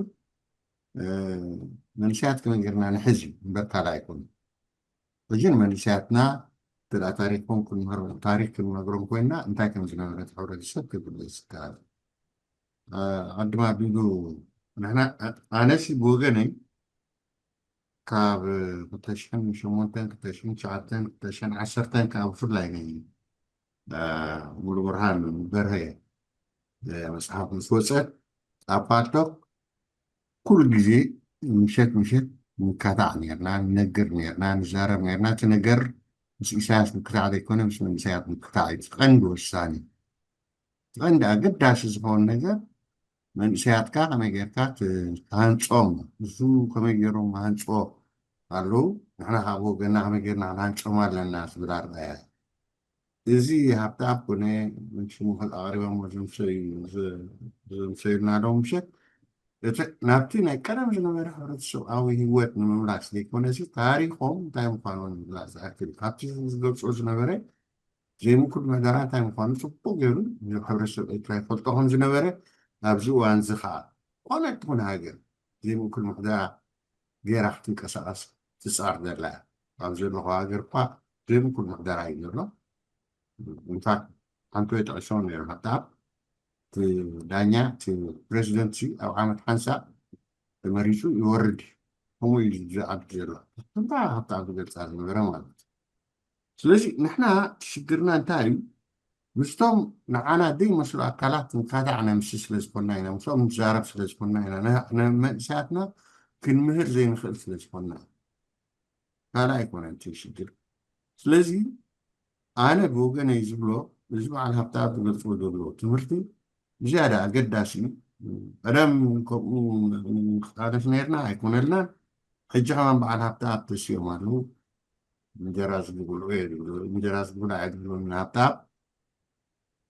መንእሰያት ከመይ ጌርና ንሕዝ እዩ እምበር ካልእ ኣይኮነ። ሕጂ ንመንእሰያትና እንተ ታሪኮም ክንምህር ታሪክ ክንነግሮም ኮይና እንታይ ከም ዝነበረ እቲ ሕብረተሰብ ክግለጽ ይከኣል። ዓድማ ቢሉ ንሕና ኣነሲ ብወገነይ ካብ ክልተ ሽሕን ሸሞንተን ክልተ ሽሕን ትሽዓተን ክልተ ሽሕን ዓሰርተን ካብ ብፍላይ ናይ ሙሉ ብርሃን በርሀ መፅሓፍ ምስ ወፀት ኣብ ፓልቶክ ኩሉ ግዜ ምሸት ምሸት ንካታዕ ነርና፣ ንነግር ነርና፣ ንዛረብ ነርና። እቲ ነገር ምስ ኢሳያስ ምክታዕ ዘይኮነ ምስ መንእሰያት ምክታዕ እዩ ቀንዲ ወሳኒ። ቀንዲ ኣገዳሲ ዝኸውን ነገር መንእሰያትካ ከመይ ጌርካ ትሃንጾም፣ ንሱ ከመይ ገይሮም ሃንጽዎ ኣለዉ፣ ንሕና ካብ ወገና ከመይ ጌርና ክንሃንጾም ኣለና ዝብል ኣርኣያ። እዚ ሃብተኣብ ኮነ ሽሙ ኣቕሪቦሞ ዘምሰዩልና ኣለዉ ምሸት እቲ ናብቲ ናይ ቀደም ዝነበረ ሕብረተሰብኣዊ ህይወት ንምምላስ ዘይኮነሲ ታሪኾም እንታይ ምዃኑ ንምግላጽ ዝኣክል ካብቲ ዝገልጾ ዝነበረ ዘይምእኩል ምሕደራ እንታይ ምዃኑ ጽቡቕ ገይሩ ንሕብረተሰብ ኤርትራ ይፈልጦ ከም ዝነበረ ኣብዚ እዋን እዚ ኸኣ ኮነ ትኹን ሃገር ዘይምእኩል ምሕደራ ገይራ ክትንቀሳቐስ ትጻር ዘላ እያ። ኣብ ዘለኹ ሃገር እኳ ዘይምእኩል ምሕደራ እዩ ዘሎ። ኢንፋክት ሓንቲ ወይ ጠቒሶም ነይሮም። ሃብተኣብ እቲ ዳኛ እቲ ፕሬዚደንት ኣብ ዓመት ሓንሳእ ተመሪጹ ይወርድ እዩ። ከምኡ እዩ ዝዓቢ ዘሎ። እንታይ ሃብተኣብ ዝገልጻ ዝነበረ ማለት እዩ። ስለዚ ንሕና ሽግርና እንታይ እዩ? ምስቶም ንዓና ዘይመስሉ ኣካላት ንካታዕ ነምሲ ስለ ዝኾንና ኢና፣ ምስኦም ንዛረብ ስለ ዝኾንና ኢና። ንመንእሰያትና ክንምህር ዘይንኽእል ስለ ዝኾንና ካልእ ኣይኮነን እቲ ሽግር። ስለዚ ኣነ ብወገነይ ዝብሎ እዚ በዓል ሃብተኣብ ዝገልፅዎ ዘሎ ትምህርቲ ብዝያዳ ኣገዳሲ እዩ። ቀደም ከምኡ ንቃለስ ነርና ኣይኮነልናን። ሕጂ ከማን በዓል ሃብተኣብ ተሲኦም ኣለዉ። እንጀራ ዝብልዑ የብሉ እንጀራ ዝብላ የብሉን። ሃብተኣብ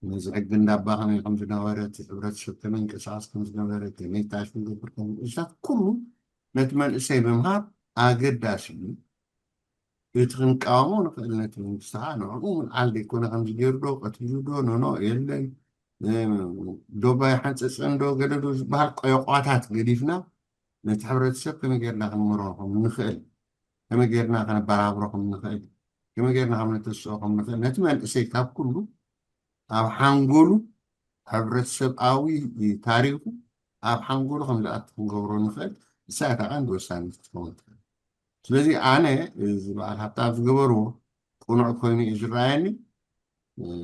ነዚ ሕጊ እንዳባ ከመይ ከም ዝነበረ እቲ ሕብረተሰብ ከመይ እንቅስቃስ ከም ዝነበረ ከመይ ታሽ ንገብር ከም እሳት ኩሉ ነቲ መንእሰይ ምምሃር ኣገዳሲ እዩ። እቲ ክንቃወሞ ንኽእል ነቲ መንግስቲ ከዓ ንዕኡ ምልዓል ዘይኮነ ከምዚ ገይሩ ዶ ቀቲሉ ዶ ኖኖ የለን ዶባ ይሓንፀፀን ዶ ገለ ዶ ዝበሃል ቆይቋታት ገዲፍና ነቲ ሕብረተሰብ ከመይ ጌርና ክንምሮ ከም ንኽእል ከመይ ጌርና ከነበራብሮ ከም ንኽእል ከመይ ጌርና ከም ነተስኦ ከም ንኽእል ነቲ መንእሰይ ካብ ኩሉ ኣብ ሓንጎሉ ሕብረተሰብኣዊ ታሪኹ ኣብ ሓንጎሉ ከም ዝኣቱ ክንገብሮ ንኽእል እሳ እታ ቀንዲ ወሳኒት ክትኸውን ትኽእል። ስለዚ ኣነ እዚ በዓል ሃብታም ዝገበርዎ ቅኑዕ ኮይኑ እዩ ዝረኣየኒ።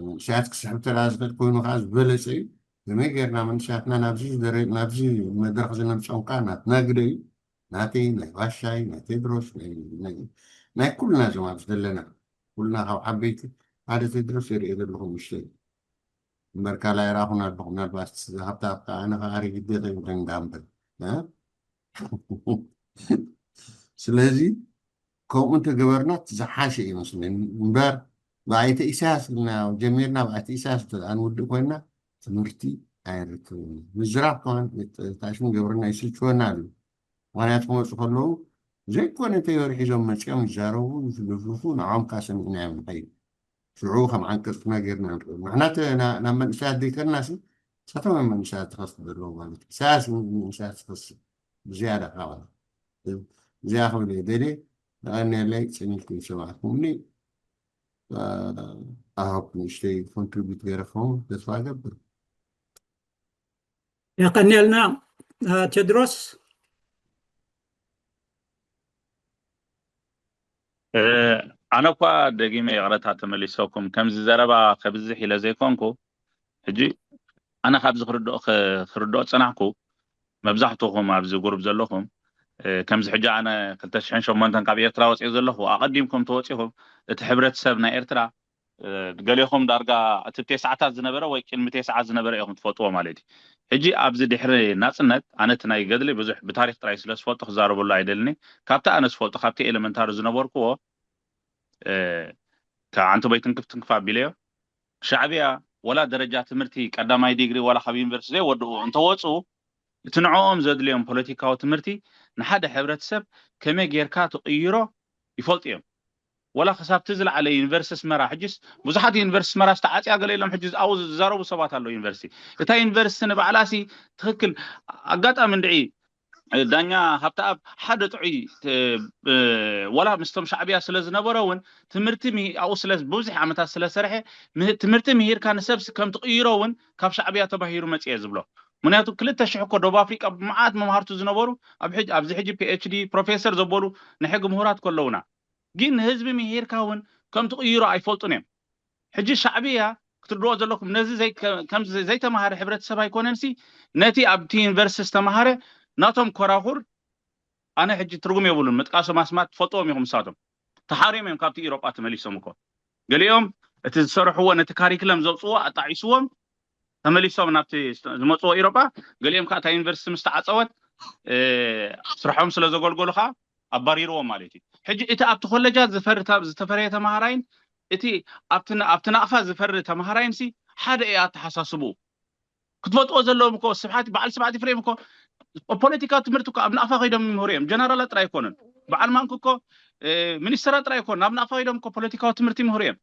መንእሰያት ክስሕብ ተዳ ዝኽእል ኮይኑ ከዓ ዝበለፀ እዩ። ከመይ ጌርና መንእሰያትና ናብዚ መድረክ ዝነምፀም ከዓ ናትና ግደ እዩ። ናተይ ናይ ባሻይ ናይ ቴድሮስ ናይ ኩልና እዞም ኣብዚ ዘለና ኩልና ካብ ዓበይቲ ሓደ ቴድሮስ የርኢ ዘለኹም ምሽተይ እምበር ካልኣይ ራኹን ኣለኹ ምናልባት ሃብታ ሃብታ ኣነ ከዓ ርግዴ ከይብለኒ ዳምበል ስለዚ ከምኡ እንተገበርና ዝሓሸ ይመስለኒ እምበር ብኣይተ ኢሳያስ ኢልና ጀሚርና ብኣይተ ኢሳያስ እንተ ንውድእ ኮይና ትምህርቲ ኣይርክብን ምዝራብ ከማን ታሽም ገብርና ይስልችወና ኣሉ ምክንያቱ ክመፁ ከለዉ ዘይኮነ ቴዮሪ ሒዞም መፂኦም ይዛረቡ ይፍልፍልፉ ንዖም ካሰሚዕና እዮም ንኸይድ ሽዑ ከም ዓንቀፅትና ጌርና ንሪኦ ንሕና ናብ መንእሰያት ዘይከድና ሲ ሳቶም መንእሰያት ትኸስ ዘለዎ ማለት ኢሳያስ መንእሰያት ትኸስ ብዝያዳ ካባና እዚኣ ክብል እየ ደልየ ንቐንየለይ ፅኒልኩም ሰማዕኩምኒ ኣሃብ ንእሽተይ ኮንትሪቢዩት ገይረ ክኸውን ተስፋ እገብር የቀንየልና ቴድሮስ ኣነ እኳ ደጊመ ይቕረታ ተመሊሰኩም ከምዚ ዘረባ ከብዝሕ ኢለ ዘይኮንኩ ሕጂ ኣነ ካብዚ ክርድኦ ክርድኦ ፀናሕኩ መብዛሕትኹም ኣብዚ ጉሩብ ዘለኹም ከምዚ ሕጂ ኣነ ክልተ ሽሕን ሸሞንተን ካብ ኤርትራ ወፂኦ ዘለኹ ኣቐዲምኩም ተወፂኹም እቲ ሕብረተሰብ ናይ ኤርትራ ገሌኹም ዳርጋ እቲ ቴስዓታት ዝነበረ ወይ ቅድሚ ቴስዓ ዝነበረ ኢኹም ትፈልጥዎ ማለት እዩ ሕጂ ኣብዚ ድሕሪ ናፅነት ኣነ እቲ ናይ ገድሊ ብዙሕ ብታሪክ ጥራይ ስለ ዝፈልጦ ክዛረበሉ ኣይደልኒ ካብቲ ኣነ ዝፈልጦ ካብቲ ኤሌመንታሪ ዝነበርክዎ ኣንተ በይትንክፍ ትንክፍ ኣቢለዮ ሻዕብያ ወላ ደረጃ ትምህርቲ ቀዳማይ ዲግሪ ወላ ካብ ዩኒቨርሲቲ ዘይወድኡ እንተወፁ እቲ ንዕኦም ዘድልዮም ፖለቲካዊ ትምህርቲ ንሓደ ሕብረተሰብ ከመይ ጌርካ ትቕይሮ ይፈልጡ እዮም ወላ ክሳብቲ ዝለዓለ ዩኒቨርሲቲ ኣስመራ ሕጅስ ብዙሓት ዩኒቨርሲቲ ኣስመራ ዝተዓፅያ ገለ ኢሎም ሕጂ ኣብኡ ዝዛረቡ ሰባት ኣለዉ ዩኒቨርሲቲ እታ ዩኒቨርሲቲ ንባዕላሲ ትክክል ኣጋጣሚ እንድዒ ዳኛ ሃብተኣብ ሓደ ጥዑይ ወላ ምስቶም ሻዕብያ ስለ ዝነበረ እውን ትምህርቲ ኣብኡ ስለ ብዙሕ ዓመታት ስለ ሰርሐ ትምህርቲ ምሂርካ ንሰብሲ ከም ትቕይሮ እውን ካብ ሻዕብያ ተባሂሩ መፅየ ዝብሎ ምክንያቱ ክልተ ሽሕ እኮ ደቡብ ኣፍሪቃ ብመዓት መምሃርቱ ዝነበሩ ኣብዚ ሕጂ ፒኤችዲ ፕሮፌሰር ዘበሉ ንሕጊ ምሁራት ከለውና ግን ንህዝቢ ምሂርካ እውን ከም ትቕይሮ ኣይፈልጡን እዮም ሕጂ ሻዕብያ ክትርድኦ ዘለኩም ነዚ ከምዚ ዘይተማሃረ ሕብረተሰብ ኣይኮነንሲ ነቲ ኣብቲ ዩኒቨርሲቲ ዝተማሃረ ናቶም ኮራኹር ኣነ ሕጂ ትርጉም የብሉን ምጥቃሶም ኣስማት ትፈልጥዎም ኢኹም ንሳቶም ተሓርዮም እዮም ካብቲ ኢሮጳ ተመሊሶም እኮ ገሊኦም እቲ ዝሰርሕዎ ነቲ ካሪክለም ዘውፅዎ ኣጣዒስዎም ተመሊሶም ናብቲ ዝመፅዎ ኢሮጳ ገሊኦም ከዓ እታ ዩኒቨርሲቲ ምስ ተዓፀወት ስርሖም ስለ ዘገልገሉ ከዓ ኣባሪርዎም ማለት እዩ ሕጂ እቲ ኣብቲ ኮለጃት ዝተፈረየ ተማሃራይን እቲ ኣብቲ ናቕፋ ዝፈሪ ተማሃራይን ሲ ሓደ እያ ኣተሓሳስብኡ ክትፈልጥዎ ዘለዎም እኮ ስብሓት በዓል ስብሓት ፍሬም እኮ ፖለቲካዊ ትምህርቲ እኮ ኣብ ናቕፋ ከይዶም ይምህሩ እዮም ጀነራላት ጥራይ ኣይኮኑን በዓል ማንክ እኮ ሚኒስተራት ጥራይ ኣይኮኑን ኣብ ናቕፋ ከይዶም እኮ ፖለቲካዊ ትምህርቲ ይምህሩ እዮም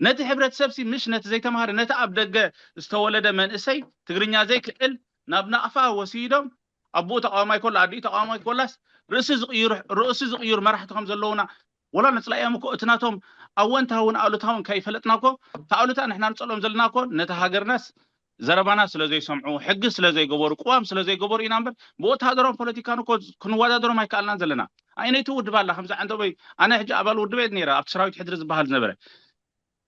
ነቲ ሕብረተሰብ ሲ ምሽ ነቲ ዘይተማሃረ ነቲ ኣብ ደገ ዝተወለደ መንእሰይ ትግርኛ ዘይክእል ናብ ናቕፋ ወሲዶም ኣቦኡ ተቃዋማይ ኮላ ኣዲኡ ተቃዋማይ ኮላስ ርእሲ ዝቕይሩ ርእሲ ዝቕይሩ መራሕቲ ከም ዘለውና ወላ ንፅላእዮም እኮ እቲ ናቶም ኣወንታውን ኣሉታውን ከይፈለጥና እኮ ተኣሉታ ንሕና ንፀልኦም ዘለና እኮ ነቲ ሃገርናስ ዘረባና ስለ ዘይሰምዑ ሕጊ ስለ ዘይገበሩ ቅዋም ስለ ዘይገበሩ ኢና እምበር ብወታሃደራዊ ፖለቲካን እኮ ክንወዳደሮም ኣይከኣልናን ዘለና ኣይነይቲ ውድብ ኣላ ከምዚ ዓንተቦይ ኣነ ሕጂ ኣባል ውድብ እየ ነረ ኣብቲ ሰራዊት ሕድሪ ዝበሃል ዝነበረ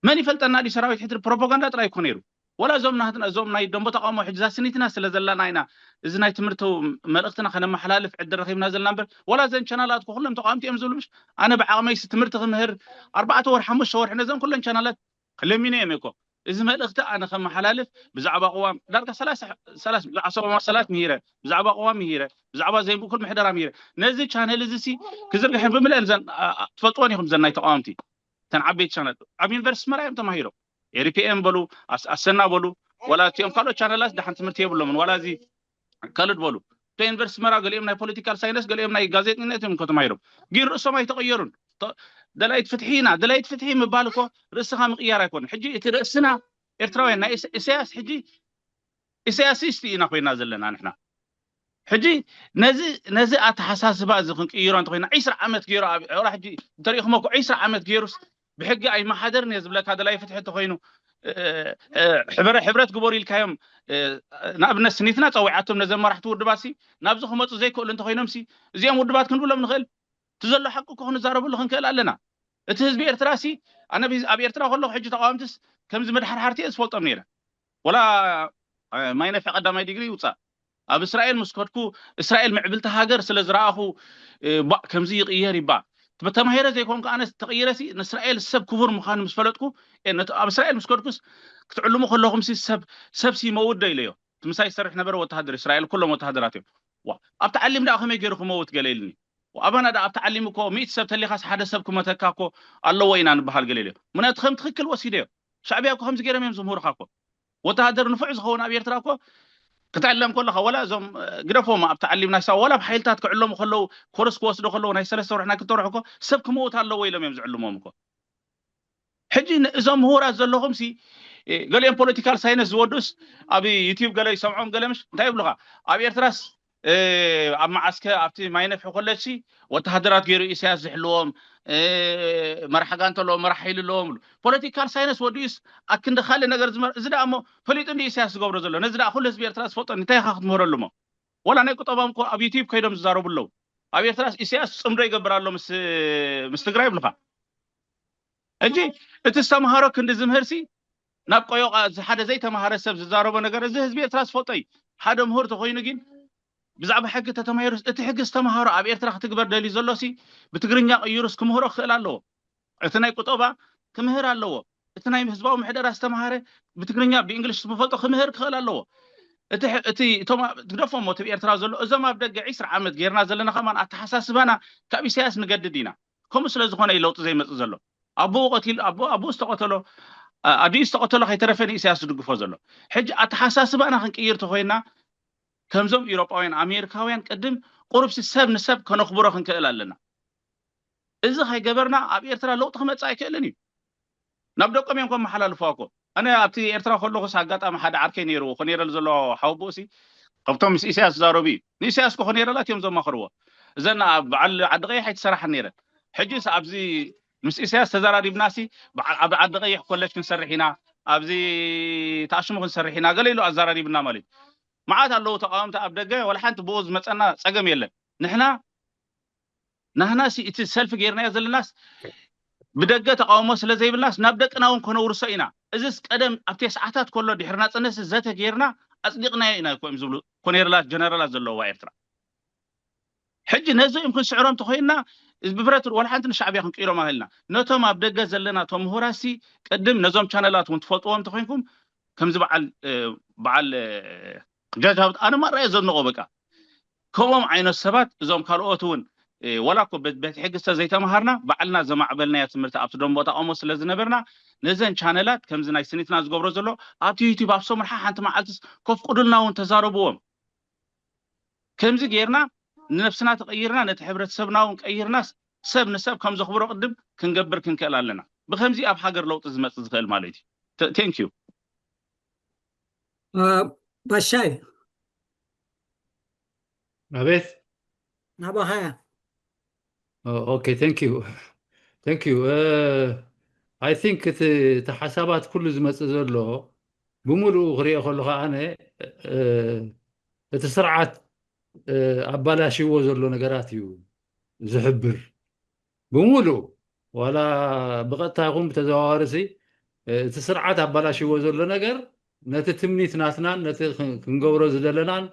መን ይፈልጠና ድዩ ሰራዊት ሕድሪ ፕሮፓጋንዳ ጥራይ እኮ ነይሩ ወላ እዞም ናትና እዞም ናይ ደንቦ ተቃውሞ ሕጂ ዛስኒትና ስለ ዘለና ኢና እዚ ናይ ትምህርቲ መልእክትና ከነመሓላልፍ ዕድል ረኺብና ዘለና እምበር ወላ እዘን ቻናላት እኮ ኩሎም ተቃወምቲ እዮም ዝብሉ ምሽ ኣነ ብዓቅመይሲ ትምህርቲ ክምህር ኣርባዕተ ወር ሓሙሽተ ወርሒ ነዘን ኩለን ቻናላት ለሚነ እዮም እኮ እዚ መልእክቲ ኣነ ከመሓላልፍ ብዛዕባ ቅዋም ዳርጋ ሰላሳ ብዛዕባ ሰላሳ ሰላት ምሂረ ብዛዕባ ቅዋም ምሂረ ብዛዕባ ዘይምእኩል ምሕደራ ምሂረ ነዚ ቻነል እዚ ሲ ክዝርግሐን ብምልአን ትፈልጥወን ኢኹም ዘን ናይ ተቃወምቲ ተን ዓበይቲ ቻነል ኣብ ዩኒቨርሲቲ ኣስመራ እዮም ተማሂሮም ኤሪፒኤም በሉ ኣሰና በሉ ዋላ እቲኦም ካልኦት ቻነላት ደሓን ትምህርቲ የብሎምን ዋላ እዚ ካልድ በሉ ዩኒቨርሲቲ ኣስመራ፣ ገሊኦም ናይ ፖለቲካል ሳይንስ፣ ገሊኦም ናይ ጋዜጠኝነት እዮም እኮ ተማሂሮም። ግን ርእሶም ኣይተቐየሩን። ተ- ደላይት ፍትሒ ኢና፣ ደላይት ፍትሒ ምባል እኮ ርእስኻ ምቕያር ኣይኮነን። ሕጂ እቲ ርእስና ኤርትራውያን ናይ ኢሳ- ኢሳያስ ሕጂ ኢሳያሲስት ኢና ኮይና ዘለና ንሕና። ሕጂ ነዚ ነዚ ኣተሓሳስባ እዚ ክንቅይሮ እንተኮይና ዒስራ ዓመት ገይሩ ኣብ ዕራ ሕጂ እንተሪኢኹሞ እኮ ዒስራ ዓመት ገይሩስ ብሕጊ ኣይመሓደርን እየ ዝብለካ ደላይ ፍትሒ እንተኮይኑ እ፣ እ፣ ሕብረ- ሕብረት ግበሩ ኢልካዮም እ፣ ንኣብነት ስኒትና ፀዊዓቶም ነዘ መራሕቲ ውድባሲ ናብዚ ክመፁ ዘይክእሉ እንተኮይኖምሲ እዚኦም ውድባት ክንብሎም ንኽእል እቲ ዘሎ ሓቂ እኮ ክንዛረበሉ ክንክእል ኣለና እቲ ህዝቢ ኤርትራ ሲ ኣነ ብሂዝ- ኣብ ኤርትራ ከለኹ ሕጂ ተቃወምትስ ከምዚ መድሓርሓርቲ እየ ዝፈልጦም ነይረ ወላ እ፣ ማይነፊ ቀዳማይ ዲግሪ ይውፃእ ኣብ እስራኤል ምስ ከድኩ እስራኤል ምዕብልቲ ሃገር ስለ ዝረኣኹ እ፣ ባእ ከምዚ ይቕየር ይባእ ተማሂረ ዘይኮንኩ ኣነ ተቕይረ ሲ ንእስራኤል ሰብ ክቡር ምዃኑ ምስ ፈለጥኩ እ፣ ነቲ- ኣብ እስራኤል ምስ ከድኩስ ክትዕልሙ ከለኹም ሲ ሰብ ሰብ ሲ መውት ዶ ኢለዮ እቲ ምሳይ ዝሰርሕ ነበረ ወተሃደር እስራኤል ኩሎም ወተሃደራት እዮም ዋ ኣብ ተዓሊም ደኣ ከመይ ገይሩ ክመውት ገለ ኢልኒ ኣባና ደኣ ኣብ ተዓሊም እኮ ሚእቲ ሰብ ተሊኻስ ሓደ ሰብ ክመተካ እኮ ኣለዎ ኢና ንበሃል ገለ ኢለዮ ምክንያቱ ከም ትኽክል ወሲደዮ ሻዕቢያ እኮ ከምዚ ገይሮም እዮም ዝምህሩኻ እኮ ወተሃደር ንፉዕ ዝኸውን ኣብ ኤርትራ እኮ ክትዕለም ከለኻ ወላ እዞም ግደፎም ኣብ ተዓሊም ናይ ሳዋ ወላ ኣብ ሓይልታት ክዕለሙ ከለዉ ኮርስ ክወስዶ ከለዉ ናይ ሰለስተ ወርሒ ናይ ክልተ ወርሒ እኮ ሰብ ክመውት ኣለዎ ኢሎም እዮም ዝዕልሞም እኮ ሕጂ እዞም ምሁራት ዘለኹም ሲ ገሊኦም ፖለቲካል ሳይንስ ዝወዱስ ኣብ ዩቲብ ገለ ይሰምዖም ገለ ምሽ እንታይ ይብሉኻ ኣብ ኤርትራስ ኣብ መዓስከ ኣብቲ ማይነፍሒ ኮለጅ ሲ ወተሃደራት ገይሩ ኢሳያስ ዝሕልዎም መራሕ ጋንታ ኣለዎም መራሕ ሓይሊ ኣለዎም ፖለቲካል ሳይንስ ወዲኡስ ኣክንዲ ካልእ ነገር ዝመር እዚ ደኣ እሞ ፈሊጡ እንዲ ኢሳያስ ዝገብሮ ዘሎ ነዚ ደኣ ኩሉ ህዝቢ ኤርትራ ዝፈልጦ እንታይ ኢኻ ክትምህረሉ እሞ ወላ ናይ ቁጠባም እኮ ኣብ ዩቲብ ከይዶም ዝዛረቡ ኣለዉ ኣብ ኤርትራስ ኢሳያስ ፅምዶ ይገብር ኣሎ ምስ ምስ ትግራይ ይብልኻ ሕጂ እቲ ዝተምሃሮ ክንዲ ዝምህር ሲ ናብ ቆዮቃ እዚ ሓደ ዘይተምሃረ ሰብ ዝዛረቦ ነገር እዚ ህዝቢ ኤርትራ ዝፈልጦ እዩ ሓደ ምሁር ተኮይኑ ግን ብዛዕባ ሕጊ ተተማሂሩስ እቲ ሕጊ ዝተምሃሮ ኣብ ኤርትራ ክትግበር ደልዩ ዘሎሲ ብትግርኛ ቅይሩስ ክምህሮ ክኽእል ኣለዎ እቲ ናይ ቁጠባ ክምህር ኣለዎ እቲ ናይ ህዝባዊ ምሕደራ ዝተምሃረ ብትግርኛ ብእንግሊሽ ዝፈልጦ ክምህር ክኽእል ኣለዎ እቲ እቶም ትግደፎም እቲ ኤርትራ ዘሎ እዞም ኣብ ደገ ዒስራ ዓመት ጌርና ዘለና ከማን ኣተሓሳስባና ካብ ኢሳያስ ንገድድ ኢና ከምኡ ስለ ዝኾነ እዩ ለውጢ ዘይመጽእ ዘሎ ኣቦኡ ቀቲሉ ኣቦ ኣቦኡ ዝተቐተሎ ኣዲኡ ዝተቐተሎ ከይተረፈ ንኢሳያስ ዝድግፎ ዘሎ ሕጂ ኣተሓሳስባና ክንቅይር ተኮይና ከምዞም ኢሮጳውያን ኣሜሪካውያን ቅድም ቁሩብሲ ሰብ ንሰብ ከነኽብሮ ክንክእል ኣለና እዚ ከይገበርና ኣብ ኤርትራ ለውጢ ክመጽእ ኣይክእልን እዩ ናብ ደቆም እዮም ከመሓላልፉዋ እኮ ኣነ ኣብቲ ኤርትራ ከለኹስ ኣጋጣሚ ሓደ ዓርከይ ነይርዎ ኮኔረል ዘሎ ሓወቦ ሲ ካብቶም ምስ ኢሳያስ ዝዛረቡ እዩ ንኢሳያስ ኮ ኮኔረላት እዮም ዘማኽርዎ እዘን ኣብ በዓል ዓዲ ቀይሕ ኣይትሰራሓን ነይረን ሕጂስ ኣብዚ ምስ ኢሳያስ ተዘራሪብና ሲ በዓል ኣብ ዓዲ ቀይሕ ኮለጅ ክንሰርሕ ኢና ኣብዚ ተኣሽሙ ክንሰርሕ ኢና ገለ ኢሉ ኣዘራሪብና ማለት እዩ መዓት ኣለዉ ተቃወምቲ ኣብ ደገ ወላ ሓንቲ ብኡ ዝመፀና ፀገም የለን ንሕና ናህናሲ እቲ ሰልፊ ጌርናዮ ዘለናስ ብደገ ተቃውሞ ስለ ዘይብልናስ ናብ ደቅና እውን ከነውርሶ ኢና እዚስ ቀደም ኣብ ቴስዓታት ከሎ ድሕሪ ናፅነትሲ ዘተ ጌርና ኣፅዲቕናዮ ኢና እኮ እዮም ዝብሉ ኮኔረላት ጀነራላት ዘለዋ ኤርትራ ሕጂ ነዚ እዮም ክንስዕሮም ተኮይንና ብብረት ወላ ሓንቲ ንሻዕብያ ክንቅይሮም ኣህልና ነቶም ኣብ ደገ ዘለና ቶም ምሁራሲ ቅድም ነዞም ቻነላት እውን ትፈልጥዎም ተኮይንኩም ከምዚ በዓል በዓል ጃጃብት ኣነ ማራ እየ ዘድንቆ በቃ ከምኦም ዓይነት ሰባት እዞም ካልኦት እውን ዋላ እኮ ቤት ሕጊ ስተ ዘይተምሃርና ባዕልና ዘማዕበልናዮ ትምህርቲ ኣብቲ ደንቦ ተቃውሞ ስለ ዝነበርና ነዘን ቻነላት ከምዚ ናይ ስኒትና ዝገብሮ ዘሎ ኣብቲ ዩቲብ ኣብ ሰሙን ሓንቲ መዓልትስ ከፍቅዱልና እውን ተዛረብዎም ከምዚ ጌርና ንነብስና ተቀይርና ነቲ ሕብረተሰብና እውን ቀይርናስ ሰብ ንሰብ ከም ዘኽብሮ ቅድም ክንገብር ክንክእል ኣለና ብከምዚ ኣብ ሃገር ለውጢ ዝመፅእ ዝኽእል ማለት እዩ thank you ባሻይ ኣቤት ናባኻያ okay thank you thank you I think እቲ ሓሳባት ኩሉ ዝመፅእ ዘሎ ብምሉኡ ክሪኦ ከለኹ ኣነ እቲ ስርዓት ኣባላሽዎ ዘሎ ነገራት እዩ ዝሕብር ብምሉእ ዋላ ብቐጥታ ይኹን ብተዘዋዋሪ ሲ እቲ ስርዓት ኣባላሽዎ ዘሎ ነገር ነቲ ትምኒት ናትናን ነቲ ክንገብሮ ዝደለናን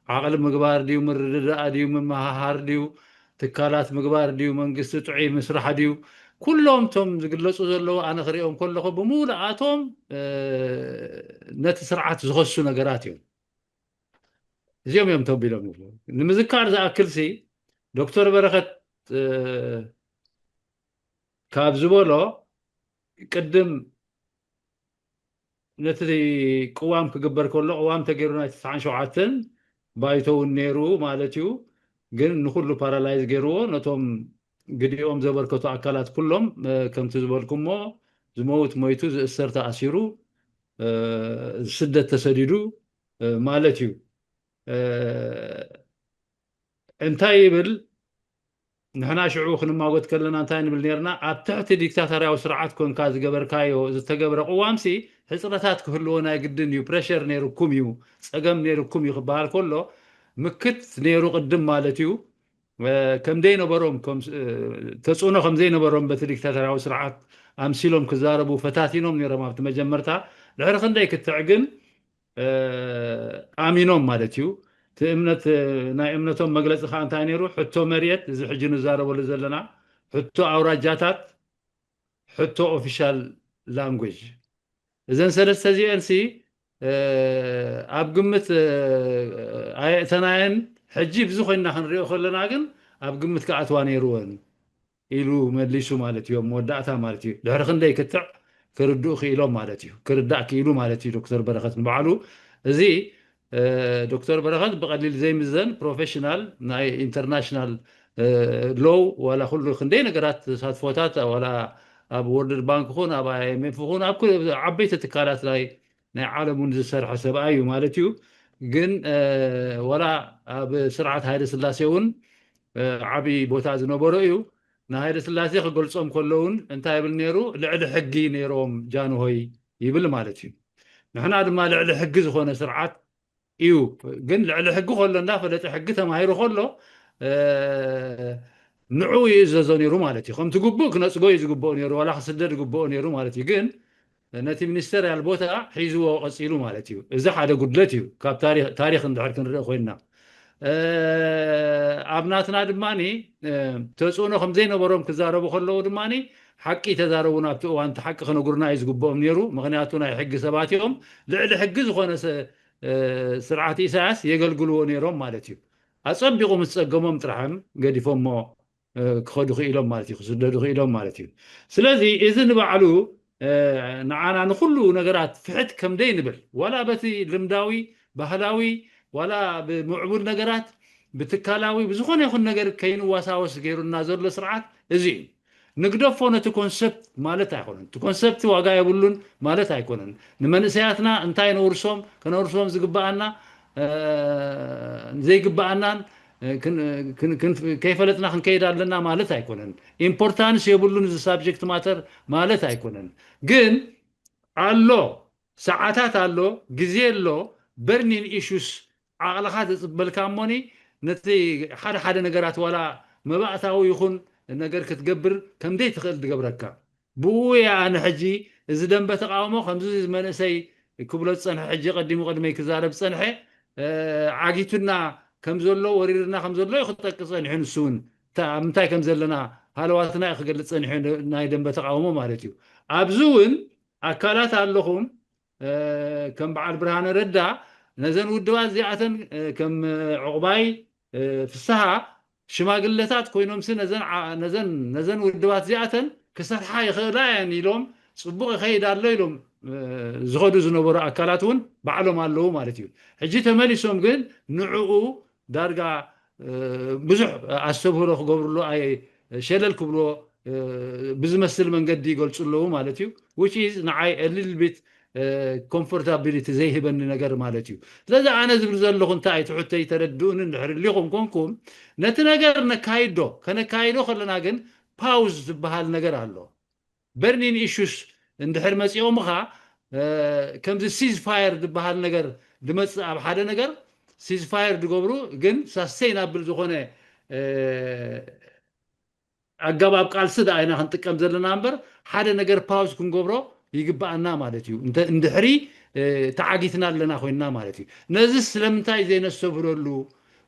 ዓቕሊ ምግባር ድዩ ምርድዳኣ ድዩ ምምሃሃር ድዩ ትካላት ምግባር ድዩ መንግስቲ ጥዑይ ምስራሕ ድዩ ኩሎም ቶም ዝግለፁ ዘለዉ ኣነ ክሪኦም ከለኹ ብምሉኣቶም ነቲ ስርዓት ዝኸሱ ነገራት እዮም እዚኦም እዮም ተቢሎም ይብሉ ንምዝካር ዝኣክል ሲ ዶክተር በረኸት ካብ ዝበሎ ቅድም ነቲ ቅዋም ክግበር ከሎ ቅዋም ተገይሩ ናይ ተስዓን ሸውዓተን ባይቶ እውን ነይሩ ማለት እዩ። ግን ንኹሉ ፓራላይዝ ገይርዎ፣ ነቶም ግዲኦም ዘበርከቱ ኣካላት ኩሎም፣ እ፣ ከምቲ ዝበልኩሞ፣ ዝመውት ሞይቱ፣ ዝእሰር ተኣሲሩ፣ እ፣ ዝስደድ ተሰዲዱ፣ እ፣ ማለት እዩ። እ፣ እንታይ ይብል? ንሕና ሽዑ ክንማጎት ከለና እንታይ ንብል ነርና? ኣብ ትሕቲ ዲክታቶርያዊ ስርዓት ኮንካ ዝገበርካዮ፣ ዝተገብረ ቅዋምሲ ሕጽረታት ክህልዎ ናይ ግድን እዩ፣ ፕረሸር ነይርኩም እዩ፣ ጸገም ነይርኩም እዩ ክበሃል ከሎ፣ ምክት ነይሩ ቅድም ማለት እዩ። እ፣ ከም ዘይነበሮም፣ ከም፣ እ፣ ተጽዕኖ ከም ዘይነበሮም በቲ ዲክታቶርያዊ ስርዓት ኣምሲሎም ክዛረቡ ፈታቲኖም ነይሮም ኣብቲ መጀመርታ። ድሕሪ ክንደይ ክትዕ ግን፣ እ፣ ኣሚኖም ማለት እዩ። እቲ እምነት፣ እ፣ ናይ እምነቶም መግለጺ ከኣ እንታይ ነይሩ? ሕቶ መሬት፣ እዚ ሕጂ ንዛረበሉ ዘለና፣ ሕቶ ኣውራጃታት፣ ሕቶ ኦፊሻል ላንጉጅ። እዘን ሰለስተ እዚአንሲ፣ እ፣ ኣብ ግምት፣ እ፣ ኣየእተናየን። ሕጂ ብዚ ኮይንና ክንሪኦ ከለና ግን ኣብ ግምት ክኣትዋ ነይርወን ኢሉ መሊሱ ማለት እዩ፣ ኣብ መወዳእታ ማለት እዩ። ድሕሪ ክንደይ ክትዕ ክርድኡ ክኢሎም ማለት እዩ፣ ክርዳእ ክኢሉ ማለት እዩ ዶክተር በረኸት ንባዕሉ። እዚ፣ እ፣ ዶክተር በረኸት ብቐሊል ዘይምዘን ፕሮፌሽናል ናይ ኢንተርናሽናል፣ እ፣ ሎው፣ ዋላ ኩሉ ክንደይ ነገራት ተሳትፎታት፣ ዋላ ኣብ ወርልድ ባንክ ይኹን ኣብ ኣይ ኤም ኤፍ ይኹን ኣብ ኩሉ ዓበይቲ ትካላት ናይ፣ ናይ ዓለም እውን ዝሰርሐ ሰብኣይ እዩ ማለት እዩ። ግን፣ እ፣ ዋላ ኣብ ስርዓት ሃይለ ስላሴ እውን፣ እ፣ ዓቢ ቦታ ዝነበሮ እዩ። ንሃይለ ስላሴ ክገልጾም ከለውን እንታይ ይብል ነይሩ? ልዕሊ ሕጊ ነይሮም ጃንሆይ ይብል ማለት እዩ። ንሕና ድማ ልዕሊ ሕጊ ዝኾነ ስርዓት እዩ። ግን ልዕሊ ሕጊ ከሎ እንዳፈለጠ ሕጊ ተማሂሩ ከሎ፣ እ፣ ንዕኡ ይእዘዞ ነይሩ ማለት እዩ። ከምቲ ግቡእ ክነጽጎ እዩ ዝግብኦ ነይሩ፣ ዋላ ክስደድ ይግብኦ ነይሩ ማለት እዩ። ግን ነቲ ሚኒስተርያል ቦታ ሒዝዎ ቀጺሉ ማለት እዩ። እዚ ሓደ ጉድለት እዩ። ካብ ታሪኽ፣ ታሪኽ እንድሕር ክንርኢ ኮይንና፣ እ፣ ኣብ ናትና ድማኒ፣ እ፣ ተጽዕኖ ከም ዘይነበሮም ክዛረቡ ከለዉ ድማኒ ሓቂ ተዛረቡና። ኣብቲ እዋን እቲ ሓቂ ክነግሩና እዩ ዝግብኦም ነይሩ። ምኽንያቱ ናይ ሕጊ ሰባት እዮም። ልዕሊ ሕጊ ዝኾነ ሰ-፣ እ፣ ስርዓት ኢሳያስ የገልግልዎ ነይሮም ማለት እዩ። ኣጸቢቑ ምስ ጸገሞም ጥራሕም ገዲፎሞ፣ እ፣ ክኸዱ ክኢሎም ማለት እዩ፣ ክስደዱ ክኢሎም ማለት እዩ። ስለዚ እዚ ንባዕሉ፣ እ፣ ንዓና ንኹሉ ነገራት ፍሕት ከም ደይ ንብል፣ ዋላ በቲ ልምዳዊ፣ ባህላዊ፣ ዋላ ብምዕቡል ነገራት፣ ብትካላዊ፣ ብዝኾነ ይኹን ነገር ከይንዋሳወስ ገይሩና ዘሎ ስርዓት እዚ እዩ። ንግደፎ ነቲ ኮንሰፕት ማለት ኣይኮነን። እቲ ኮንሰፕት ዋጋ የብሉን ማለት ኣይኮነን። ንመንእሰያትና እንታይ ነውርሶም፣ ከነውርሶም ዝግብኣና፣ እ፣ ዘይግብኣናን፣ እ፣ ክን-፣ ክን-፣ ክን-፣ ከይፈለጥና ክንከይድ ኣለና ማለት ኣይኮነን። ኢምፖርታንስ የብሉን እዚ ሳብጀክት ማተር ማለት ኣይኮነን። ግን ኣሎ፣ ሰዓታት ኣሎ፣ ግዜ ኣሎ፣ በርኒን ኢሹስ ዓቕልኻ ዘጽበልካ እሞኒ፣ ነቲ ሓደ ሓደ ነገራት ዋላ መባእታዊ ይኹን ነገር ክትገብር ከም ዘይትኽእል ዝገብረካ። ብኡ እየ ኣነ ሕጂ እዚ ደንበ ተቃውሞ ከምዚ መንእሰይ ክብሎ ዝጸንሐ፣ ሕጂ ቀዲሙ ቅድመይ ክዛረብ ዝጸንሐ፣ እ፣ ዓጊቱና ከም ዘሎ፣ ወሪርና ከም ዘሎ እዩ ክጠቅስ ጸኒሑ። ንሱ እውን እታ ኣብ ምንታይ ከም ዘለና፣ ሃለዋትና እዩ ክገልጽ ጸኒሑ፣ ናይ ደንበ ተቃውሞ ማለት እዩ። ኣብዚ እውን ኣካላት ኣለኹም፣ እ፣ ከም በዓል ብርሃነ ረዳ፣ ነዘን ውድባት እዚኣተን፣ እ፣ ከም፣ እ፣ ዕቑባይ፣ እ፣ ፍስሃ ሽማግለታት ኮይኖምሲ ነዘን ዓ-፣ ነዘን፣ ነዘን ውድባት እዚኣተን ክሰርሓ ይኽእላ እየን ኢሎም፣ ጽቡቕ ይኸይድ ኣሎ ኢሎም፣ እ፣ ዝኸዱ ዝነበሩ ኣካላት እውን ባዕሎም ኣለዉ ማለት እዩ። ሕጂ ተመሊሶም ግን ንዕኡ ዳርጋ፣ እ፣ ብዙሕ ኣስተብህሎ ክገብርሉ ኣይ-፣ ሸለል ክብሎ፣ እ፣ ብዝመስል መንገዲ ይገልጹ ኣለዉ ማለት እዩ። Which is ንዓይ a little bit፣ እ፣ ኮምፎርታቢሊቲ ዘይህበኒ ነገር ማለት እዩ። ስለዚ ኣነ ዝብል ዘለኹ እንታይ እዩ፣ ትሕተይ ተረድኡኒ እንድሕር ህሊኹም ኮንኩም፣ ነቲ ነገር ነካይዶ፣ ከነካይዶ ከለና ግን ፓውዝ ዝበሃል ነገር ኣሎ። በርኒን ኢሹስ እንድሕር መጺኦምኻ፣ እ፣ ከምዚ ሲዝ ፋየር ዝበሃል ነገር ድመጽእ፣ ኣብ ሓደ ነገር ሲዝ ፋየር ድገብሩ፣ ግን ሳስቴይናብል ዝኾነ፣ እ፣ ኣገባብ ቃልሲ ደኣ ኢና ክንጥቀም ዘለና እምበር፣ ሓደ ነገር ፓውዝ ክንገብሮ ይግብኣና ማለት እዩ። እንተ-፣ እንድሕሪ፣ እ፣ ተዓጊትና ኣለና ኮይንና ማለት እዩ። ነዚ ስለምንታይ ዘይነስተብህለሉ?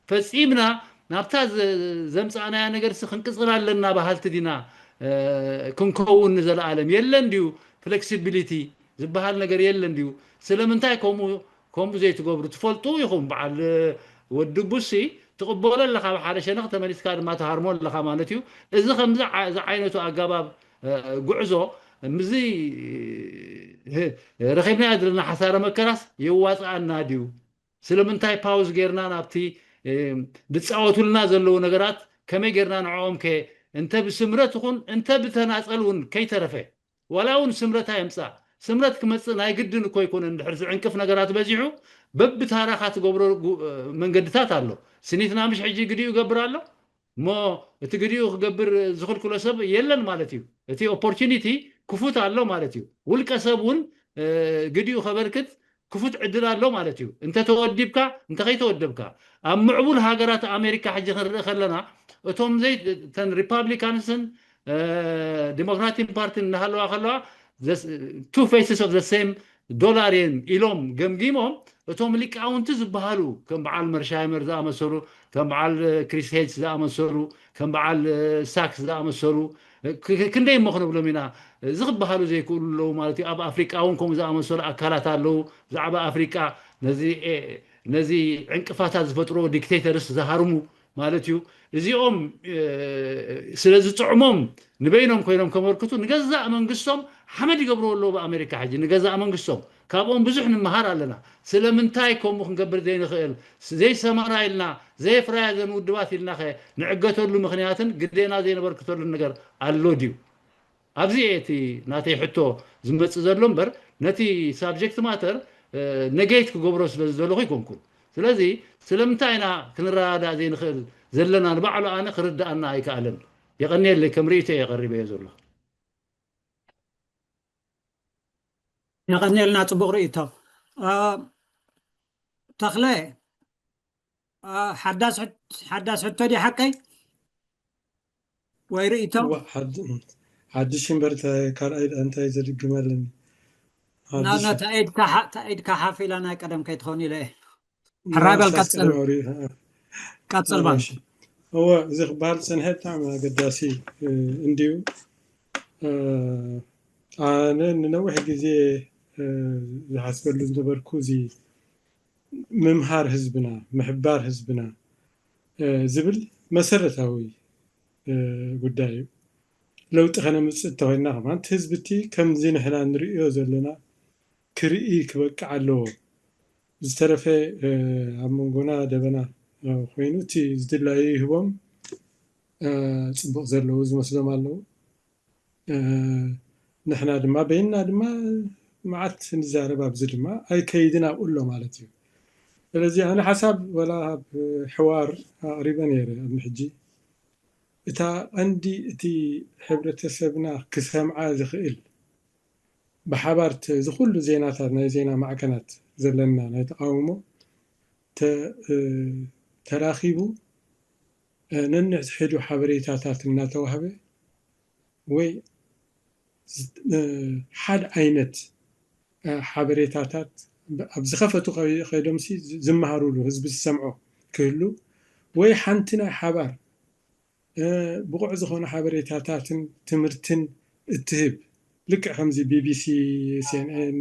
ፈጺምና ናብታ ዘ-፣ ዘምጻእናያ ነገርሲ ክንቅጽል ኣለና በሃልቲ ዲና፣ እ፣ ክንከውን ንዘለኣለም? የለን ድዩ ፍሌክሲቢሊቲ ዝበሃል ነገር የለን ድዩ? ስለምንታይ ከምኡ፣ ከምኡ ዘይትገብሩ? ትፈልጡ ኢኹም። በዓል ወዲ ቡሲ ትቕበሎ ኣለኻ፣ ብሓደ ሸነኽ ተመሊስካ ድማ ትሃርሞ ኣለኻ ማለት እዩ። እዚ ከምዚ ዓ-፣ እዚ ዓይነቱ ኣገባብ፣ እ፣ ጉዕዞ ምስዚ፣ እ፣ ረኺብናዮ ዘለና ሓሳረ መከራስ የዋጽኣና ድዩ? ስለምንታይ ፓውዝ ጌርና ናብቲ ዝፃወቱልና ዘለዉ ነገራት ከመይ ጌርና ንዕኦም ከ እንተ ብስምረት ይኹን እንተ ብተናፀል እውን ከይተረፈ ዋላ እውን ስምረት ኣየምፃእ። ስምረት ክመፅእ ናይ ግድን እኮ ኣይኮነን። እንድሕር ዝዕንቅፍ ነገራት በዚሑ በብታራኻ ትገብሮ መንገድታት ኣሎ። ስኒትና ምሽ ሕጂ ግዲኡ ይገብር ኣሎ እሞ እቲ ግዲኡ ክገብር ዝኽልክሎ ሰብ የለን ማለት እዩ። እቲ ኦፖርቹኒቲ ክፉት ኣሎ ማለት እዩ። ውልቀ ሰብ እውን ግዲኡ ከበርክት ክፉት ዕድል ኣሎ ማለት እዩ። እንተተወዲብካ እንተኸይተወደብካ ኣብ ምዕቡል ሃገራት ኣሜሪካ ሕጂ ክንርኢ ከለና እቶም ዘይ ተን ሪፓብሊካንስን ዲሞክራቲን ፓርቲን እናሃለዋ ከለዋ two faces of the same dollar እዮም ኢሎም ገምጊሞም እቶም ሊቃውንቲ ዝበሃሉ ከም በዓል መርሻይመር ዝኣመሰሉ ከም በዓል ክሪስ ሄጅ ዝኣመሰሉ ከም በዓል ሳክስ ዝኣመሰሉ ክንደይ እሞ ክነብሎም ኢና እዚ ክበሃሉ ዘይክእሉ ኣለዉ ማለት እዩ ኣብ ኣፍሪቃ እውን ከምኡ ዝኣመሰሉ ኣካላት ኣለዉ ብዛዕባ ኣፍሪቃ ነዚ ዕንቅፋታት ዝፈጥሮ ዲክቴተርስ ዝሃርሙ ማለት እዩ እዚኦም ስለ ዝጥዕሞም ንበይኖም ኮይኖም ከመልክቱ ንገዛእ መንግስቶም ሓመድ ይገብርዎ ኣለዉ ብኣሜሪካ ሕጂ ንገዛእ መንግስቶም ካብኦም ብዙሕ ንምሃር ኣለና ስለምንታይ ከምኡ ክንገብር ዘይንኽእል ዘይሰመራ ኢልና ዘየፍራያ ዘን ውድባት ኢልና ኸ ንዕገተሉ ምኽንያትን ግዴና ዘይነበርክተሉን ነገር ኣሎ ድዩ ኣብዚ እየ እቲ ናተይ ሕቶ ዝመፅእ ዘሎ እምበር ነቲ ሳብጀክት ማተር ነጌት ክገብሮ ስለ ዝደለኹ ኣይኮንኩን ስለዚ ስለምንታይ ኢና ክንረዳዳእ ዘይንኽእል ዘለና ንባዕሉ ኣነ ክርድኣና ኣይከኣለን የቐንየለይ ከም ርእይቶ እየ ቀሪበዮ ዘለኹ የቐንየልና ፅቡቕ ርእይቶ ተኽለ ሓዳስ ሕቶ ድዩ ሓቀይ ወይ ርእይቶ ሓድሽ እምበር ካልኣይ እንታይ ዘድግም ኣለኒ ኢድካ ሓፍ ኢላ ናይ ቀደም ከይትኸውን ኢለ ሕራይ በል ቀፅል ቀፅል ባል እወ እዚ ክበሃል ዝፀንሐ ብጣዕሚ ኣገዳሲ እንድዩ ኣነ ንነዊሕ ግዜ ዝሓስበሉ ዝነበርኩ እዚ ምምሃር ህዝብና ምሕባር ህዝብና ዝብል መሰረታዊ ጉዳይ እዩ ለውጢ ከነምፅእ እንተኮይንና ከማን ህዝቢ እቲ ከምዚ ንሕና ንርእዮ ዘለና ክርኢ ክበቅዕ ኣለዎ ዝተረፈ ኣብ መንጎና ደበና ኮይኑ እቲ ዝድላዩ ይህቦም ፅቡቅ ዘለዉ ዝመስሎም ኣለዉ ንሕና ድማ በይንና ድማ መዓት ንዛረብ ኣብዚ ድማ ኣይከይድን ኣብኡ ኣሎ ማለት እዩ ስለዚ ኣነ ሓሳብ ወላ ኣብ ሕዋር ኣቅሪበ ነይረ ኣብ ሕጂ እታ ቀንዲ እቲ ሕብረተሰብና ክሰምዓ ዝኽእል ብሓባር እዚ ኩሉ ዜናታት ናይ ዜና ማዕከናት ዘለና ናይ ተቃውሞ ተራኺቡ ነንሕድሕዱ ሓበሬታታት እናተዋህበ ወይ ሓደ ዓይነት ሓበሬታታት ኣብ ዝኸፈቱ ከይዶምሲ ዝመሃሩሉ ህዝቢ ዝሰምዖ ክህሉ ወይ ሓንቲ ናይ ሓባር ብቑዕ ዝኾነ ሓበሬታታትን ትምህርትን እትህብ ልክዕ ከምዚ ቢቢሲ ሲኤንኤን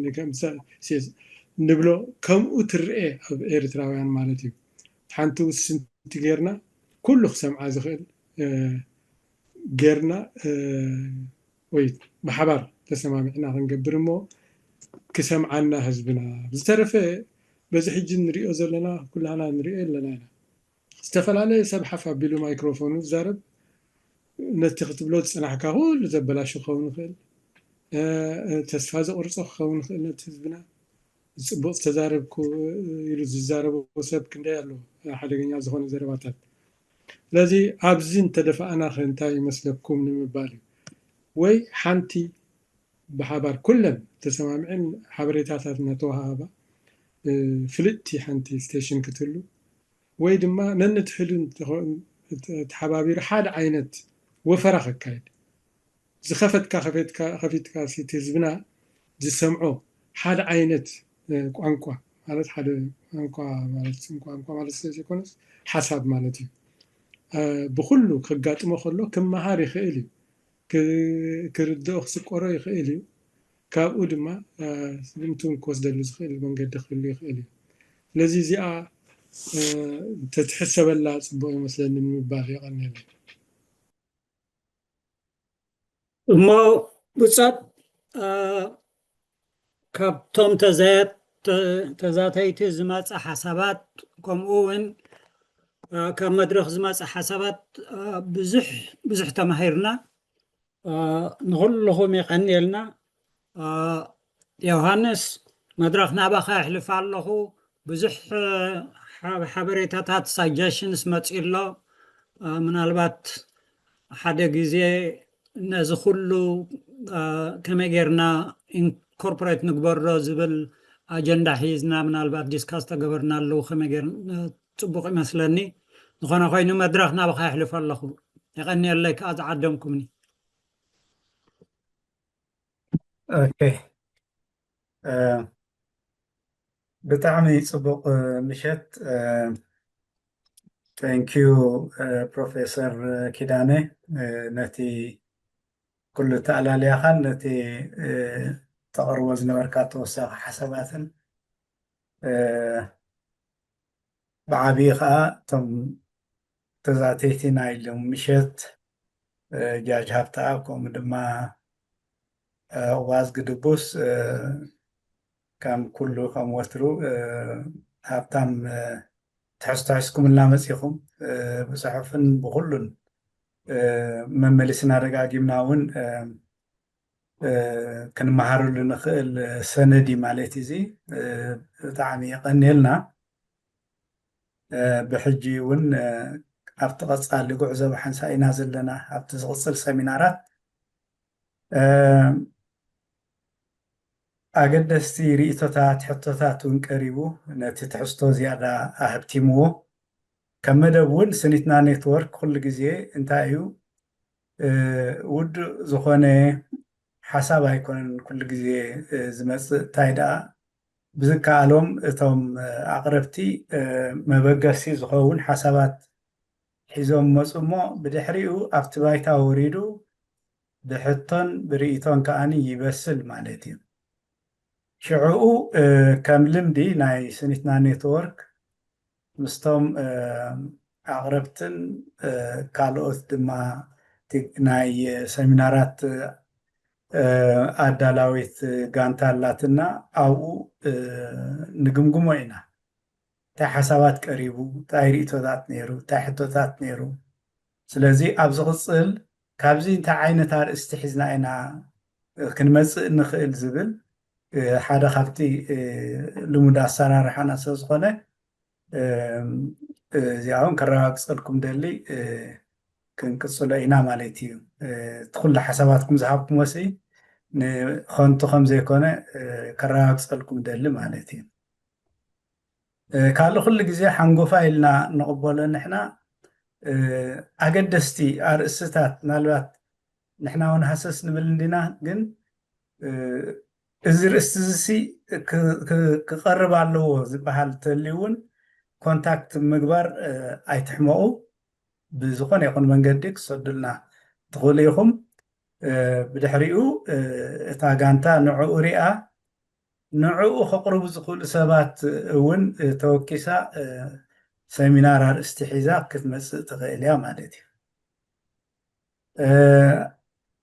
ንብሎ ከምኡ ትረኤ ኣብ ኤርትራውያን ማለት እዩ ሓንቲ ውስንቲ ጌርና ኩሉ ክሰምዓ ዝኽእል ጌርና ወይ ብሓባር ተሰማሚዕና ክንገብር እሞ ክሰምዓና ህዝብና ዝተረፈ በዚ ሕጂ ንሪኦ ዘለና ኩላና ንሪኦ ኣለና ኢና ዝተፈላለየ ሰብ ሓፍ ኣቢሉ ማይክሮፎኑ ዝዛረብ ነቲ ክትብሎ ዝፀናሕካ ኩሉ ዘበላሹ ክኸውን ይኽእል ተስፋ ዘቁርፆ ክኸውን ይኽእል ነቲ ህዝብና ዝፅቡቅ ዝተዛረብኩ ኢሉ ዝዛረቦ ሰብ ክንደይ ኣሎ ሓደገኛ ዝኾነ ዘረባታት ስለዚ ኣብዚ እንተደፋእና ከ እንታይ ይመስለኩም ንምባል እዩ ወይ ሓንቲ ብሓባር ኩለን ተሰማሚዐን ሓበሬታታት እናተወሃሃባ ፍልጥቲ ሓንቲ ስቴሽን ክትህሉ ወይ ድማ ነንትሕዱ ተሓባቢሩ ሓደ ዓይነት ወፈራ ከካየድ ዝኸፈትካ ከፊትካ እቲ ህዝብና ዝሰምዖ ሓደ ዓይነት ቋንቋ ማለት ሓደ ቋንቋ ማለት ስም ቋንቋ ማለት ስለ ዘይኮነስ ሓሳብ ማለት እዩ ብኩሉ ከጋጥሞ ከሎ ክመሃር ይኽእል እዩ ክርድኦ ክስቆሮ ይኽእል እዩ ካብኡ ድማ ስግምቱን ክወስደሉ ዝኽእል መንገዲ ክህሉ ይኽእል እዩ ስለዚ እዚኣ ተትሕሰበላ ፅቡቅ ይመስለኒ ንምባል የቀንየለይ እሞ ብፃት ካብቶም ተዘየት ተ- ተዛተይቲ ዝመፀ ሓሳባት፣ ከምኡ እውን እ፣ ካብ መድረኽ ዝመፀ ሓሳባት፣ እ፣ ብዙሕ ብዙሕ ተማሂርና። እ፣ ንኹልኹም የቐንየልና። እ፣ ዮሃንስ፣ መድረኽ ናባኻ የሕልፍ ኣለኹ። ብዙሕ እ፣ ሓ- ሓበሬታታት፣ ሳጀሽንስ መፂኡ ኣሎ። እ፣ ምናልባት ሓደ ግዜ ነዚ ኩሉ እ፣ ከመይ ጌርና ኢንኮርፖሬት ንግበሮ ዝብል ኣጀንዳ ሒዝና ምናልባት ዲስካስ ተገበርናሉ ከመይ ጌር ጽቡቕ ይመስለኒ። ዝኾነ ኮይኑ መድረኽ ናባኻ የሕልፎ ኣለኹ። የቐንየለይ ከኣ ዝዓደምኩምኒ። ኦኬ። ብጣዕሚ ጽቡቕ ምሸት። Thank you ፕሮፌሰር ኪዳነ፣ ነቲ ኩሉ ኣተኣላልያኻን ነቲ ተቕርቦ ዝነበርካ ተወሳኺ ሓሳባትን። ብዓብዪ ኸዓ እቶም ተዛተይቲ ናይ ሎም ምሸት ጃጅ ሃብተኣብ፣ ከምኡ ድማ ዋዝ ግድቡስ፣ ከም ኩሉ ከም ወትሩ ሃብታም ትሕዝቶ ሒዝኩምልና መፂኹም። ብፅሑፍን ብኩሉን መመሊስና ደጋጊምና እውን ክንመሃረሉ ንኽእል ሰነድ እዩ ማለት እዩ። እዚ ብጣዕሚ የቐንየልና። ብሕጂ እውን ኣብቲ ቀፃሊ ጉዕዞ ብሓንሳእ ኢና ዘለና። ኣብቲ ዝቕፅል ሰሚናራት ኣገደስቲ ርኢቶታት፣ ሕቶታት እውን ቀሪቡ ነቲ ትሕዝቶ ዝያዳ ኣህብቲምዎ። ከም መደብ እውን ስኒትና ኔትወርክ ኩሉ ግዜ እንታይ እዩ ውዱእ ዝኾነ ሓሳብ ኣይኮነን ኩሉ ግዜ ዝመፅእ። እንታይ ደኣ ብዝከኣሎም እቶም ኣቕረብቲ መበገሲ ዝኸውን ሓሳባት ሒዞም መፁ እሞ ብድሕሪኡ ኣብቲ ባይታ ወሪዱ ብሕቶን ብርኢቶን ከኣኒ ይበስል ማለት እዩ። ሽዕኡ ከም ልምዲ ናይ ስኒትና ኔትወርክ ምስቶም ኣቕረብትን ካልኦት ድማ ናይ ሰሚናራት ኣዳላዊት ጋንታ ኣላትና ኣብኡ ንግምግሞ ኢና። እንታይ ሓሳባት ቀሪቡ፣ እንታይ ርኢቶታት ነይሩ፣ እንታይ ሕቶታት ነይሩ። ስለዚ ኣብ ዝቕፅል ካብዚ እንታይ ዓይነት ኣርእስቲ ሒዝና ኢና ክንመፅእ ንኽእል ዝብል ሓደ ካብቲ ልሙድ ኣሰራርሓና ስለዝኾነ እዚኣ እውን ከረጋግፀልኩም ደሊ ክንቅፅሎ ኢና ማለት እዩ። እቲ ኩሉ ሓሳባትኩም ዝሃብኩሞ ሲ ንኸንቱ ከም ዘይኮነ ከረጋግፀልኩም ደሊ ማለት እዩ። ካልእ ኩሉ ግዜ ሓንጎፋ ኢልና ንቕበሎ ንሕና ኣገደስቲ ኣርእስትታት ምናልባት ንሕና እውን ሃሰስ ንብል እንዲና፣ ግን እዚ ርእስቲ እዚ ሲ ክቐርብ ኣለዎ ዝበሃል ተልዩ እውን ኮንታክት ምግባር ኣይትሕመቑ። ብዝኾነ ይኹን መንገዲ ክሰዱልና ትኽእሉ ኢኹም። ብድሕሪኡ እታ ጋንታ ንዕኡ ሪኣ ንዕኡ ከቕርቡ ዝኽእሉ ሰባት እውን ተወኪሳ ሰሚናር ኣርእስቲ ሒዛ ክትመፅእ ትኽእል እያ ማለት እዩ።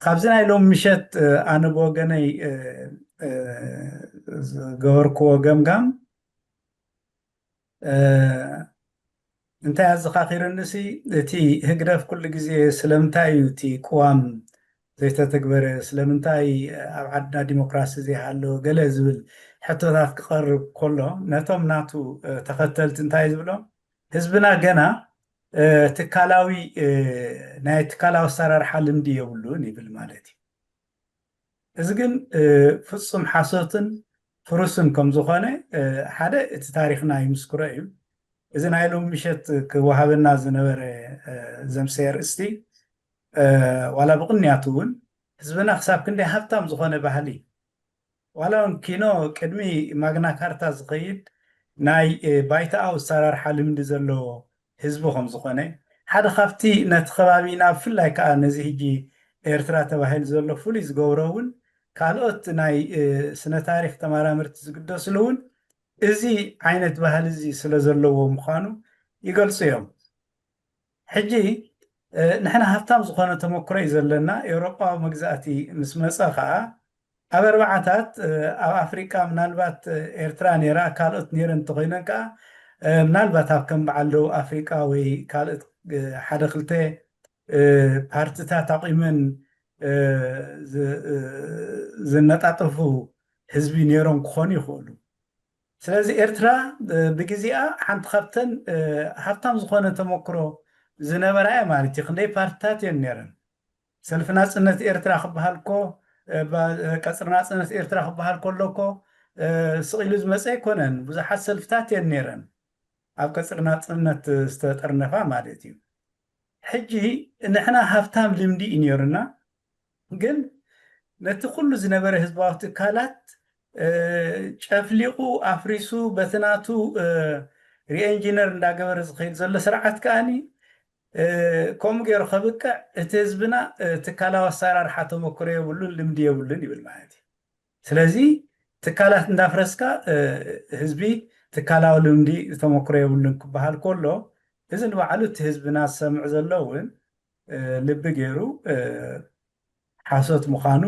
ካብዚ ናይ ሎም ምሸት ኣነ ብወገነይ ዝገበርክዎ ገምጋም እንታይ ኣዘኻኺርንሲ፣ እቲ ህግደፍ ኩሉ ግዜ ስለምንታይ እዩ እቲ ቅዋም ዘይተተግበረ፣ ስለምንታይ ኣብ ዓድና ዲሞክራሲ ዘይሃለወ ገለ ዝብል ሕቶታት ክቐርብ ከሎ ነቶም ናቱ ተኸተልቲ እንታይ ዝብሎም፣ ህዝብና ገና ትካላዊ ናይ ትካላዊ ኣሰራርሓ ልምዲ የብሉን ይብል ማለት እዩ። እዚ ግን ፍፁም ሓሶትን ፍሩስን ከም ዝኾነ ሓደ እቲ ታሪኽና ይምስክሮ እዩ። እዚ ናይ ሎም ምሸት ክወሃበና ዝነበረ ዘምሰየ ርእስቲ ዋላ ብቕንያቱ እውን ህዝብና ክሳብ ክንደይ ሃብታም ዝኾነ ባህሊ ዋላ እውን ኪኖ ቅድሚ ማግና ካርታ ዝኸይድ ናይ ባይታኣዊ ኣሰራርሓ ልምዲ ዘለዎ ህዝቢ ከም ዝኾነ ሓደ ካብቲ ነቲ ከባቢና ብፍላይ ከዓ ነዚ ሕጂ ኤርትራ ተባሂሉ ዘሎ ፍሉይ ዝገብሮ እውን ካልኦት ናይ ስነ ታሪክ ተመራመርቲ ዝግደስሉ እውን እዚ ዓይነት ባህሊ እዚ ስለ ዘለዎ ምዃኑ ይገልፁ እዮም። ሕጂ ንሕና ሃብታም ዝኾነ ተመክሮ እዩ ዘለና። ኤውሮጳዊ መግዛእቲ ምስ መፀ ከዓ ኣብ ኣርባዓታት ኣብ ኣፍሪቃ ምናልባት ኤርትራ ነይራ፣ ካልኦት ነይረን እንተኮይነን ከዓ ምናልባት ኣብ ከም በዓል ደቡብ ኣፍሪቃ ወይ ካልኦት ሓደ ክልተ ፓርትታት ኣቑመን ዝነጣጠፉ ህዝቢ ነይሮም ክኾኑ ይኽእሉ። ስለዚ ኤርትራ ብግዜኣ ሓንቲ ካብተን ሃብታም ዝኾነ ተመክሮ ዝነበራ እያ ማለት እዩ። ክንደይ ፓርትታት እየን ነይረን። ሰልፊ ናጽነት ኤርትራ ክበሃል ኮ፣ ቀጽሪ ናጽነት ኤርትራ ክበሃል ከሎ ኮ ስቕ ኢሉ ዝመጸ ኣይኮነን። ብዙሓት ሰልፍታት እየን ነይረን ኣብ ቀጽሪ ናጽነት ዝተጠርነፋ ማለት እዩ። ሕጂ ንሕና ሃብታም ልምዲ እዩ ነይሩና፣ ግን ነቲ ኩሉ ዝነበረ ህዝባዊ ትካላት ጨፍሊቑ ኣፍሪሱ በቲ ናቱ ሪኤንጂነር እንዳገበረ ዝኸይድ ዘሎ ስርዓት ከኣኒ ከምኡ ገይሩ ከብቅዕ እቲ ህዝብና ትካላዊ ኣሰራርሓ ተመክሮ የብሉን፣ ልምዲ የብሉን ይብል ማለት እዩ። ስለዚ ትካላት እንዳፍረስካ ህዝቢ ትካላዊ ልምዲ ተመክሮ የብሉን ክበሃል ከሎ፣ እዚ ንባዕሉ እቲ ህዝብና ዝሰምዕ ዘሎ እውን ልቢ ገይሩ ሓሶት ምዃኑ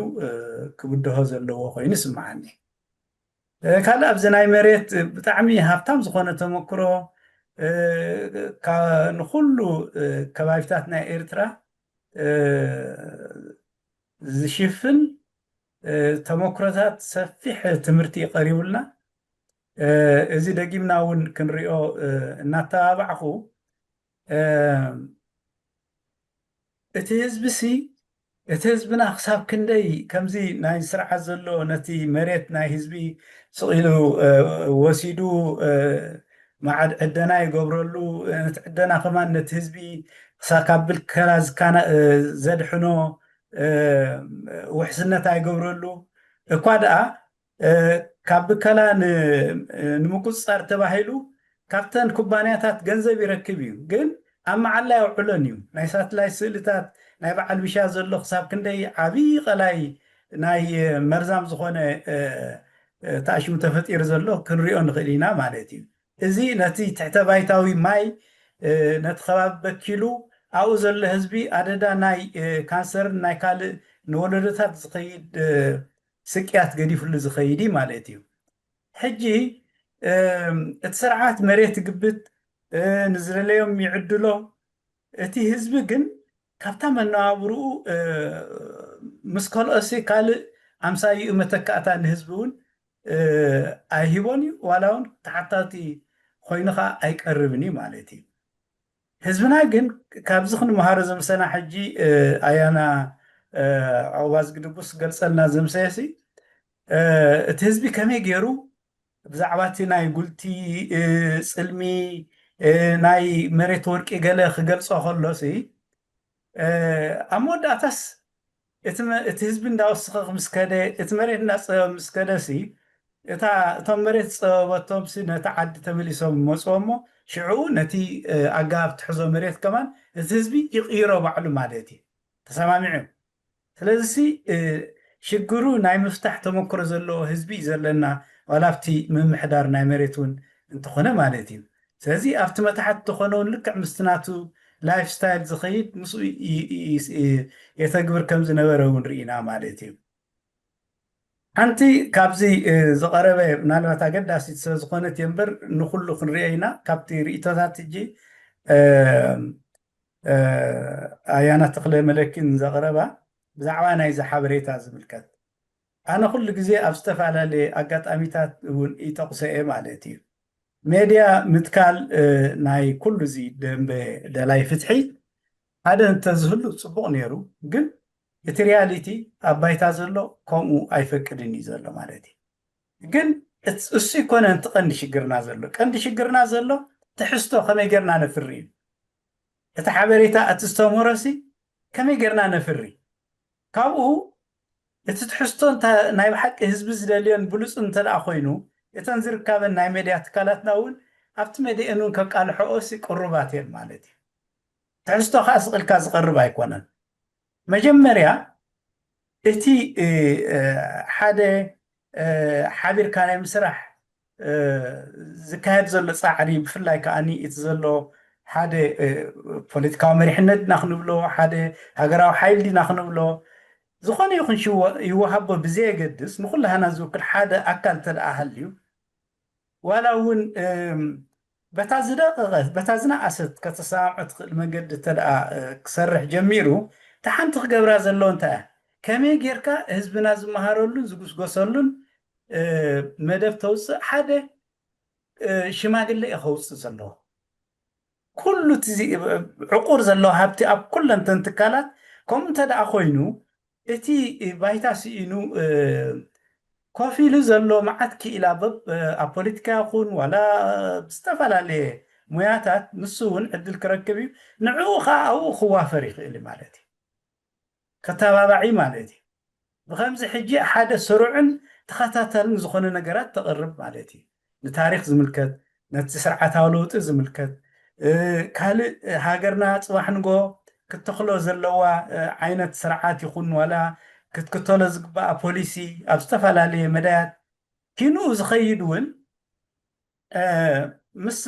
ክብድሆ ዘለዎ ኮይኑ ይስምዓኒ። ካልእ ኣብዚ ናይ መሬት ብጣዕሚ ሃብታም ዝኾነ ተመክሮ ንኩሉ ከባቢታት ናይ ኤርትራ ዝሽፍን ተመክሮታት ሰፊሕ ትምህርቲ ቀሪቡልና፣ እዚ ደጊምና እውን ክንሪኦ እናተባባዕኹ፣ እቲ ህዝቢ ሲ እቲ ህዝብና ክሳብ ክንደይ ከምዚ ናይ ስርዓት ዘሎ ነቲ መሬት ናይ ህዝቢ ስቕ ኢሉ ወሲዱ መዓድ ዕደና ይገብረሉ፣ ነቲ ዕደና ከማን ነቲ ህዝቢ ክሳ ካብ ብከላ ዝካና ዘድሕኖ ውሕስነት ኣይገብረሉ እኳ ደኣ ካብ ብከላ ንምቁፅፃር ተባሂሉ ካብተን ኩባንያታት ገንዘብ ይረክብ እዩ፣ ግን ኣብ መዓላ የውዕለን እዩ። ናይ ሳትላይት ስእልታት ናይ በዓል ቢሻ ዘሎ ክሳብ ክንደይ ዓብዪ ቀላይ ናይ መርዛም ዝኾነ ተኣሽሙ ተፈጢሩ ዘሎ ክንሪኦ ንኽእል ኢና ማለት እዩ። እዚ ነቲ ትሕተ ባይታዊ ማይ ነቲ ከባቢ በኪሉ ኣብኡ ዘሎ ህዝቢ ኣደዳ ናይ ካንሰርን ናይ ካልእ ንወለዶታት ዝኸይድ ስቅያት ገዲፍሉ ዝኸይድ ማለት እዩ። ሕጂ እቲ ስርዓት መሬት ይግብት፣ ንዝደለዮም ይዕድሎ። እቲ ህዝቢ ግን ካብታ መነባብርኡ ምስ ከልኦሲ ካልእ ኣምሳይኡ መተካእታ ንህዝቢ እውን ኣይሂቦን እዩ፣ ዋላ እውን ተሓታቲ ኮይኑ ከዓ ኣይቀርብን እዩ ማለት እዩ። ህዝብና ግን ካብዚ ክንመሃሮ ዘምሰና ሕጂ ኣያና ዑቕባዝጊ ድቡስ ገልጸልና ዘምሰየሲ እቲ ህዝቢ ከመይ ገይሩ ብዛዕባ እቲ ናይ ጉልቲ ጽልሚ ናይ መሬት ወርቂ ገለ ክገልጾ ከሎሲ ኣብ መወዳእታስ እቲ ህዝቢ እንዳወሰኸ ምስ ከደ እቲ መሬት እንዳፀበ ምስ ከደሲ እታ እቶም መሬት ዝፀበበቶምሲ ነቲ ዓዲ ተመሊሶም ይመፅዎ እሞ ሽዕኡ ነቲ ኣገባብ ትሕዞ መሬት ከማን እቲ ህዝቢ ይቕይሮ ባዕሉ ማለት እዩ። ተሰማሚዑ። ስለዚሲ ሽግሩ ናይ ምፍታሕ ተመክሮ ዘለዎ ህዝቢ እዩ ዘለና፣ ዋላ ኣብቲ ምምሕዳር ናይ መሬት እውን እንተኾነ ማለት እዩ። ስለዚ ኣብቲ መታሕት ዝኾነ እውን ልክዕ ምስቲ ናቱ ላይፍ ስታይል ዝኸይድ ምስኡ የተግብር ከም ዝነበረ እውን ርኢና ማለት እዩ። ሓንቲ ካብዚ ዝቐረበ ምናልባት ኣገዳሲት ስለ ዝኾነት እየ እምበር ንኩሉ ክንሪኦ ኢና። ካብቲ ርእቶታት ሕጂ ኣያና ተኽለ መለኪን ዘቕረባ ብዛዕባ ናይዚ ሓበሬታ ዝምልከት ኣነ ኩሉ ግዜ ኣብ ዝተፈላለየ ኣጋጣሚታት እውን ይጠቕሶ እየ ማለት እዩ። ሜድያ ምትካል ናይ ኩሉ እዚ ደንበ ደላይ ፍትሒ ሓደ እንተዝህሉ ፅቡቕ ነይሩ፣ ግን እቲ ሪያሊቲ ኣብ ባይታ ዘሎ ከምኡ ኣይፈቅድን እዩ ዘሎ ማለት እዩ። ግን እሱ ይኮነ እቲ ቀንዲ ሽግርና ዘሎ። ቀንዲ ሽግርና ዘሎ ትሕዝቶ ከመይ ጌርና ነፍሪ እዩ። እቲ ሓበሬታ እቲ ዝተምህሮሲ ከመይ ጌርና ነፍሪ ካብኡ እቲ ትሕዝቶ ናይ ብሓቂ ህዝቢ ዝደልዮን ብሉፅን እንተ ደኣ ኮይኑ እተን ዝርካበን ናይ ሜድያ ትካላትና እውን ኣብቲ ሜድየን እውን ከቃልሐኦሲ ቅሩባት እየን ማለት እዩ። ትሕዝቶ ከዓ ስቕልካ ዝቐርብ ኣይኮነን። መጀመርያ እቲ ሓደ ሓቢርካ ናይ ምስራሕ ዝካየድ ዘሎ ፃዕሪ ብፍላይ ከዓኒ እቲ ዘሎ ሓደ ፖለቲካዊ መሪሕነት ዲና ክንብሎ ሓደ ሃገራዊ ሓይል ዲና ክንብሎ ዝኾነ ይኹን ሽወ ይወሃቦ ብዘየገድስ፣ ንኹላህና ዝውክል ሓደ ኣካል እንተ ደኣ ሃልዩ፣ ዋላ እውን፣ እም፣ በታ ዝደቐቐት፣ በታ ዝነኣሰት ከተሰማምዖ ትኽእል መገዲ እንተ ደኣ፣ እ፣ ክሰርሕ ጀሚሩ፣ እታ ሓንቲ ክገብራ ዘለዎ እንታይ እያ? ከመይ ጌርካ ህዝብና ዝመሃረሉን ዝጉስጎሰሉን፣ እ፣ መደብ ተውፅእ? ሓደ፣ እ፣ ሽማግለ እዩ ከውፅእ ዘለዎ። ኩሉ እቲ ዚ-፣ ዕቑር ዘለዎ ሃብቲ ኣብ ኩለን እተን ትካላት ከምኡ እንተ ደኣ ኮይኑ፣ እቲ ባይታ ስኢኑ፣ እ፣ ኮፍ ኢሉ ዘሎ መዓት ክኢላ በብ-፣ እ፣ ኣብ ፖለቲካ ይኹን ዋላ ብዝተፈላለየ ሞያታት ንሱ እውን ዕድል ክረክብ እዩ። ንዕኡ ኸዓ ኣብኡ ክዋፈር ይኽእል እዩ ማለት እዩ። ከተባባዒ ማለት እዩ። ብኸምዚ ሕጂ ሓደ ስሩዕን ተኸታታልን ዝኾነ ነገራት ተቕርብ ማለት እዩ። ንታሪኽ ዝምልከት፣ ነቲ ስርዓታዊ ለውጢ ዝምልከት፣ እ፣ ካልእ ሃገርና ጽባሕ ንጎ ክትተኽሎ ዘለዋ፣ እ፣ ዓይነት ስርዓት ይኹን ዋላ ክትክተሎ ዝግባኣ ፖሊሲ ኣብ ዝተፈላለየ መዳያት ኪንኡ ዝኸይድ እውን፣ እ፣ ምስ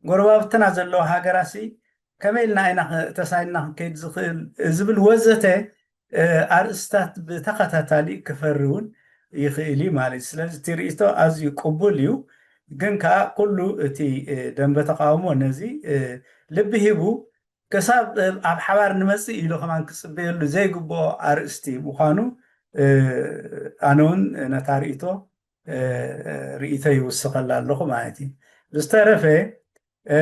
ጎረባብትና ዘለዋ ሃገራሲ ከመይ ኢልና ኢና ኸ-፣ ተሳኢንና ክንከይድ ዝኽእል ዝብል ወዘተ፣ እ፣ ኣርእስታት ብተኸታታሊ ክፈሪ እውን ይኽእል እዩ ማለት እዩ። ስለዚ እቲ ርእይቶ ኣዝዩ ቅቡል እዩ። ግን ከኣ ኩሉ እቲ፣ እ፣ ደንበ ተቃውሞ ነዚ፣ እ፣ ልቢ ሂቡ ክሳብ፣ እ፣ ኣብ ሓባር ንመጽእ ኢሉ ከማን ክጽበየሉ ዘይግብኦ ኣርእስቲ ምዃኑ፣ እ፣ ኣነ እውን ነታ ርእይቶ፣ እ፣ ርእይቶ ይውስኸላ ኣለኹ ማለት እዩ። ብዝተረፈ፣ እ፣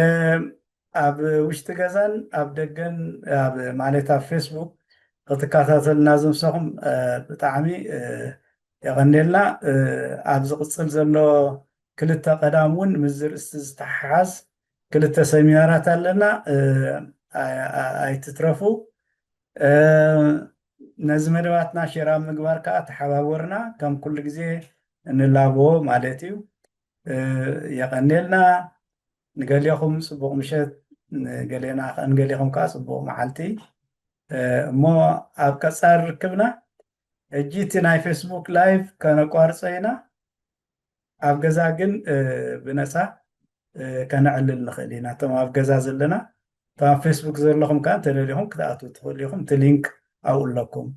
ኣብ ውሽጢ ገዛን ኣብ ደገን፣ ኣብ፣ ማለት ኣብ ፌስቡክ ክትከታተሉና ዝምሰኹም፣ እ፣ ብጣዕሚ፣ እ፣ የቐንየልና። እ፣ ኣብ ዝቕጽል ዘሎ ክልተ ቀዳም እውን ምስዚ ርእስቲ ዝተሓሓዝ ክልተ ሰሚናራት ኣለና። እ፣ ኣይ-፣ ኣይ-፣ ኣይትትረፉ። እ፣ ነዚ መደባትና ሼር ኣብ ምግባር ከኣ ተሓባበሩና፣ ከም ኩሉ ግዜ እንላበዎ ማለት እዩ። እ፣ የቐንየልና። ንገሊኹም ጽቡቕ ምሸት፣ ንገሌና፣ ንገሊኹም ከኣ ጽቡቕ መዓልቲ። እ፣ እሞ ኣብ ቀጻሊ ርክብና። ሕጂ እቲ ናይ ፌስቡክ ላይቭ ከነቋርጾ ኢና። ኣብ ገዛ ግን፣ እ፣ ብነጻ፣ እ፣ ከነዕልል ንኽእል ኢና። እቶም ኣብ ገዛ ዘለና፣ እቶም ኣብ ፌስቡክ ዘለኹም ከኣ እንተደሊኹም ክትኣትዉ ትኽእሉ ኢኹም። እቲ ሊንክ ኣብኡ ኣለኩም።